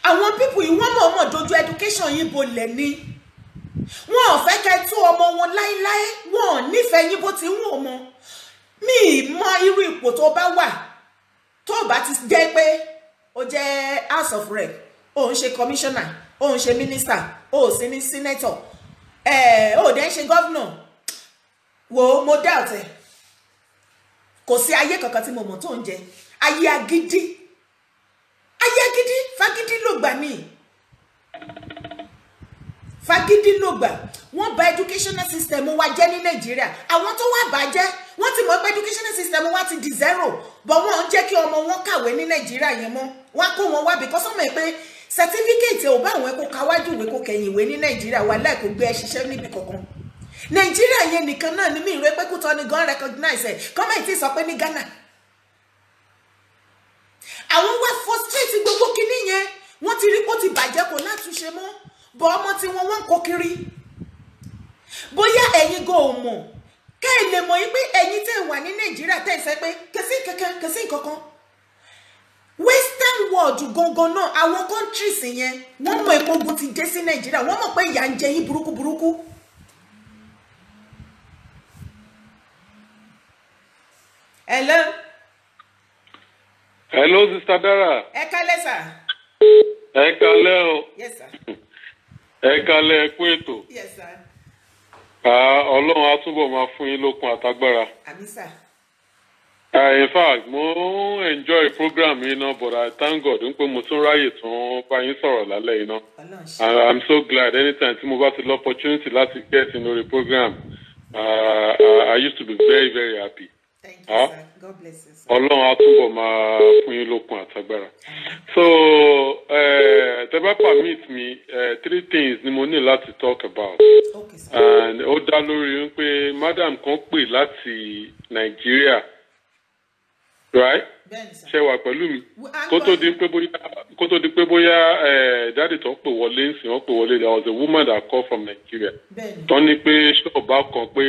Àwọn people yìí, wọ́n mọ̀ọ́mọ̀ dojú education yín bolẹ̀ ni. Wọn ò fẹ́ kẹ́ tó ọmọ wọn láéláé. Wọn ò nífẹ̀ẹ́ yín bó ti ń wò mọ́. Mi ì mọ irú ipò tó bá wà, tó bá ti jẹ́ pé ó jẹ́ House of Rep, ó ń ṣe commissioner, ó ń ṣe minister, ó sì ní senator, ó dẹ̀ ń ṣe governor, wo mo doubt ẹ̀. Kò sí ayé kankan tí mo mọ̀ tó ń jẹ ayé agídí. Ayé agídí, fagídí ló gbà ní, fagídí ló gbà. Wọ́n bà educational system wa jẹ́ ní Nàìjíríà. Àwọn tó wà bàjẹ́, wọ́n ti mọ̀ pé educational system wa ti di zero, but wọ́n ń jẹ́ kí ọmọ wọn kàwé ní Nàìjíríà yẹn mọ́. Wọ́n á kó wọn wá because wọ́n mọ̀ pé certificate ò bá àwọn ẹ̀kọ́ káwájú ìwé, kó kẹ̀yìn ìwé ní Nàìjíríà wà láì kó gbé ẹ ṣiṣẹ́ níbi kankan. Nàìjíríà yẹn nìkan náà ni mí ìrẹ́ pé kútọ́ ni gan recognize ẹ̀ kọ́mẹ̀ntì tí sọ pé ní Ghana àwọn wá frustrate gbogbo kinní yẹn. Wọ́n ti rí pé ó ti bàjẹ́, kò látúnṣe mọ́, bọ́ ọmọ tí wọ́n wọ́n ń kó kiri. Bóyá ẹ̀yin gan ò mọ̀, kẹ́ ẹ lè mọ̀ yín pé ẹ̀yin tẹ́ wà ní Nàìjíríà, tẹ́ ẹ sọ pé kẹsí kankan, kẹsí kankan, western world gangan náà, àwọn countries yẹn, wọ́n mọ̀ pé ogun ti dé sí Nàìjíríà. Wọ́n mọ̀ pé ìyà ń jẹ yín burúkú burúkú. Hello. Hello, Sister Dara. Ẹ kálẹ́, sir. Ẹ kálẹ́ o. Yes, sir. Ẹ kálẹ́, ẹ kú ètò. Yes, sir. Ọlọ́run á túbọ̀ máa fún yín lókun àtagbára. Àmín, sir. In fact, mo ń enjoy program yìí náà, but I thank God pé mo tún ráyè tún bá yín sọ̀rọ̀ lálẹ́ yìí náà. And I'm so glad anytime tí mo bá ti lọ opportunity láti get in lórí program, I used to be very, very happy. Thank you, sir. God bless you, sir. Ọlọ́run á túbọ̀ máa fún yín lókun àtagbára. So, tẹ́ bá permit me, three things ni mo ní láti talk about. Okay, sir. And ó dá lórí wípé madam kan pè láti Nàìjíríà, right? Bẹ́ẹ̀ni, sir. Ṣé wà pẹ̀lú mi? À ń Kó tó gbọ́ di yín. pé bóyá kó tó di pé bóyá daddy tó pè wọlé ń sìn wọ́n pè wọlé, there was a woman that called from Nigeria. Tán ní pé ṣọ́ọ̀bù kan pé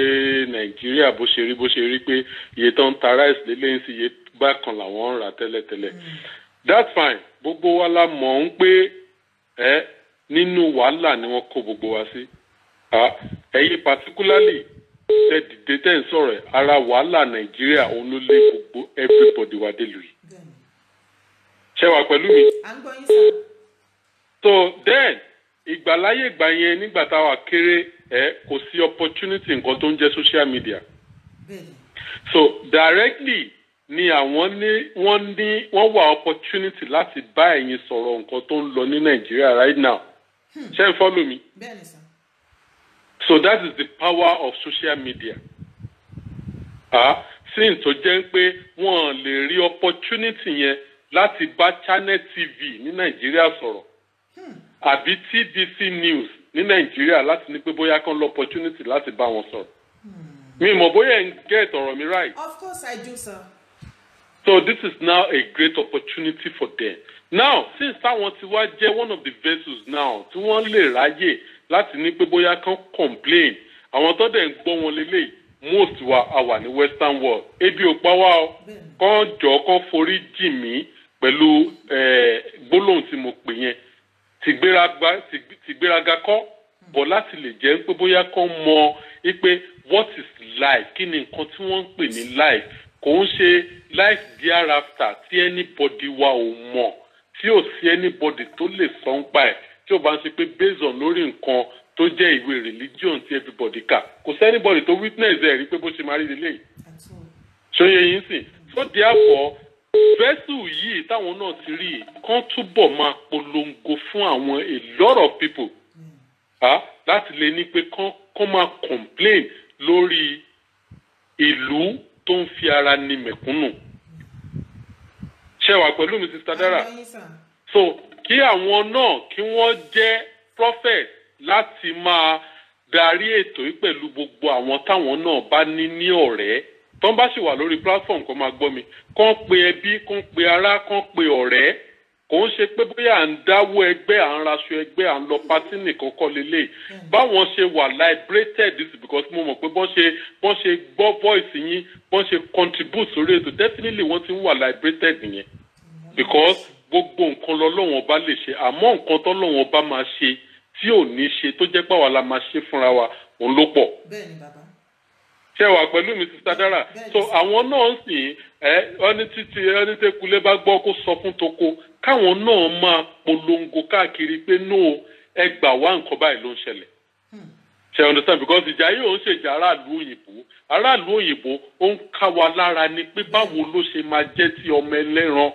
Nàìjíríà bó ṣe rí pé iye tó ń ta rice lélẹ́yìn sí iye bákan làwọn ń rà tẹ́lẹ̀tẹ́lẹ̀. That's fine. Gbogbo wa la mọ̀ ń pé ẹ nínú wàhálà ni wọ́n kó gbogbo wa sí. Ah, ẹ̀yin particularly tẹ dìde tẹ́ ń sọ̀rọ̀ ẹ̀, ara wàhálà Nàìjíríà òun ló lé gbogbo everybody wa délùú yìí. Ṣé wà pẹ̀lú mi? À ń gbọ́ yín, sir. So then, ìgbàláyè ìgbà yẹn, nígbà táwa kéré ẹ, kò sí opportunity nǹkan tó ń jẹ́ social media. So directly ni àwọn ní wọ́n ní wọ́n wà opportunity láti bá ẹ̀yin sọ̀rọ̀ nǹkan tó ń lọ ní Nàìjíríà right now. Ṣé ń follow mi? Bẹ́ẹ̀ni, sir. So that is the power of social media. Ah, since tó jẹ́ pé wọ́n lè rí opportunity yẹn láti bá Channel TV ní Nàìjíríà sọ̀rọ̀ àbí TVC News ní Nàìjíríà láti ní pé bóyá kán lọ opportunity láti bá wọn sọ̀rọ̀. Mi mọ̀ bóyá ẹ̀ ń get ọ̀rọ̀ mi right. Of course I do, sir. So this is now a great opportunity for them. Now, since táwọn ti wá jẹ́ one of the vessels now tí wọ́n lè ráyè láti ní pé bóyá kán complain, àwọn tó dẹ̀ ń gbọ́ wọn lélẹ̀, most wa a wà ní western world. Ebi ò pa wá o. Kán jọ kán forí jì mí pẹ̀lú gbólóhùn tí mo pè yẹn. Tìgbéraga kọ́ bọ̀ láti lè jẹ́ pé bóyá kán mọ pé what is life, kí ni nǹkan tí wọ́n ń pè ní life. Kò ń ṣe life thereafter tí anybody wa ò mọ̀, tí ò sí anybody tó lè sọ ń pa ẹ̀, tí ò bá ń ṣe pé based on lórí nǹkan tó jẹ́ ìwé religion tí everybody kà. Kò sí anybody tó witness ẹ̀ rí pé bó ṣe máa rí lélẹ́yìí. Ṣóyè yín sìn? So therefore, vessel yìí táwọn náà ti rí yìí, kán túbọ̀ máa polongo fún àwọn a lot of people, ah, láti lè ní pé kán máa complain lórí ìlú tó ń fi ara ní mẹ̀kúnnù. Ṣé wà pẹ̀lú mi, Sister Dara? À ń gbọ́ yín, sir. So kí àwọn náà kí wọ́n jẹ́ prophet láti máa darí ètò yìí pẹ̀lú gbogbo àwọn táwọn náà bá ní ní ọ̀rẹ́ tó ń bá sì wà lórí platform, kó máa gbọ́ mi, kán pe ẹbí, kán pe ará, kán pe ọ̀rẹ́. Kò ń ṣe pé bóyá à ń dáwọ́ ẹgbẹ́, à ń raṣọ ẹgbẹ́, à ń lọ party nìkan kọ́ lélẹ̀. Báwọn ṣe wà liberated this is because mo mọ̀ pé bọ́n ṣe gbọ́ voice yín, bọ́n ṣe contribute sórí ètò, definitely wọ́n ti ń wà liberated nìyẹn, because gbogbo nǹkan lọ́lọ́wọ́n bá lè ṣe, àmọ́ nǹkan tọ́lọ́wọ́n bá máa ṣe tí ò ní ṣe tó jẹ́ pàwọ́ la máa ṣe fúnra wa, òun ló pọ̀. Bẹ́ẹ̀ni, bàbá. Ṣé wà pẹ̀lú mi, Sister Dara? So àwọn náà ń sìn ẹ ẹni títí ẹni tẹ́kulé bá gbọ́ kó sọ fún toko, káwọn náà máa polongo káàkiri pé no, ẹ gbà wá, nǹkan báyìí ló ń ṣẹlẹ̀. Ṣe understand? Because ìjà yìí ò ń ṣèjà aráàlú òyìnbó. Aráàlú òyìnbó, ó ń ká wa lára ni pé báwo ló ṣe máa jẹ́ tí ọmọ ẹlẹ́ran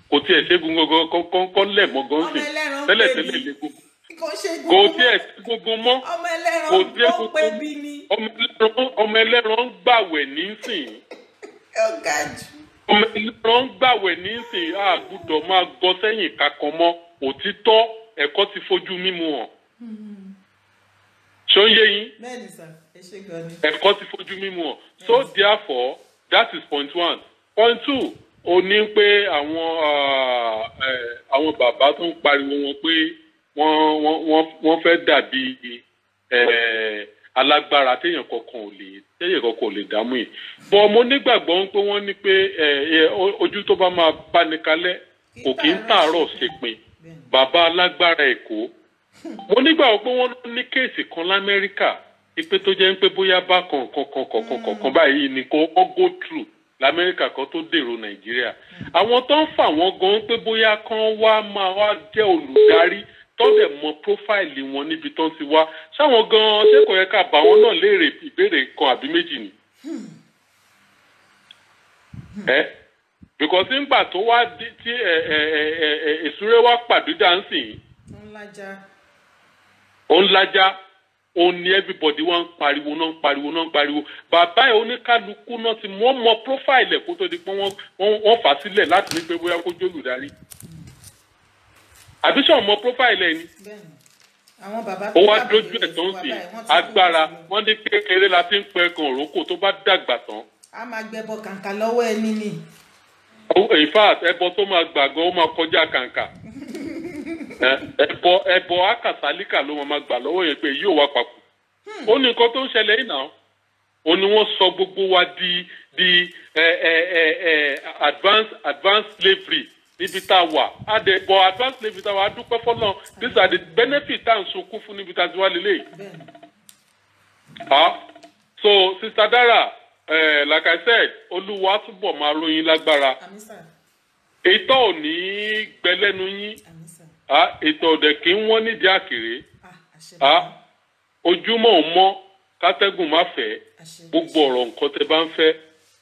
kò tiẹ̀ ṣẹ́gun gangan kọ́kọ́ lẹ̀ mọ́ gan Ọmọ sìn ẹlẹ́ran ń tẹ́lẹ̀ pè tẹ́lẹ̀ bí. lè gbogbo Kò ṣe kò gungun tiẹ̀ sí gungun mọ́. Ọmọ ẹlẹ́ran Kò tiẹ̀ ó ń pè bí ni. Ọmọ ẹlẹ́ran ń gbàwẹ̀ nísìnyí. Ó ga jù. Ọmọ ẹlẹ́ran ń gbàwẹ̀ nísìnyí. A gbúdọ̀ máa gọ sẹ́yìn kankan mọ́. Òtítọ́ ẹ̀kọ́ ti fojú mímu hàn. Ṣó ń yé yín? Bẹ́ẹ̀ni sir, ẹ ṣé gan ni. Ẹ̀kọ́ ti fojú mímu hàn. So therefore, that is point one. Point two, ó ní pé àwọn bàbá tó ń pariwo wọn pé wọ́n fẹ́ dàbí alágbára téèyàn kankan ò lè dààmú yìí bọ́. Mo nígbàgbọ́ pé wọ́n ní pé ojú tó bá máa bá ní kalẹ̀ kò kí ń tààrọ̀ ṣèpin. Bàbá alágbára Èkó, mo nígbàgbọ́ pé wọ́n ní case kan l'Amẹ́ríkà ipe tó jẹ́ pé bóyá bákan kankan kọ̀ọ̀kan kọ̀ọ̀kan báyìí ni kò kọ́ go through l'Amẹ́ríkà kan tó dèrò Nàìjíríà. Àwọn tó ń fà wọ́n gan pé bóyá kán wá máa wá jẹ́ olùdarí, tó dẹ̀ mọ profile wọn níbi tó ń ti wá, ṣáwọn gan ṣé kò yẹ ká bá wọn náà léèrè ìbéèrè kan àbí méjì ni? Ẹ because nígbà tó wá tí ẹ ẹ ẹ ẹ ìsúré wá pàdúdà ń sìn Ń lájà. Ó ń lájá. Ó ní everybody wọ́n ń pariwo náà, ń pariwo náà, ń pariwo. Bàbá ẹ̀, oníkálukú náà ti wọ́n mọ profile ẹ̀ kó tó di pé wọ́n fà á sílẹ̀ láti ní pé bóyá kó jólùdarí. Àbí sọ̀ mọ profile ẹ̀ ni? Bẹ́ẹ̀ni, àwọn bàbá Ó wá tó dójú ẹ̀ tó ń sìn agbára. Wọ́n ní kékeré la ti ń pẹ́ kan òrókò, tó bá dàgbà tán, a máa gbẹbọ kàǹkà lọ́wọ́ ẹni ni. In fact, ẹbọ tó máa gbàgbọ́, ó máa kọjá kàǹkà. Ẹbọ akàsálíkà ló máa gbà lọ́wọ́ yẹn pé yóò wá papọ̀. Ó ní nǹkan tó ń ṣẹlẹ̀ yìí náà, ó ní wọ́n sọ gbogbo wa di ẹ ẹ ẹ ẹ advanced slavery níbi tá a wà. Á dẹ̀ bọ̀ advanced slavery tá a wà á, dúpẹ́ fọ́nà. These are the benefits tá à ń sunkún fún níbi tá a ti wá lélẹ́yìí. Ah, so Sister Dara, like I said, Olúwa túbọ̀ máa ròyìn lágbára. Àmín sà. Ètò ò ní gbẹlẹ́nu yín. Àmín sà. Ah, ètò ọ̀dẹ̀ kì í wọ́n nídìí àkèrè. Ah, àṣẹ. Ah, ojúmọ́ ò mọ́ kátẹ́gùn má fẹ́. Àṣẹ. Gbogbo ọ̀rọ̀ nǹkan tẹ bá ń fẹ́,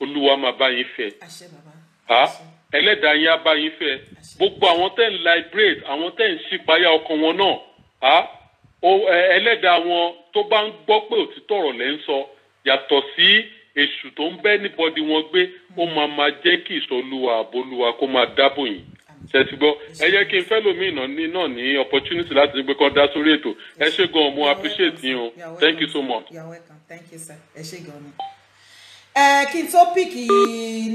Olúwa máa bá yín fẹ́. Àṣẹ, bàbá. Ah, ẹlẹ́dàá yín á bá yín fẹ́. Gbogbo àwọn tẹ́ ń liberate, àwọn tẹ́ ń ṣípayá ọkàn wọn náà, ah, ẹlẹ́dàá wọn tó bá ń gbọ́ pé òtítọ́ ọ̀rọ̀ lẹ́ ń sọ, yàtọ̀ sí èṣù tó ń bẹ́ níbọdí wọn gbé, ó máa máa jẹ́ kí ìṣọlúwa àbólúwa kó máa dábò yín. Ṣètì gbọ́, ẹ jẹ́ kí n fẹ́ lómi náà ní náà ní opportunity láti gbé kọ́ dá sórí ètò. Ẹ ṣé gan, mo appreciate yín o. You are. Thank you so much. You are welcome. Thank you, sir. Ẹ ṣé gan ni. Ẹ kí n tó pick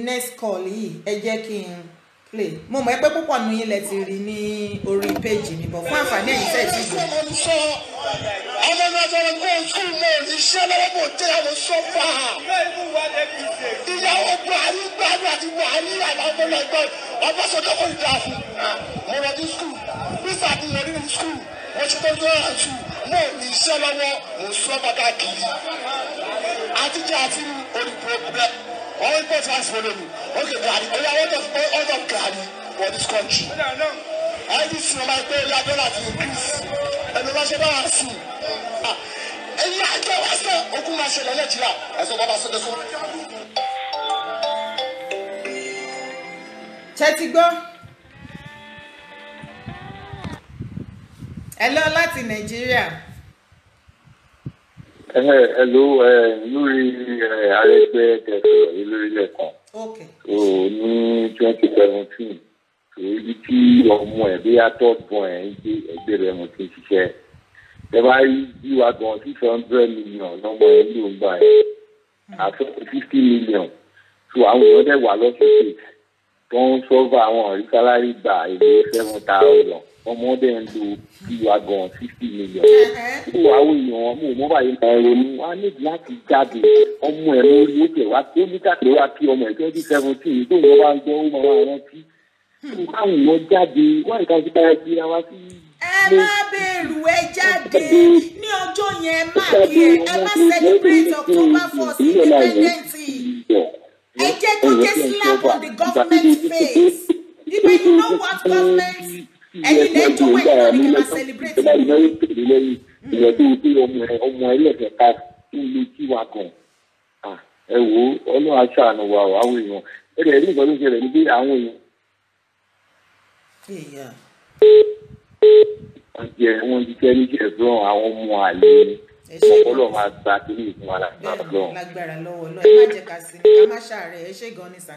next call yìí, ẹ jẹ́ kí n play. Mo mọ̀ pé púpọ̀ nù yín lẹ ti rí ní orí péjì mi, bọ̀ fún àǹfààní ẹ̀yin tẹ̀ tí gbọ́. Ọmọ náà sọ̀rọ̀ kó school mọ̀ iṣẹ́ lọ́wọ́ mọ̀ tẹ́ àwọn sọ́fà. Ìyàwó Buhari gbádùn àti Buhari àtàwọn ọmọ ẹgbẹ́ Ọbásanjọ́ kò ní dáa fún. Mo lọ sí school, visa ti yọ nínú school, mo ṣe tó tó àtù, mo ní iṣẹ́ lọ́wọ́, mo sọ bàtà kiri. Àtijọ́ àti orí problem, all import rice for me. Okay, gari, oya, what of gari for this country? IDC ọmọ ẹgbẹ́ oya dọ́là ti increase. Ẹnu bá ṣe bá wà sí. Ẹ̀yin àjọ wa sẹ́, ogun máa ṣẹlẹ̀ Nàìjíríà, ẹ̀sọ́ bàbá sọ́dọ̀ sọ́. Ṣé ti gbọ́? Ẹ lọ láti Nàìjíríà. Ẹ hello, ẹ lórí ẹ Arẹgbẹ tẹsán yìí lórí lẹ́ẹ̀kan. So ní 2017, so ibi tí ọmọ ẹ bí third born ẹ ń gbé, ẹgbẹ́ rẹ̀ mo ti ń ṣiṣẹ́. Ẹ bá rí bí wa gan, 600 million lọ́mọ ẹ ń lò ń gbà ẹ àti 50 million. So àwọn èèyàn dẹ̀ wà lọ́sọ̀ọ̀sẹ̀ tó ń sọ́fà, àwọn ọ̀rí salary gbà èlé 7,000, ọmọdé ń lo bí wa gan 50 million. So àwọn èèyàn mú mọ́ báyìí máa ronú, wọ́n á ní láti jáde. Ọmọ ẹ̀ lórí ó tẹ̀ wá tó ní káàkiri wá kí ọmọ ẹ̀ 2017 tó ń bá ń gbọ́, ó máa wá rántí. So káwọn èèyàn jáde wọ́n ìka sí káyọ̀ sí ra wá sí. Ẹ má bẹ̀rù, ẹ jáde ní ọjọ́ yẹn, ẹ má kí ẹ ẹ má celebrate October 1st independence. Ẹ jẹ́ kó jẹ́ slap on the government face ibẹ̀. You know what, government, ẹ̀yin lẹ́jọ́ wẹ̀ náà ní kí ẹ máa celebrate. Ìyẹn tó pé ọmọ ẹ, ọmọ ẹlẹ́kẹ̀ẹ́ta tó lè kí wa gan. Ẹ wo, Ọlọ́run aṣàánú wa o. Àwọn èèyàn ẹ dẹ̀ rí nǹkan tó ṣẹlẹ̀ ní pé àwọn èèyàn wọ́n jẹ, wọ́n jíjẹ́ ní jẹ̀bọ́n àwọn ọmọ àlè ni. Ọpọlọ máa gba kí ní ìfún wa lágbára lọ́wọ́. Lágbára lọ́wọ́ lọ, ẹ má jẹ́ ká sinmi, ká má ṣàárẹ̀. Ẹ ṣé gan ni sá.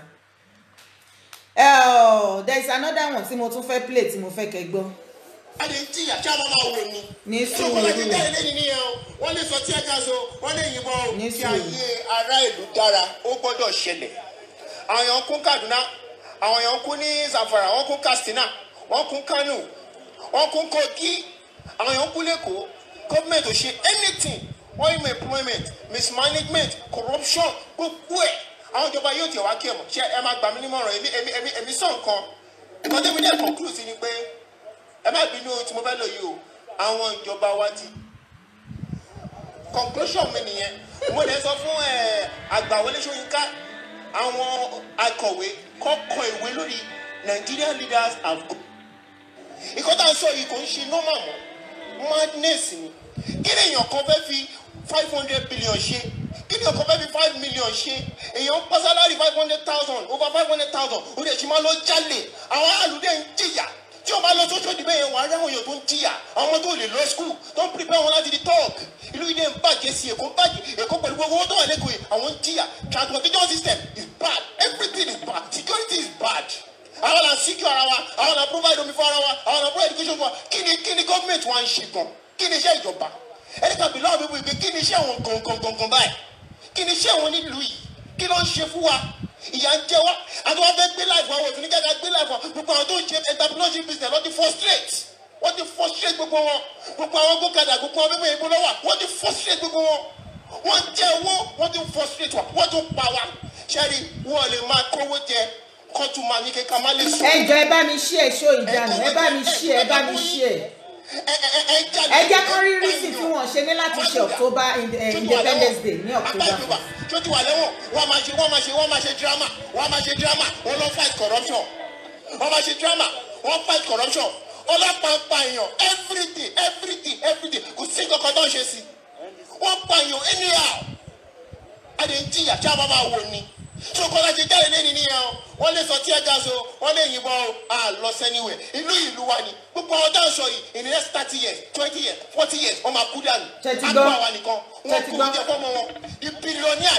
There is another one tí mo tún fẹ́ play, tí mo fẹ́ kẹ́ gbọ́. A lè jìyà kí a máa máa wò ni. Ní Tí wọ́n bá ti sùúrù. jáde lẹ́yìn nìyẹn o, wọ́n lè sọ tí ẹ ká so, wọ́n lè yìnbọn o. Ní Kí sùúrù. ayé ará ìlú dára, ó gbọ́dọ̀ ṣẹlẹ̀. Àwọn èèyàn kún Kaduna, àwọn èèyàn kún ní Zamfara, wọ́n kún Katsina, wọ́n kún Kano, wọ́n kún Kogi, àwọn èèyàn kún l'Ékòó. Government ò ṣe anything. Unemployment, mismanagement, corruption, gbogbo ẹ̀. Àwọn ìjọba yóò tiẹ̀ wá kí ẹ̀ mọ̀. Ṣé ẹ máa gbà mí nímọ̀ràn? Èmi sọ nǹkan. Nǹkan tẹ́mi dẹ̀ conclude sí ni pé, ẹ má bínú tí mo fẹ́ lò yìí o, àwọn ìjọba wa ti conclusion mi nìyẹn. Mo lè sọ fún ẹ àgbà Wọlé Ṣóyínká, àwọn akọ̀wé kọ́kọ́ ìwé lórí Nigerian leaders have go. Ìkọ́ tá à ń sọ yìí kò ń ṣe normal mọ́, madness ni. Kí ni èèyàn kan fẹ́ fi 500 billion ṣe? Kí ni èèyàn kan fẹ́ fi 5 million ṣe? Èèyàn ń pa salary 500,000, over 500,000, ó lè ṣe máa lọ jalè. Àwọn aráàlú dẹ̀ ń jìyà. Tí o bá lọ sóṣòdì bẹ́ẹ̀ yẹn, wà á rí àwọn èèyàn tó ń jìyà, àwọn ọmọ tó lè lọ school, tó ń prepare wọn láti di talk ìlú yìí. bàjẹ́ sí, Èkó ń bàjẹ́. Èkó pẹ̀lú gbogbo owó tó wà lẹ́kọ̀ọ́ yìí, àwọn ń jìyà. Transportation system is bad, everything is bad, security is bad. Àwọn là ń secure ara wa, àwọn là ń provide omi fún ara wa, àwọn là ń provide education fún wa. Kí ni government wa ń ṣe gan? Kí ni iṣẹ́ ìjọba? Ẹni kan bìlọ́ọ̀ mi wípé kí ni iṣẹ́ wọn gangan gangan báyìí? Kí ni iṣẹ́ wọn nílùú yìí? Kí ló ń ṣe fún wa? Ìyà ń jẹ wá. Àti wọn fẹ́ gbé life wọn, òtún ní kẹ́kẹ́ gbé life wọn. Gbogbo àwọn tó ń ṣe entrepreneurship business, wọ́n ti frustrate, wọ́n ti frustrate gbogbo wọn. Gbogbo àwọn gókàdà, gbogbo àwọn mímú ìbò lọ́wọ́, wọ́n ti frustrate gbogbo wọn. Wọ́n jẹ owó, wọ́n ti frustrate wa, wọ́n tún pa wa. Ṣẹ́rí wọ́n lè máa kówó jẹ kó tún máa ní kíkà má lè sùn. Ẹ jọ̀ọ́, ẹ bá mi share show ìdànù, ẹ bá mi share, ẹ bá mi share. Ẹ jẹ́ kó rí reason tí wọ́n ṣe ní láti ṣe October Independence Day ní October. Tó ti wà lẹ́wọ̀n, wọ́n máa ṣe, wọ́n máa ṣe, wọ́n máa ṣe drama, wọ́n máa ṣe drama. Wọ́n lọ fight corruption, wọ́n máa ṣe drama, wọ́n fight corruption. Ọlọ́pàá ń pa èèyàn everyday, everyday, everyday. Kò sí nǹkan tó ń ṣe sí. Wọ́n pa èèyàn anyhow. A lè ń jìyà tí a máa máa wò ni tó kọ́ láti jáde lẹ́ni nìyẹn o. Wọ́n lè sọ tear gas o, wọ́n lè yìnbọn o, a lọ sẹ́niwẹ̀. Ìlú ìlú wa ni. Gbogbo àwọn táwọn sọ yìí, in the next 30 years, 20 years, 40 years, wọ́n máa kú dànù. Ṣé ti Á gbọ́? kó àwa nìkan. Wọ́n Ṣé ti kó gbọ́? oúnjẹ fọ́mọ wọn.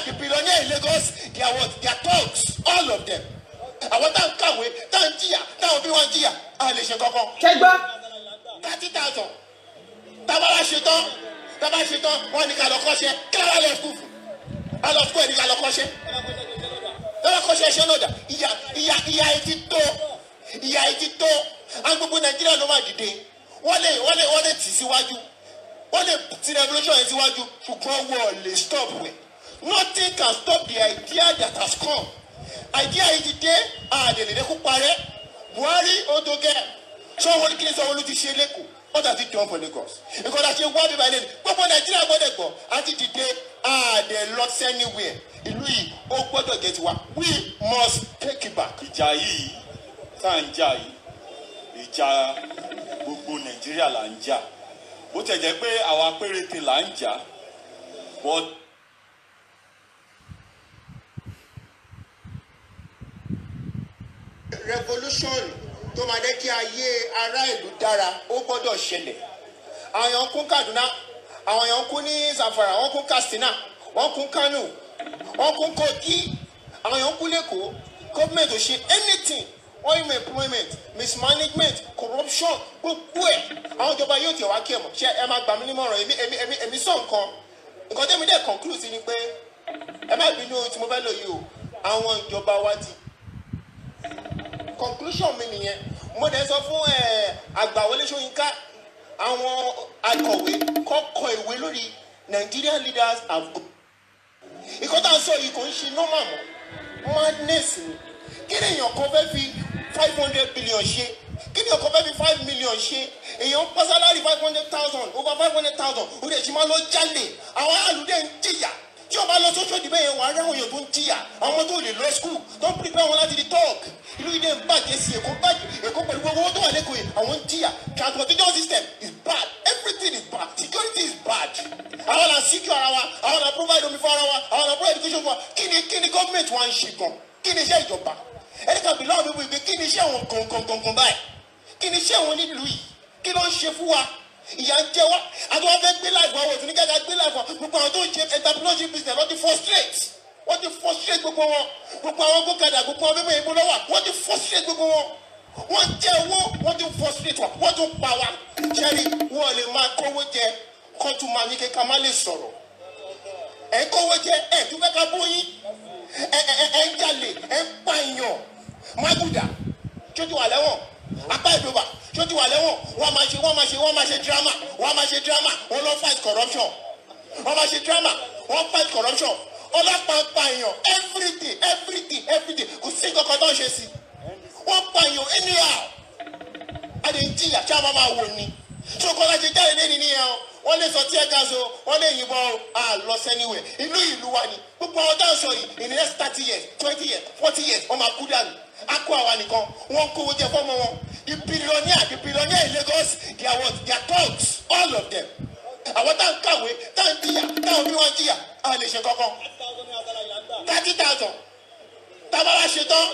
The billionaire in Lagos, they are what? They are thugs, all of them. Àwọn táwọn kàwé, táwọn jìyà, táwọn bí wọ́n jìyà, a lè ṣe kankan. Ṣé gbọ́? 30,000. Tábà wá ṣe tán, tábà ṣe tán, wọ́n ní ká lọ kọ́ṣẹ́. Kí ló wá lọ school fún? A lọ school ẹ̀ ní ká lọ kọ́ṣẹ́. Tábà kọ́ṣẹ́ iṣẹ́ náà dà? Ìyà, ìyà, ìyà etí tó, ìyà etí tó. Àwọn gbogbo Nàìjíríà ló máa dìde. Wọ́n lè tì síwájú, wọ́n lè ti revolution yẹn síwájú, ṣùgbọ́n wọ́n lè stop ẹ̀. Nothing can stop the idea that has come. Idea yìí ti dé, àdèlè kó parẹ́. Buhari ó tó gẹ́. Sanwó-Olú, kí ni Sanwó-Olú ti ṣe lẹ́kọ̀ọ́? What has he done for Lagos? Nǹkan tá a ṣe wá bíbá ilé ni gbogbo Nàìjíríà gbọ́dọ̀ gbọ́ àti dìde. Àdè lọ anywhere. Ìlú yìí, ó gbọ́dọ̀ jẹ́ tiwa. We must take it back. Ìjà yìí tá à ń jà yìí, ìjà gbogbo Nàìjíríà là ń jà. Bó tẹ̀ jẹ́ pé àwa péréte là ń jà, but Revolution tó máa jẹ́ kí ayé ará ìlú dára, ó gbọ́dọ̀ ṣẹlẹ̀. Àwọn èèyàn kún Kaduna, àwọn èèyàn kún ní Zamfara, wọ́n kún Katsina, wọ́n kún Kano, wọ́n kún Kogi, àwọn èèyàn kún lẹ́kọ̀ọ́. Government ò ṣe anything. Unemployment, mismanagement, corruption, gbogbo ẹ̀. Àwọn ìjọba yóò tẹ̀ wá kí ẹ̀ mọ̀. Ṣé ẹ máa gbà mí nímọ̀ràn? Èmi sọ nǹkan tẹ́mi dẹ̀ conclude sí ni pé, ẹ má bínú ohun tí mo fẹ́ lò yìí o, àwọn ìjọba wa ti, conclusion mi nìyẹn. Mo dẹ̀ sọ fún ẹ àgbà Wọlé Ṣóyínká, àwọn akọ̀wé kọ́kọ́ ìwé lórí Nigerian leaders have go. Ìkọ́ tá à ń sọ yìí kò ń ṣe normal mọ́, madness ni. Kí ni èèyàn kan fẹ́ fi 500 billion ṣe? Kí ni èèyàn kan fẹ́ fi 5 million ṣe? Èèyàn ń pa salary 500,000, over 500,000, ó dẹ̀ ṣì máa lọ jalè. Àwọn aráàlú dẹ̀ ń jìyà. Tí o bá lọ sóṣòdì bẹ́ẹ̀ yẹn, wà á ráwọn èèyàn tó ń jìyà, àwọn ọmọ tó lè lọ school, tó ń prepare wọn láti di thug. Ìlú yìí dẹ̀ ń bàjẹ́ sí. Èkó bàjẹ́. Èkó pẹ̀lú gbogbo owó tó wà lẹ́kọ̀ọ́ yìí, àwọn ń jìyà. Transportation system is bad, everything is bad, security is bad. Àwọn là ń secure ara wa, àwọn là ń provide omi fún ara wa, àwọn là ń provide education fún wa. Kí ni government wa ń ṣe gan? Kí ni iṣẹ́ ìjọba? Ẹni kan bìlọ́ọ̀ mi wípé kí ni iṣẹ́ wọn gangan gangan báyìí? Kí ni iṣẹ́ wọn nílùú yìí? Kí ló ń ṣe fún wa? Ìyà ń jẹ wá. Àti wọn fẹ́ gbé life wọn, òtún ní kẹ́kẹ́ gbé life wọn. Gbogbo àwọn tó ń ṣe entrepreneurship business, wọ́n ti frustrate, wọ́n ti frustrate gbogbo wọn. Gbogbo àwọn gókàdà, gbogbo àwọn mímú ìbò lọ́wọ́, wọ́n ti frustrate gbogbo wọn. Wọ́n jẹ owó, wọ́n ti frustrate wa, wọ́n tún pa wa. Ṣẹ́rí wọ́n lè máa kówó jẹ kó tún máa ní kíkà má lè sọ̀rọ̀. Ẹ̀ ń kówó jẹ, ẹ̀ tún fẹ́ ká bóyín. Ẹ̀ ń jalè, ẹ̀ ń pa èèyàn. Mágùdà tó ti wà lẹ́wọ̀n, apá ìdòbà tó ti wà lẹ́wọ̀n. Wọ́n máa ṣe, wọ́n máa ṣe, wọ́n máa ṣe drama, wọ́n máa ṣe drama. Wọ́n lọ fight corruption, wọ́n máa ṣe drama, wọ́n fight corruption. Ọlọ́pàá ń pa èèyàn everyday, everyday, everyday. Kò sí nǹkan tó ń ṣe sí. Wọ́n pa èèyàn anyhow. A lè jìyà tí a máa máa wò ni tó kọ́ láti jáde lẹ́ni nìyẹn o. Wọ́n lè sọ tear gas o, wọ́n lè yìnbọn o, a lọ anywhere. Ìlú ìlú wa ni. Gbogbo àwọn táwọn sọ yìí, in the next 30 years, 20 years, 40 years, wọ́n máa kú dànù. Á kó àwa nìkan. Wọ́n kówó jẹ fọ́mọ wọn. The billionaire in Lagos, they are what? They are thugs, all of them. Àwọn táwọn kàwé, táwọn jìyà, táwọn bí wọ́n jìyà, a lè ṣe kankan. 30,000. Tábà wá ṣe tán,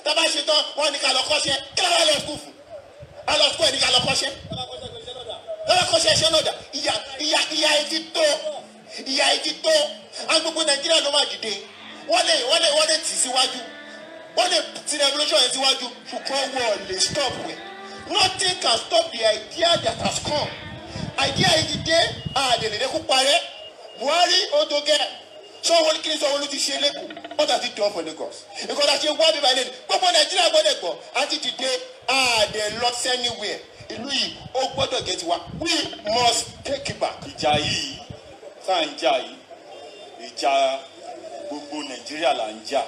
tábà ṣe tán, wọ́n ní ká lọ kọ́ṣẹ́. Kí ló wá lọ school fún? A lọ school ẹ̀ ní ká lọ kọ́ṣẹ́. Lọ́wọ́ kọ́ṣẹ́ iṣẹ́ náà dà? Ìyà, ìyà, ìyà etí tó, Ìyà yìí ti tó. Àwọn gbogbo Nàìjíríà ló máa dìde. Wọ́n lè tì síwájú, wọ́n lè ti revolution yẹn síwájú, ṣùgbọ́n wọ́n lè stop ẹ̀. Nothing can stop the idea that has come. Idea yìí ti dé, àdèlè kó parẹ́. Buhari ó tó gẹ́. Sanwó-Olú, kí ni Sanwó-Olú ti ṣe l'Ékòó? What has he done for Lagos? Nǹkan tá a ṣe wá bíbá ilé ni gbogbo Nàìjíríà gbọ́dọ̀ gbọ́ àti dìde. Àdè lọ anywhere. Ìlú yìí, ó gbọ́dọ̀ jẹ́ tiwa. We must take it back. Ìjà yìí tá à ń jà yìí, ìjà gbogbo Nàìjíríà là ń jà.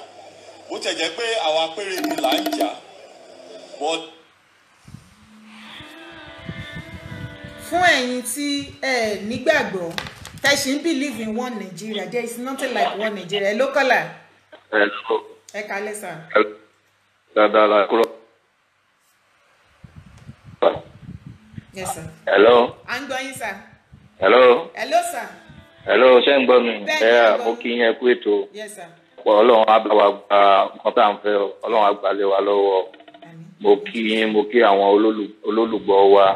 Bó tẹ̀ jẹ́ pé àwa péréte là ń jà, but Fún ẹ̀yin tí ẹ nígbàgbọ́, tẹ́ ṣì ń believe in one Nigeria, there is nothing like one Nigeria. Ẹ ló kọ́là. Hello. Ẹ kalẹ́ sà. Dáadáa la kúrò. Yes sir. Hello. À ń gbọ́ yín sà. Hello. Hello sir. Hello, ṣé ń gbọ́ mi? Bẹ́ẹ̀ni, Ẹ à ń gbọ́. Mo kí yín, ẹ kú ètò. Yes sir. Pọ̀ Ọlọ́run á bá wa gba nǹkan tá à ń fẹ́ o. Ọlọ́run á gbà lé wa lọ́wọ́. Mo kí yín, mo kí àwọn olólùgbọ́ wa,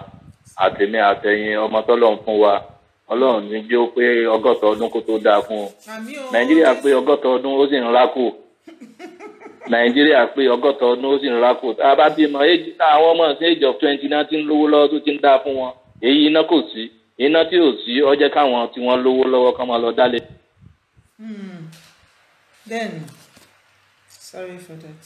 àtèmi àtẹ̀yin, ọmọ tọ́lọ́run fún wa. Ọlọ́run ní jẹ́ ó pé 60 ọdún kó tó dáa fún un. Àmín o. Nàìjíríà pé 60 ọdún, ó sì ń rákò. Nàìjíríà pé 60 ọdún, ó sì ń rákò. Tá a bá bímọ àwọn ọmọ sí age of 20 náà ti ń lówó lọ́wọ́, tó ti ń dáa fún wọn. Èyí iná kò sí. Iná tí ò sí, ó jẹ́ káwọn tí wọ́n lówó lọ́wọ́ kán máa lọ dálé. Then, sorry for that.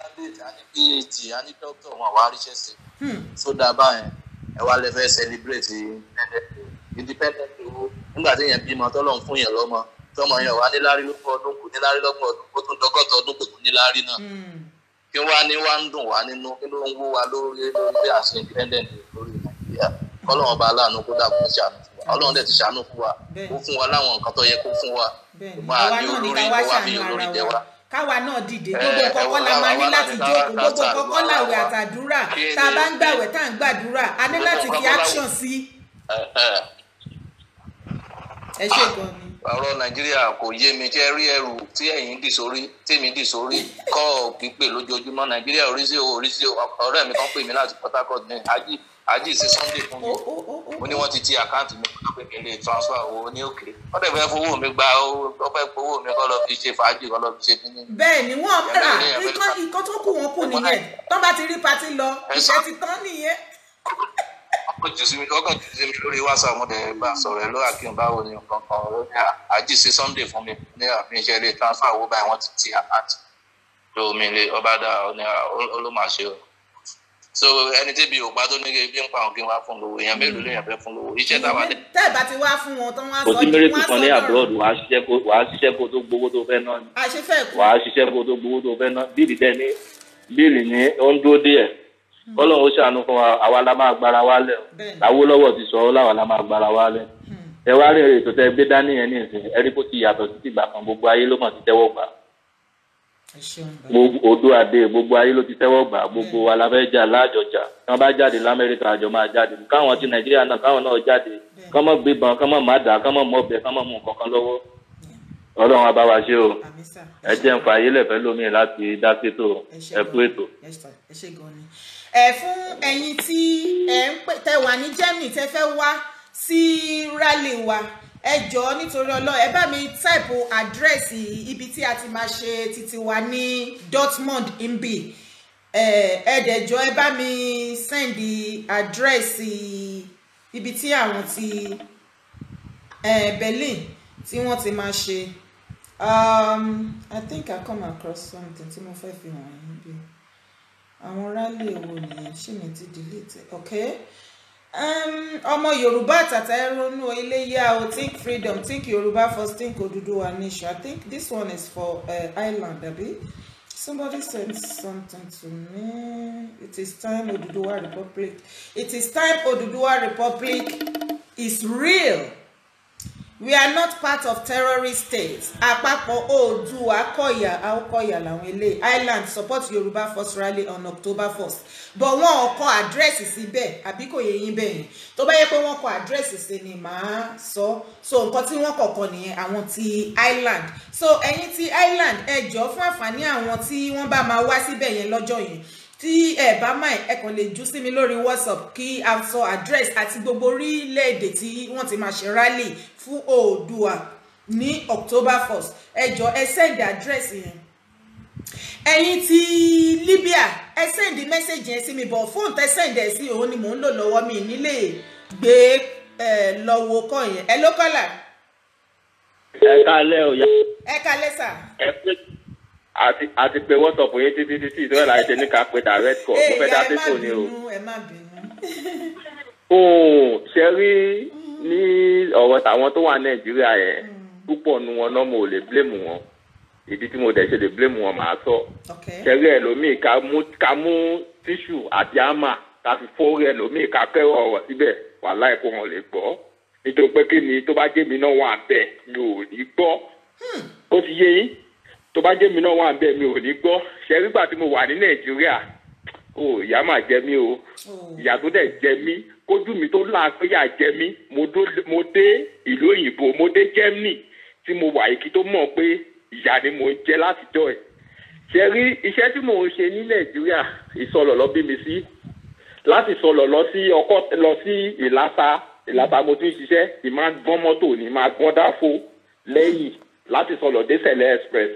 A ní PhD, a ní doctor, wọn wá ríṣẹ́ sí sódà báyẹn. Ẹ wá lè fẹ́ celebrate independent owó nígbà tí yẹn bímọ, tọ́lọ́run fún yẹn lọ́mọ, tọmọ yẹn wà níláárí lógún ọdún, kò níláárí lọ́gbọ̀n ọdún, ó tún dọ́gọ́ta ọdún, kò tún níláárí náà. Kí wá ní wá ń dùn wá nínú? Kí ló ń wó wa lórí bí a ṣe independent lórí Nàìjíríà? Kọ́lọ́run ọba aláàánú kó dàbò ṣàánú fún wa. Ọlọ́run dẹ̀ ti ṣàánú fún wa, ó fún wa láwọn nǹkan tó yẹ kó fún wa. Bẹ́ẹ̀ni, Ṣùgbọ́n àwa àní náà ní olórí ká wá ó wá fi ṣàánú olórí ara jẹ wa, wá. Káwa náà dìde. Gbogbo nǹkan kọ́ la máa ní láti jókòó, gbogbo nǹkan kọ́ làwẹ̀ àtàdúrà. Tá a bá ń gbàwẹ̀, tá à ń gbàdúrà, a ní láti fi action sí. Ẹ ṣe gan ni. Ọ̀rọ̀ Nàìjíríà kò yé mi. Jẹ́ rí ẹrù tí ẹ̀yin dì sórí, tèmi dì sórí kọ́ pípé lójoojúmọ́. Nàìjíríà orí sí o, orí sí o. Ọ̀rẹ́ mi kan pè mí láti Port Harcourt ní ají ají sí Sunday fún mi. Mo ní wọ́n ti ti account mi pé kí n lè transfer owó ní òkè. Wọ́n dẹ̀ fẹ́ fowó mi gba owó, wọ́n fẹ́ fowó mi kọ́ lọ fi ṣe fàájì, kọ́ lọ fi ṣe kíní. Bẹ́ẹ̀ ni, wọ́n rà nǹkan tó kù, wọ́n kù nìyẹn. Tó bá ti rí party lọ, iṣẹ́ ti tán nìyẹn. Ọkọ̀ jù sí mi lórí WhatsApp. Mo dẹ̀ bá sọ̀rọ̀ ẹ̀ ló àkíyàn, báwo ni nǹkan kan ó ní àjí sí Sunday fún mi ní àfihàn iṣẹ́ ilé transfer owó báyìí, wọ́n ti ti account tó mi lè ọba dá ọ ní ó ló máa ṣe o. So ẹni tí bí òpá tó ní ebi ń pa òun, kí n wá fún lówó? Èèyàn mélòó lèèyàn fẹ́ fún lówó? Iṣẹ́ táwa dẹ̀ Tẹ́ ẹ̀ bá ti wá fún wọn tán, wọ́n á Kò sọ sí miracle wọ́n á kan sọ ní dọ̀rọ̀. abroad. Wàá ṣiṣẹ́ kó tó gbowó tó fẹ́ ná ni. Àṣefẹ́ kú. Wàá ṣiṣẹ́ kó tó gbowó tó fẹ́ ná. Bill tẹ́ ní bill ní ó ń dúró díẹ̀. Kọ́lọ́run ó ṣàánú fún wa. Àwa la máa gbára wa lẹ̀ o. Awólọ́wọ̀ ti sọ ọ́ láwa la máa gbára wa lẹ̀. Ẹ wá rí ètò tẹ gbé dání yẹn ní ìsìn, ẹ rí bó ti yàtọ̀ sí tìgbà kan. Gbogbo ayé ló mọ̀ ti tẹ́wọ́ gbà. Ẹ ṣeun bàbá. Gbogbo odò àdé, gbogbo ayé ló ti tẹ́wọ́ gbà. Gbogbo wa la fẹ́ jà láàjọjà. Tí wọ́n bá jáde lamẹ́ríkà, àjọ máa jáde. Káwọn ti Nàìjíríà náà, káwọn náà jáde, kán mọ́ gbébọn, kán mọ́ má dà, kán mọ́ mọ́bẹ, kán mọ́ mú nǹkan kan lọ́wọ́. Ọlọ́run á bá wa ṣe o. Àmín sà. Ẹ jẹ́ ń fa ayé lẹ̀fẹ́ lómi láti dá sétò. Ẹ kú ètò. Yes, sir. Ẹ ṣé gan ni. Ẹ fún ẹ̀yin tí ẹ ń pè, tẹ wà ní Germany, tẹ fẹ́ wá sí rally wa, ẹ jọ̀ọ́, nítorí Ọlọ́run, ẹ bá mi type address ibi tí a ti máa ṣe títí wa ní Dortmund imbi. Ẹ dẹ̀ jọ̀ọ́, ẹ bá mi send address ibi tí àwọn ti Berlin tí wọ́n ti máa ṣe. I think I come across something tí mo fẹ́ fi hàn yín bí àwọn rally wo nìyẹn. Ṣé mi ti delete? Okay. Ọmọ Yorùbá àtàtà, ẹ ronú iléyà o. Think freedom, think Yorùbá first, think Odùduwà nation. I think this one is for Ireland, abi? Somebody sent something to me. It is time Oduduwa Republic, it is time Oduduwa Republic is real. We are not part of terrorist states. Àpapọ̀ Oòduà Kọ̀yà Àwòkọ̀yà làwọn eléyìí. Ireland support Yorùbá First rally on October 1st, but wọn ò kọ address síbẹ̀, àbí kò yẹ yín bẹ́ẹ̀ yẹn? Tó bá yẹ pé wọ́n kọ address sí ni, màá sọ. So nǹkan tí wọ́n kọ̀ọ̀kan nìyẹn, àwọn ti Ireland. So ẹ̀yin ti Ireland, ẹ jọ̀ọ́, fún àǹfààní àwọn tí wọ́n bá máa wá síbẹ̀ yẹn lọ́jọ́ yẹn. Tí ẹ bá máa, ẹ kàn lè jù sí mi lórí WhatsApp kí a sọ address àti gbogbo orílẹ̀-èdè tí wọ́n ti máa ṣe rally fún Oòduà ní October 1st. Ẹ jọ, ẹ send address yẹn. Ẹ̀yin ti Libya, ẹ send message yẹn sí mi bọ̀. Fóònù tẹ send ẹ sí, òun ni mò ń lò lọ́wọ́, mi nílé gbé ẹ lọ́wọ́ kọ́ yẹn. Ẹ ló kọ́là. Ẹ kálẹ́ o ya. Ẹ kálẹ́ sà. Ẹ pé àti pé WhatsApp yín títí títí ìtura láì ṣe ní ká pé direct call. Mo fẹ́ dá Ẹ má sí tòní o. bínú, ẹ má bínú. Ooo, ṣe rí ní ọ̀rọ̀ tàwọn tó wà Nàìjíríà yẹn, púpọ̀ nu wọn náà, mo ò lè blame wọn. Ìdí tí mo dẹ̀ ṣe lè blame wọn, màá sọ. Ṣe rí ẹlòmíì, ká mú tissue àti àmà ká fi fórí ẹlòmíì, ká kẹ́rọ ọ̀rọ̀ síbẹ̀, wàláhì kó wọn lè gbọ́. Nítorí pé kí ni, tó bá jẹ́ mi náà wà bẹ́ẹ̀, mi ò ní gbọ́. Ó ti yé yín, tó bá jẹ́ mi náà wà bẹ́ẹ̀, mi ò ní gbọ́. Ṣe rí gbà tí mo wà ní Nàìjíríà o, ìyà máa jẹ mí o. Ìyà tó dẹ̀ jẹ mí, kójú mi tó là pé yà jẹ mí, mo dé ìlú òyìnbó, mo dé Germany tí mo wà yìí kí tó mọ̀ pé ìyà ni mo ń jẹ látijọ́ ẹ̀. Ṣe rí iṣẹ́ tí mò ń ṣe ní Nàìjíríà, Ìsọlọ̀ lọ bí mi sí. Láti Ìsọlọ̀ lọ sí ọkọ lọ sí Ìlàsà, Ìlàsà mo ti ń ṣiṣẹ́. Ìmáa gbọ́n mọ́tò ní máa gbọ́n dáfó lẹ́yìn láti Ìsọlọ̀ dé Sẹ̀lẹ̀ Express.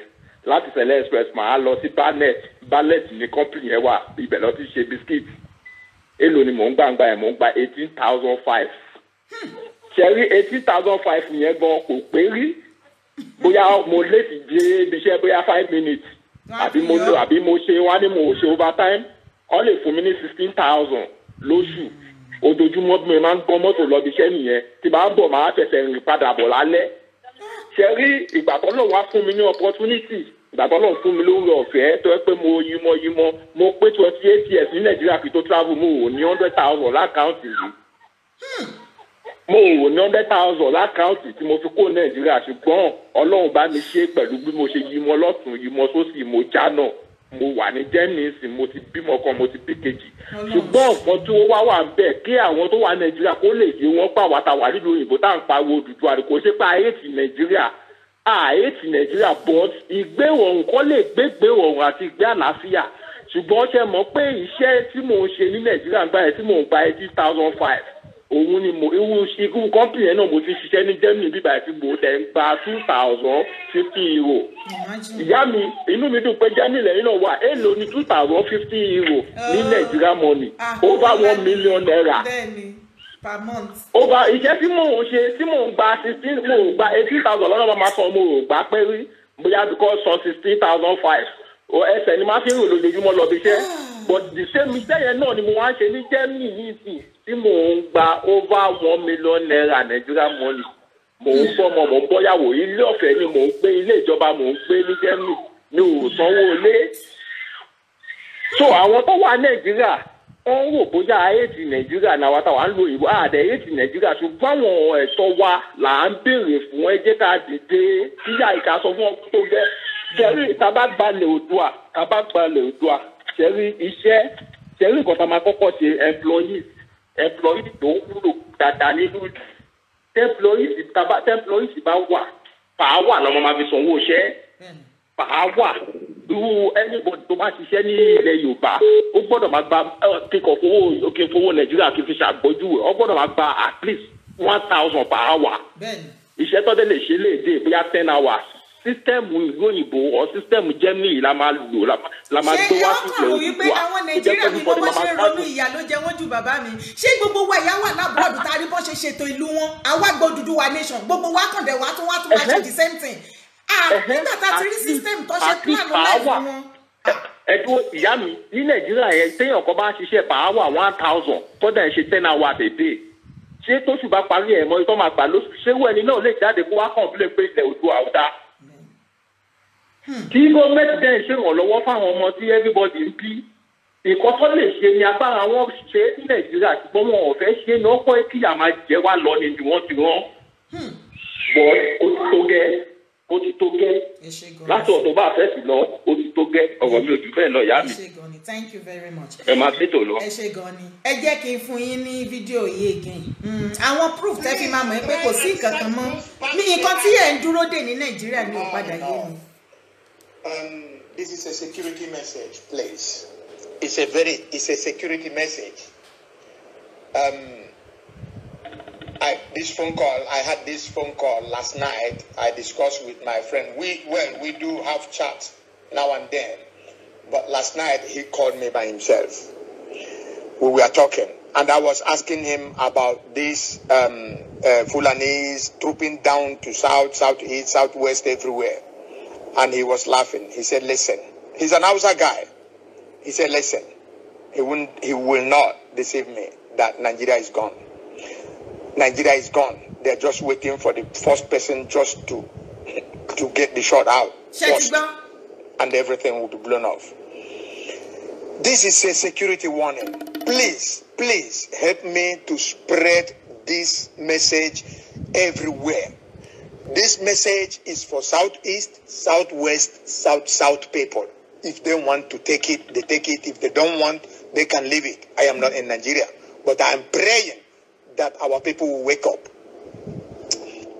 Láti Sẹ̀lẹ̀ Express, màá lọ sí Barnet. Barnet ní company yẹn wà, ibẹ̀ lọ ti ṣe biscuit. Èló ni mò ń gbà ń gbà yẹn? Mò ń gba 18,500. Ṣe rí 18,500 yẹn gan kò pé rí. Bóyá mo late dé ibi iṣẹ́ bóyá 5 minutes, àbí mo lò, àbí mo ṣe wá ní mo ò ṣe overtime, wọ́n lè fún mi ní 16,000 lóṣù. Ojoojúmọ́ bí mo máa ń gbọ́n mọ́tò lọ ibi iṣẹ́ nìyẹn. Tí bá ń bọ̀, máa fẹsẹ̀ rìn padà bọ̀ lálẹ́. Ṣe rí ìgbà tó lọ́wọ́ wá fún mi ní opportunity, ìgbà tó lọ́wọ́ fún mi lórí ọ̀fẹ́, tó yẹ pé mo yímọ yímọ, mo pé 28 years ní Nàìjíríà kí tó travel, mo ò ní 100,000 l'account yìí. Mo ò ní 100,000 l'account tí mo fi kó Nàìjíríà. Ṣùgbọ́n Ọlọ́run bá mi ṣe pẹ̀lú bí mo ṣe yímọ lọ́tún, yímọ sósì, mo já náà. Mo wà ní Germany sí, mo ti bímọ kan, mo ti bí kejì. Ṣùgbọ́n nǹkan tí ó wá wà ń bẹ̀, kí àwọn tó wà Nàìjíríà kó lè yé wọn pa wàtà wà nílùú òyìnbó tá à ń pariwo Odùduwà, kò ṣe pé ayé ti Nàìjíríà, ààyè ti Nàìjíríà, but ìgbéwọ̀n kọ́ lè gbégbéwọ̀n àti ìgbé àlàáfíà. Ṣùgbọ́n ṣe mọ̀ pé iṣẹ́ tí mò ń ṣe ní Nàìjíríà ń gbà yẹn, tí mò ń gba 18,500, òun ni mo irú company yẹn náà mo ti ṣiṣẹ́ ní Germany bíbá tí mo tẹ̀ ń gba €2,050. Ìyá mi, inú mi dùn pé Germany lẹ́yìn náà wà. Èló ni €2,050 ní Nàìjíríà money? Over ₦1 million. Bẹ́ẹ̀ni, per month. Over iṣẹ́ tí mò ń ṣe, tí mò ń gba 16, mò ń gba 18,000 lọ́nà, máa san, mo ò gbà pé rí bóyá because san 16,500, ẹsẹ̀ ni máa fi ń rò lójoojúmọ́ lọ bí iṣẹ́. But the same iṣẹ́ yẹn náà ni mo wá ń ṣe ní Germany ní ìsìn, tí mò ń gba over ₦1 million Nigeria money. Mò ń bọ́mọ, mò ń bọ́yàwó. Ilé ọ̀fẹ́ ni mò ń gbé, ilé ìjọba mò ń gbé ní Germany, mi ò sanwó ilé. So àwọn tó wà Nàìjíríà, wọ́n ń wò bóyá hate Nàìjíríà náà wá táwa ń lo ìwà àdẹ hate Nàìjíríà. Ṣùgbọ́n àwọn ẹ̀tọ́ wa là ń béèrè fún. Ẹ jẹ́ ká dìde kíyà ìka sọ fún ọkọ tó gẹ́. Ṣẹ́rí, tá a bá gbalẹ̀ Oòduà, tá a bá gbalẹ̀ Oòduà, ṣẹ́rí iṣẹ́, ṣẹ́rí nǹkan tá a máa kọ́kọ́ ṣe, employees tó wúlò dáadáa nínú employees. Tá a bá employees bá wà, pàá wà lọ́mọ máa fi sanwó iṣẹ́ pàá wà. Irú anybody tó bá ṣiṣẹ́ ní ilẹ̀ Yorùbá, ó gbọ́dọ̀ máa gba kíkọ̀ fowó kí n fowó Nàìjíríà kí n fi ṣàgbọ́júwe, ó gbọ́dọ̀ máa gba at least 1,000 per hour. Iṣẹ́ tó dé lè ṣe lè dé bóyá 10 hours. System ìlú òyìnbó or system Germany la máa lò, la máa gbé wá sí Ṣé ilẹ̀ ọkàn wípé Oòduà. àwọn Nàìjíríà mi bó ṣe ń ronú, ìyà ló jẹ wọ́n jù. Bàbá mi, ṣé gbogbo wa ìyá wà l'abroad tá a rí bó ṣe ṣètò ìlú wọn, àwa gbọ́ Odùduwà nation, gbogbo wa kàn dẹ̀ wá tún máa ṣe the same thing? Ah, nígbà tá a ti rí system tó ṣe plan life wọn. Ẹdúró, ìyá mi, ní Nàìjíríà yẹn, téèyàn kan bá ń ṣiṣẹ́ per hour 1,000, tó dẹ̀ ń ṣe 10 hours a day, ṣé tóṣù bá parí ẹ̀ mọ́ ìtọ́ máa gbà lóṣù? Ṣé wọ́n ẹni náà lè jáde kó wá complain pé ilẹ̀ Oòduà ò dáa? Tí gọ́ọ̀mẹ̀ntì dẹ̀ ń ṣèrànlọ́wọ́ fáwọn ọmọ tí everybody ń bí, nǹkan tó lè ṣe ni agbára wọn ṣe ní Nàìjíríà, ṣùgbọ́n wọn ò fẹ́ ṣe ní ọkọ̀ kíyà máa jẹ́ wá lọ ni wọ́n ti rán bọ́. Ó ti tó gẹ́, ó ti tó gẹ́. Láti ọ̀dọ̀ bá fẹ́ sí lọ, ó ti tó gẹ́. Ọ̀rọ̀ mi ò jù bẹ́ẹ̀ lọ, ìyá mi. Ẹ ṣé gan ni, thank you very much. Ẹ máa ṣètò lọ. Ẹ ṣé gan ni. Ẹ jẹ́ kí n fún yín ní fídíò yìí again. Àwọn proof tẹ́ fi máa mọ̀ ẹ́ pé kò sí nǹkan kan mọ́ ní nǹkan tí ẹ̀ ń dúró dè ní Nàìjíríà ní ò padà yé mi. This is a security message, please. It's a security message. I had this phone call last night. I discussed with my friend. We do have chats now and then, but last night he called me by himself. We were talking, and I was asking him about this Fulanese trooping down to south, southeast, southwest, everywhere. And he was laughing. He said, listen, he's an Hausa guy. He said, listen, he will not deceive me that Nigeria is gone. Nigeria is gone. They're just waiting for the first person just to get the shot out first, and everything will be blown off. This is a security warning. Please, please help me to spread this message everywhere. This message is for Southeast, Southwest, South, South people. If they want to take it, they take it. If they don't want, they can leave it. I am not in Nigeria, but I am praying that our people will wake up.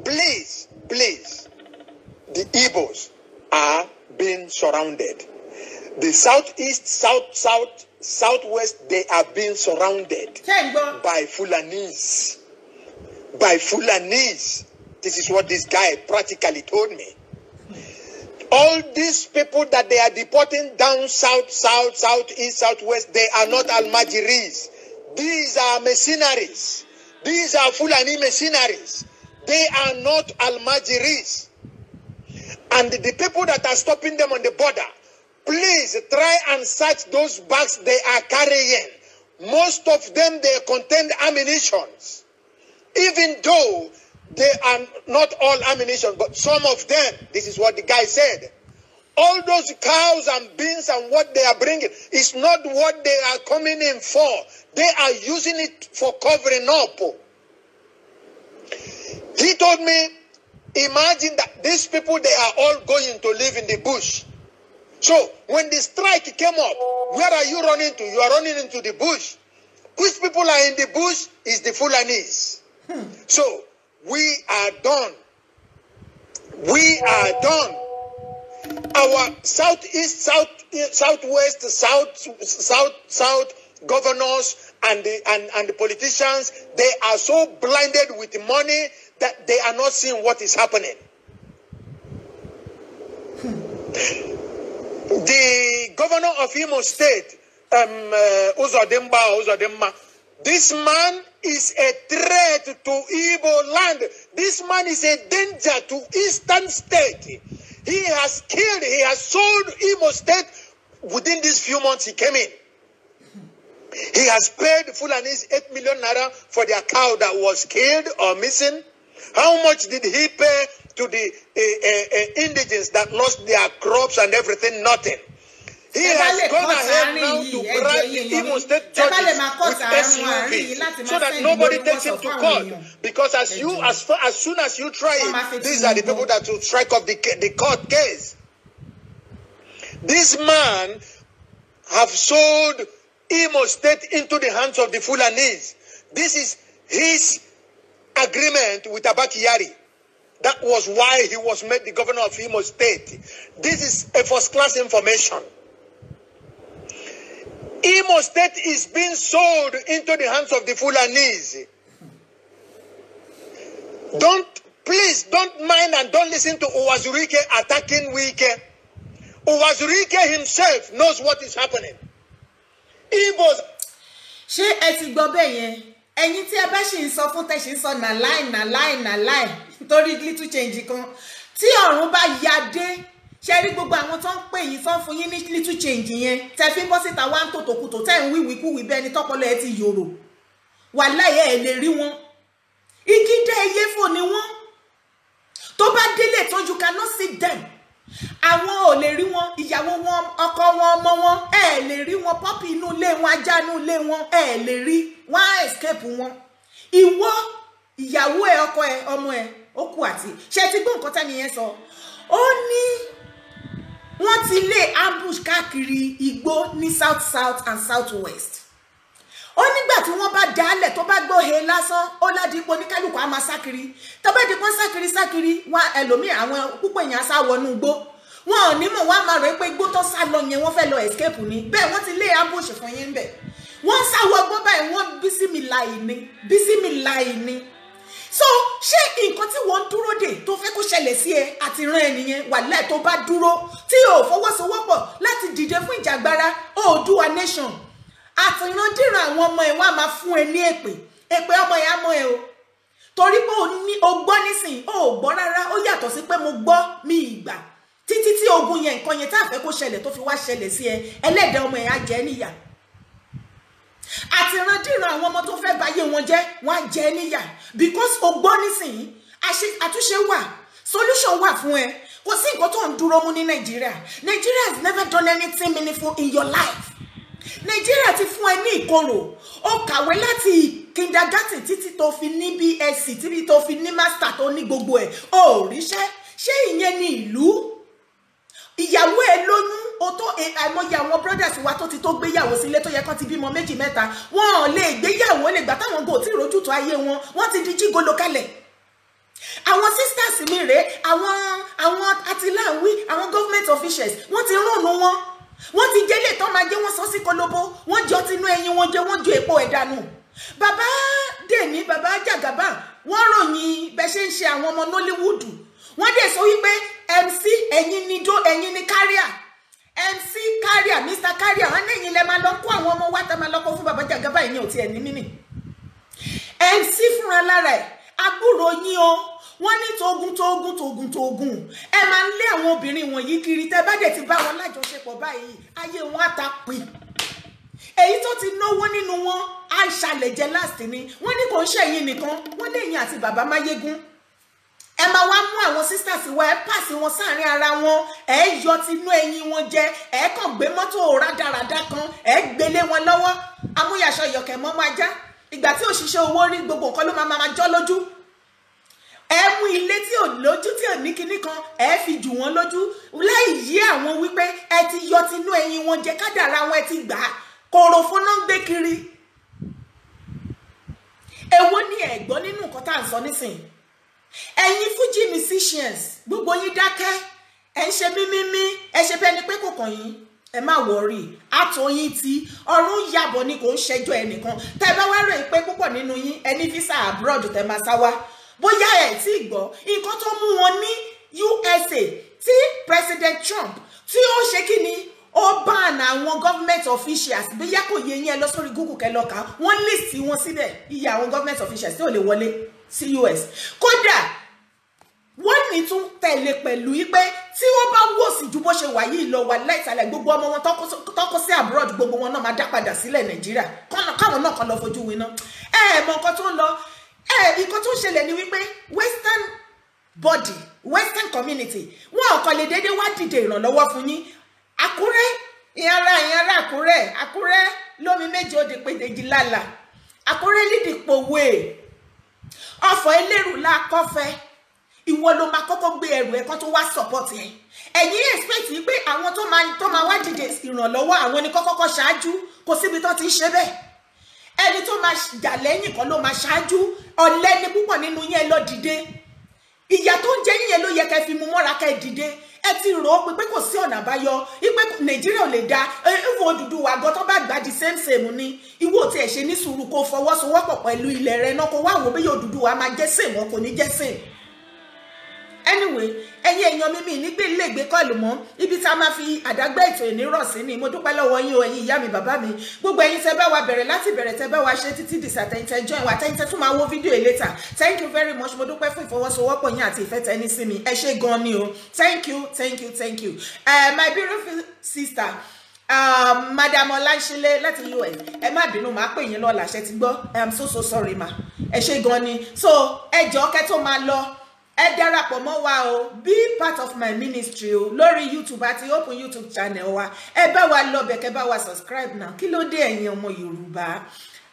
Please, please, the Igbos are being surrounded. The Southeast, South, South, Southwest, they are being surrounded by Fulanese. By Fulanese. This is what this guy practically told me. All these people that they are deporting down south, south, southeast, southwest, they are not Almajiris. These are mercenaries. These are Fulani mercenaries. They are not Almajiris. And the people that are stopping them on the border, please try and search those bags they are carrying. Most of them, they contain ammunitions. Even though they are not all ammunition, but some of them, this is what the guy said. All those cows and beans and what they are bringing is not what they are coming in for. They are using it for covering up. He told me, imagine that these people, they are all going to live in the bush. So when the strike came up, where are you running to? You are running into the bush. Which people are in the bush is the Fulanese. So we are done. We are done. Our southeast, south, southwest, south, south, south governors and the politicians, they are so blinded with money that they are not seeing what is happening. The governor of Imo State, Uzodimma, this man is a threat to Igbo land. This man is a danger to Eastern State. He has killed, he has sold Imo State within these few months he came in. He has paid Fulanese 8 million naira for their cow that was killed or missing. How much did he pay to the indigents that lost their crops and everything? Nothing. He has gone ahead now to bribe the Imo State judges with SUVs so that nobody takes him to court. Because as soon as you try it, these are the people that will strike up the court case. This man have sold Imo State into the hands of the Fulanese. This is his agreement with Abba Kyari. That was why he was made the governor of Imo State. This is a first-class information. Imo State is being sold into the hands of the Fulanese. Please don't mind and don't listen to Uwazuruike attacking Wike. Uwazuruike himself knows what is happening. Igbos. Ṣé ẹ ti gbọ́ bẹ́ẹ̀ yẹn? Ẹ̀yin tí ẹ bá ṣì ń sọ fún tẹ́ ṣì ń sọ na lie na lie na lie torí little change kan tí ọ̀run bá ya dé, ṣe rí gbogbo àwọn tó ń pè yín tó ń fún yín ní little change yẹn tẹ́ fi ń bọ́ síta wá ń tòtòkùtò tẹ́ ń wíwíkúwí bẹ́ẹ̀ ni tọ́pọ̀lọ́ ẹ ti yòrò, wàláhì ẹ lè rí wọn. Igi dá ẹyẹ fò ni wọ́n. Tó bá délé tó you cannot see them. Àwọn ò lè rí wọn, ìyàwó wọn, ọkọ wọn, ọmọ wọn, ẹ lè rí wọn, pọ́pì inú ilé wọn, ajá inú ilé wọn, ẹ lè rí wọn, á escape wọn. Ìwọ ìyàwó ẹ, ọkọ ẹ, ọmọ ẹ, ó kú àti ṣe ti gbọ́ nǹkan tẹ́ni yẹn sọ. Ó ní wọ́n ti lé ambush káàkiri igbó ní south south and south west. Ó nígbà tí wọ́n bá dálẹ̀ tó bá gbọ́ he lásán, ó ládìpọ̀ oníkálukú á máa sákiri. Tó bá dìpọ̀ sákiri sákiri, wọn ẹlòmíì àwọn púpọ̀ èèyàn á sá wọnú igbó. Wọn ò ní mọ̀, wọ́n á máa rò pé igbó tó sá lọ yẹn, wọ́n fẹ́ lọ escape ni. Bẹ́ẹ̀ wọ́n ti lé ambush fún yín bẹ̀. Wọ́n sá wọgbọ́n báyìí, wọ́n bísímìláì ni, bísímìláì ni. So ṣé nǹkan tí wọ́n ń dúró dè tó fẹ́ kó ṣẹlẹ̀ sí ẹ àti rán ẹ nìyẹn? Wàláì, tó bá dúró tí o fọwọ́sowọ́pọ̀ láti dìde fún ìjàgbara Oòduà nation, àtìrandíran àwọn ọmọ ẹ, wọ́n á máa fún ẹ ní èpè. Èpè ọmọ ẹ á mọ ẹ o, torí pé o ní o gbọ́ nísìnyí, o ò gbọ́ rárá. Ó yàtọ̀ sí pé mo gbọ́ mi ìgbà títí tí ogun yẹn, nǹkan yẹn tá a fẹ́ kó ṣẹlẹ̀ tó fi wá ṣẹlẹ̀ sí ẹ, ẹlẹ́dàá ọmọ ẹ á jẹ́ níyà. Àtìrandíran àwọn ọmọ tó fẹ́ báyé wọn jẹ́, wọ́n á jẹ́ níyà, because o gbọ́ nísìnyí. Àtúnṣe wà, solution wà fún ẹ. Kò sí nǹkan tó ń dúró mú ní Nàìjíríà. Nàìjíríà has never done anything meaningful in your life. Nàìjíríà ti fún ẹ ní ìkorò. Ó kàwé láti kindergarten títí tó fi ní BSc, títí tó fi ní master, tó ní gbogbo ẹ̀, ó ríṣẹ́. Ṣé ìyẹn ní ìlú? Ìyàwó ẹ lóyún o, tó àìmọye àwọn brothers wa tó ti tó gbéyàwó sílé, tó yẹ kán ti bímọ méjì, mẹ́ta, wọn ò lè gbéyàwó lè gbà táwọn gò tí ìrójútó ayé wọn. Wọ́n ti di gigolo kalẹ̀. Àwọn sisters mi rèé, àwọn atiláwí, àwọn government officials, wọ́n ti rúnnu wọn, wọ́n ti jẹ́lé tán máa jẹ́, wọ́n sọ sí kolobo, wọ́n jọ tinú ẹyin wọn jẹ, wọ́n ju èpo ẹ̀ dànù. Bàbá dèní, bàbá Jàgàbá, wọ́n ròyìn bẹ́ ṣe ń ṣe àwọn ọmọ Nollywood. Wọ́n dẹ̀ sọ wípé MC, ẹ̀yin ni do, ẹ̀yin ni carrier, MC carrier, Mr Carrier. Wọ́n ní ẹ̀yin lẹ máa lọ kó àwọn ọmọ wa tá máa lọ kó fún bàbá Jàgàbá. Ẹ̀yin ò tiẹ̀ ní mímì. MC fúnra lára ẹ̀, àbúrò yín o, wọ́n ní togun togun togun togun, ẹ máa ń lé àwọn obìnrin wọ̀nyí kiri. Tẹ́ bá dẹ̀ ti bá wọn lájọṣepọ̀ báyìí, ayé wọn á ta pì. Èyí tó ti náwó nínú wọn á ṣàlẹ̀ jẹ last ni. Wọ́n ní kò ń ṣẹ̀yìn nìkan, wọ́n léyìn àti bàbá Máyégún, ẹ máa wá mú àwọn sisters wa, ẹ pàṣẹ wọn sáàrin ara wọn, ẹ yọ tinú ẹyin wọn jẹ, ẹ kàn gbé mọ́tò rádaràda kan, ẹ gbélé wọn lọ́wọ́. Amúyàṣọ yọ̀kẹ̀ mọ́ máa já ìgbà tí òṣìṣẹ́ owó rí, gbogbo nǹkan ló máa máa jọ́ lójú. Ẹ mú ilé tí ò lójú, tí ò ní kinní kan, ẹ fi jù wọ́n lójú láì yí àwọn wípé ẹ ti yọ tinú ẹyin wọn jẹ, kádàrá wọn ẹ ti gbà á, kòròfó náà ń gbé kiri. Èwo ni ẹ gbọ́ nínú nǹkan tá à ń sọ nísìnyí? Ẹ̀yin Fuji musicians, gbogbo yín dákẹ́, ẹ ń ṣe mímímí, ẹ ṣe bẹ́ẹ̀ ni pé kò kàn yín. Ẹ má worry, àtọyín tí ọ̀run yàbọ̀ ni, kò ń ṣẹjọ́ ẹnìkan. Tẹ́ bá wá rò pé púpọ̀ nínú yín ẹ ní visa abroad, tẹ́ máa sá wá, bóyá ẹ tí gbọ́ nǹkan tó mú wọn ní USA tí President Trump tí ó ṣe kí ni, ó ban àwọn government officials. Bóyá kò yé yín, ẹ lọ sórí Google kẹ́ lọ kà. Wọ́n list wọn síbẹ̀, iye àwọn government officials tí ò lè wọlé sí US. Kódà wọ́n ní tún tẹ̀lé pẹ̀lú wípé tí wọ́n bá wò sí ju bó ṣe wà yìí lọ, wà láìsàlẹ̀, gbogbo ọmọ wọn tọ́kọ sí abroad, gbogbo wọn náà máa dá padà sílẹ̀ Nàìjíríà, káwọn náà kan lọ fojú winá. Ẹ ẹ mọ nǹkan tó ń lọ. Ẹ nǹkan tó ń ṣẹlẹ̀ ni wípé western body, western community, wọn ò kàn lè déédéé wá dìde ìrànlọ́wọ́ fún yín. Àkúrẹ́ ìyànra ìyànra, Àkúrẹ́, Àkúrẹ́ lómi méje ó di pédèjì lálà, Àkúrẹ́ lídìí pòwe ọ̀fọ̀ elérù la kọ́fẹ́. Ìwọ ló máa kọ́kọ́ gbé ẹrù ẹ̀ kan tó wá support ẹ̀. Ẹ̀yin expect pé àwọn tó máa wá dìde ìrànlọ́wọ́, àwọn ni kọ́kọ́kọ́ ṣáájú. Kò síbi tó ti ń ṣe bẹ́ẹ̀. Ẹni tó máa jà lẹ́yìn kan ló máa ṣáájú. Ọ̀lẹ ni púpọ̀ nínú yẹn. Lọ dìde. Ìyà tó ń jẹ yín yẹn ló yẹ kẹ́ fi mú mọ́ra, kẹ́ dìde. Ẹ ti rò ó pé kò sí ọ̀nà àbáyọ, wípé Nàìjíríà ò lè da ìwọ Odùduwà gan tó bá gbà di same same ni. Ìwọ tí ẹ ṣe ní sùúrù kó fọwọ́sowọ́pọ̀ pẹ̀lú ilẹ̀ rẹ náà, kó wá wò bí Odùduwà máa jẹ́ same, wọn kò ní jẹ́ same. Anyway, ẹ̀yin èèyàn mímí nígbè lè gbé call mọ́. Ibi tá a máa fi àdágbé ètò ìnírọ̀ sí ni. Mo dúpẹ́ lọ́wọ́ yín o, ẹ̀yin ìyá mi, bàbá mi, gbogbo ẹ̀yin tẹ́ bá wa bẹ̀rẹ̀ láti bẹ̀rẹ̀, tẹ́ bá wa ṣe títí dìsà, tẹ́yìn tẹ́ join wa, tẹ́yìn tẹ́ tún máa wo fídíò yìí later, thank you very much. Mo dúpẹ́ fún ìfọwọ́sowọ́pọ̀ yín àti ìfẹ́ tẹ́ ní sí mi. Ẹ ṣé gan ni o. Thank you, thank you, thank you. My beautiful sister, Madam Ọláṣílẹ̀ láti US, ẹ má bínú, màá pè yín lọ́la. Ṣe ti gbọ́? I am so so sorry ma. Ẹ ṣé gan ni. So ẹ jọ̀ọ́, kẹ́ tó máa lọ, ẹ darapọ̀ mọ́ wa o, be part of my ministry o lórí YouTube àti open YouTube channel wa. Ẹ bá wa lọ bẹ̀, kẹ́ bá wa subscribe now. Kí ló dé, ẹ̀yin ọmọ Yorùbá?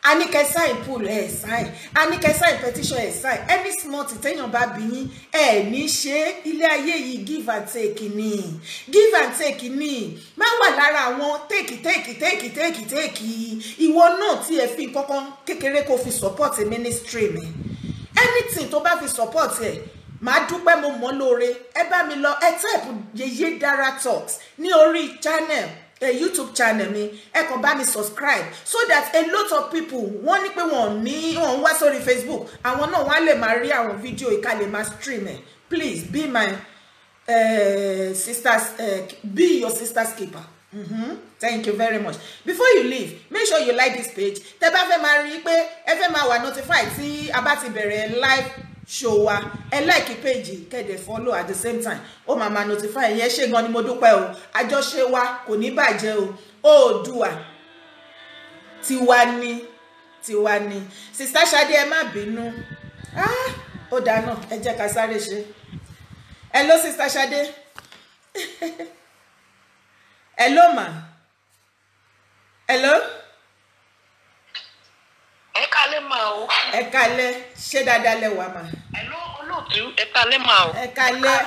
A ní kẹ́ sign poll, ẹ sign. A ní kẹ́ sign petition, ẹ sign. Any small thing téèyàn bá bí yín, ẹ ní ṣe. Ilé ayé yìí, give and take ni, give and take ni. Má wà lára àwọn take, take, take, take, take. Ìwọ náà tí ẹ fi nǹkan kan kékeré kó fi support ministry mi, anything tó bá fi support ẹ. Màá dúpẹ́, mo mọ̀ lóore. Ẹ bá mi lọ, ẹ type Yeye Dara Talks ní orí channel, YouTube channel mi. Ẹ kàn bá mi subscribe so that a lot of people, wọ́n ní pé wọ́n ní wọ́n ń wá sórí Facebook, àwọn náà wọ́n á lè máa rí àwọn fídíò ìka lè máa stream ẹ̀. Please be my sisters, be your sister's keeper. Thank you very much. Before you leave, make sure you like this page. Tẹ́ bá fẹ́ máa rí i pé ẹ fẹ́ máa wà notified tí a bá ti bẹ̀rẹ̀ live show wa, ẹ like page, kẹ́ dẹ̀ follow at the same time. Ó máa máa notify yẹn. Ṣé gan ni, mo dúpẹ́ o. Àjọṣe wa kò ní bàjẹ́ o. Oòduà tiwa ni, tiwa ni. Sister Ṣadé, ẹ má bínú. Ah, ó dáná, ẹ jẹ́ ká sáré ṣe. Hello, Sister Ṣadé. Hello, ma. Hello. Ẹ kálẹ́ mà o. Ẹ kálẹ́, ṣé dáadáa lẹ wà mà? Hello, olóòtú, ẹ kálẹ́ mà o. Ẹ kálẹ́.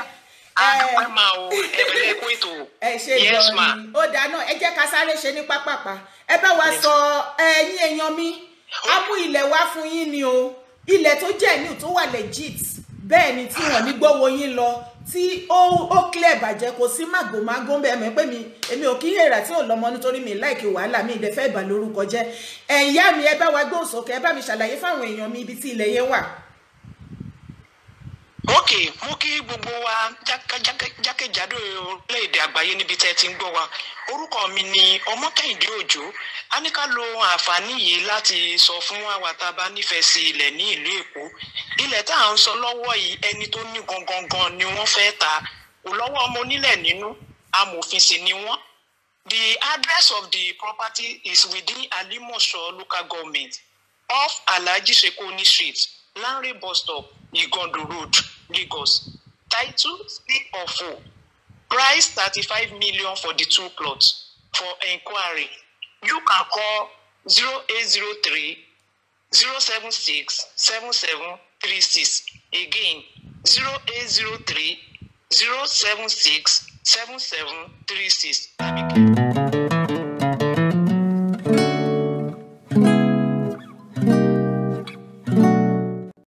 Àdúpẹ́ mà o, ẹ bẹ̀rẹ̀ kó ètò. Ẹ ṣe gan ni. Ó dáná, ẹ jẹ́ ká sáré ṣe ní pápápá. Ẹ bá wa sọ, ẹ̀yin èèyàn mi, á mú ilẹ̀ wá fún yín ni o. Ilẹ̀ tó jẹ́ ní tó wà legit, bẹ́ẹ̀ ni, tí wọ́n ní gbówó yín lọ, tí ó clear bàjẹ́, kò sí màgòmágó bẹ́ẹ̀. Mọ̀ pé mi, èmi ò kí ń hèrà tí ò lọ́mọ nítorí mi like wàhálà mi, ìdẹ́fẹ́ ìbà lórúkọ jẹ́. Ẹ̀yà mi, ẹ bá wa gbóhùn sókè, ẹ bá mi ṣàlàyé fáwọn èèyàn mi ibi tí ilẹ̀ yẹn wà. Ok, mo kí gbogbo wa jákèjádò orílẹ̀-èdè àgbáyé níbi tẹ́ ẹ ti ń gbọ́ wa. Orúkọ mi ni Ọmọkẹ́hìndé Òjó. A ní ká lo àǹfààní yìí láti sọ fún àwa tá a bá nífẹ̀ẹ́ sí ilẹ̀ ní ìlú Èkó. Ilẹ̀ tá à ń sọ lọ́wọ́ yìí, ẹni tó ní gangan gan ni wọ́n fẹ́ ta, kò lọ́wọ́ ọmọ onílẹ̀ nínú, amòfin sì ni wọ́n. The address of the property is within Alimosho Local Government, off Alhaji Sekoni Street, Lanre Bus Stop, Igondo Road, Lagos. Title C of O. Price 35 million for the two plots. For enquiry, you can call 0803 076 7736. Again, 0803 076 7736.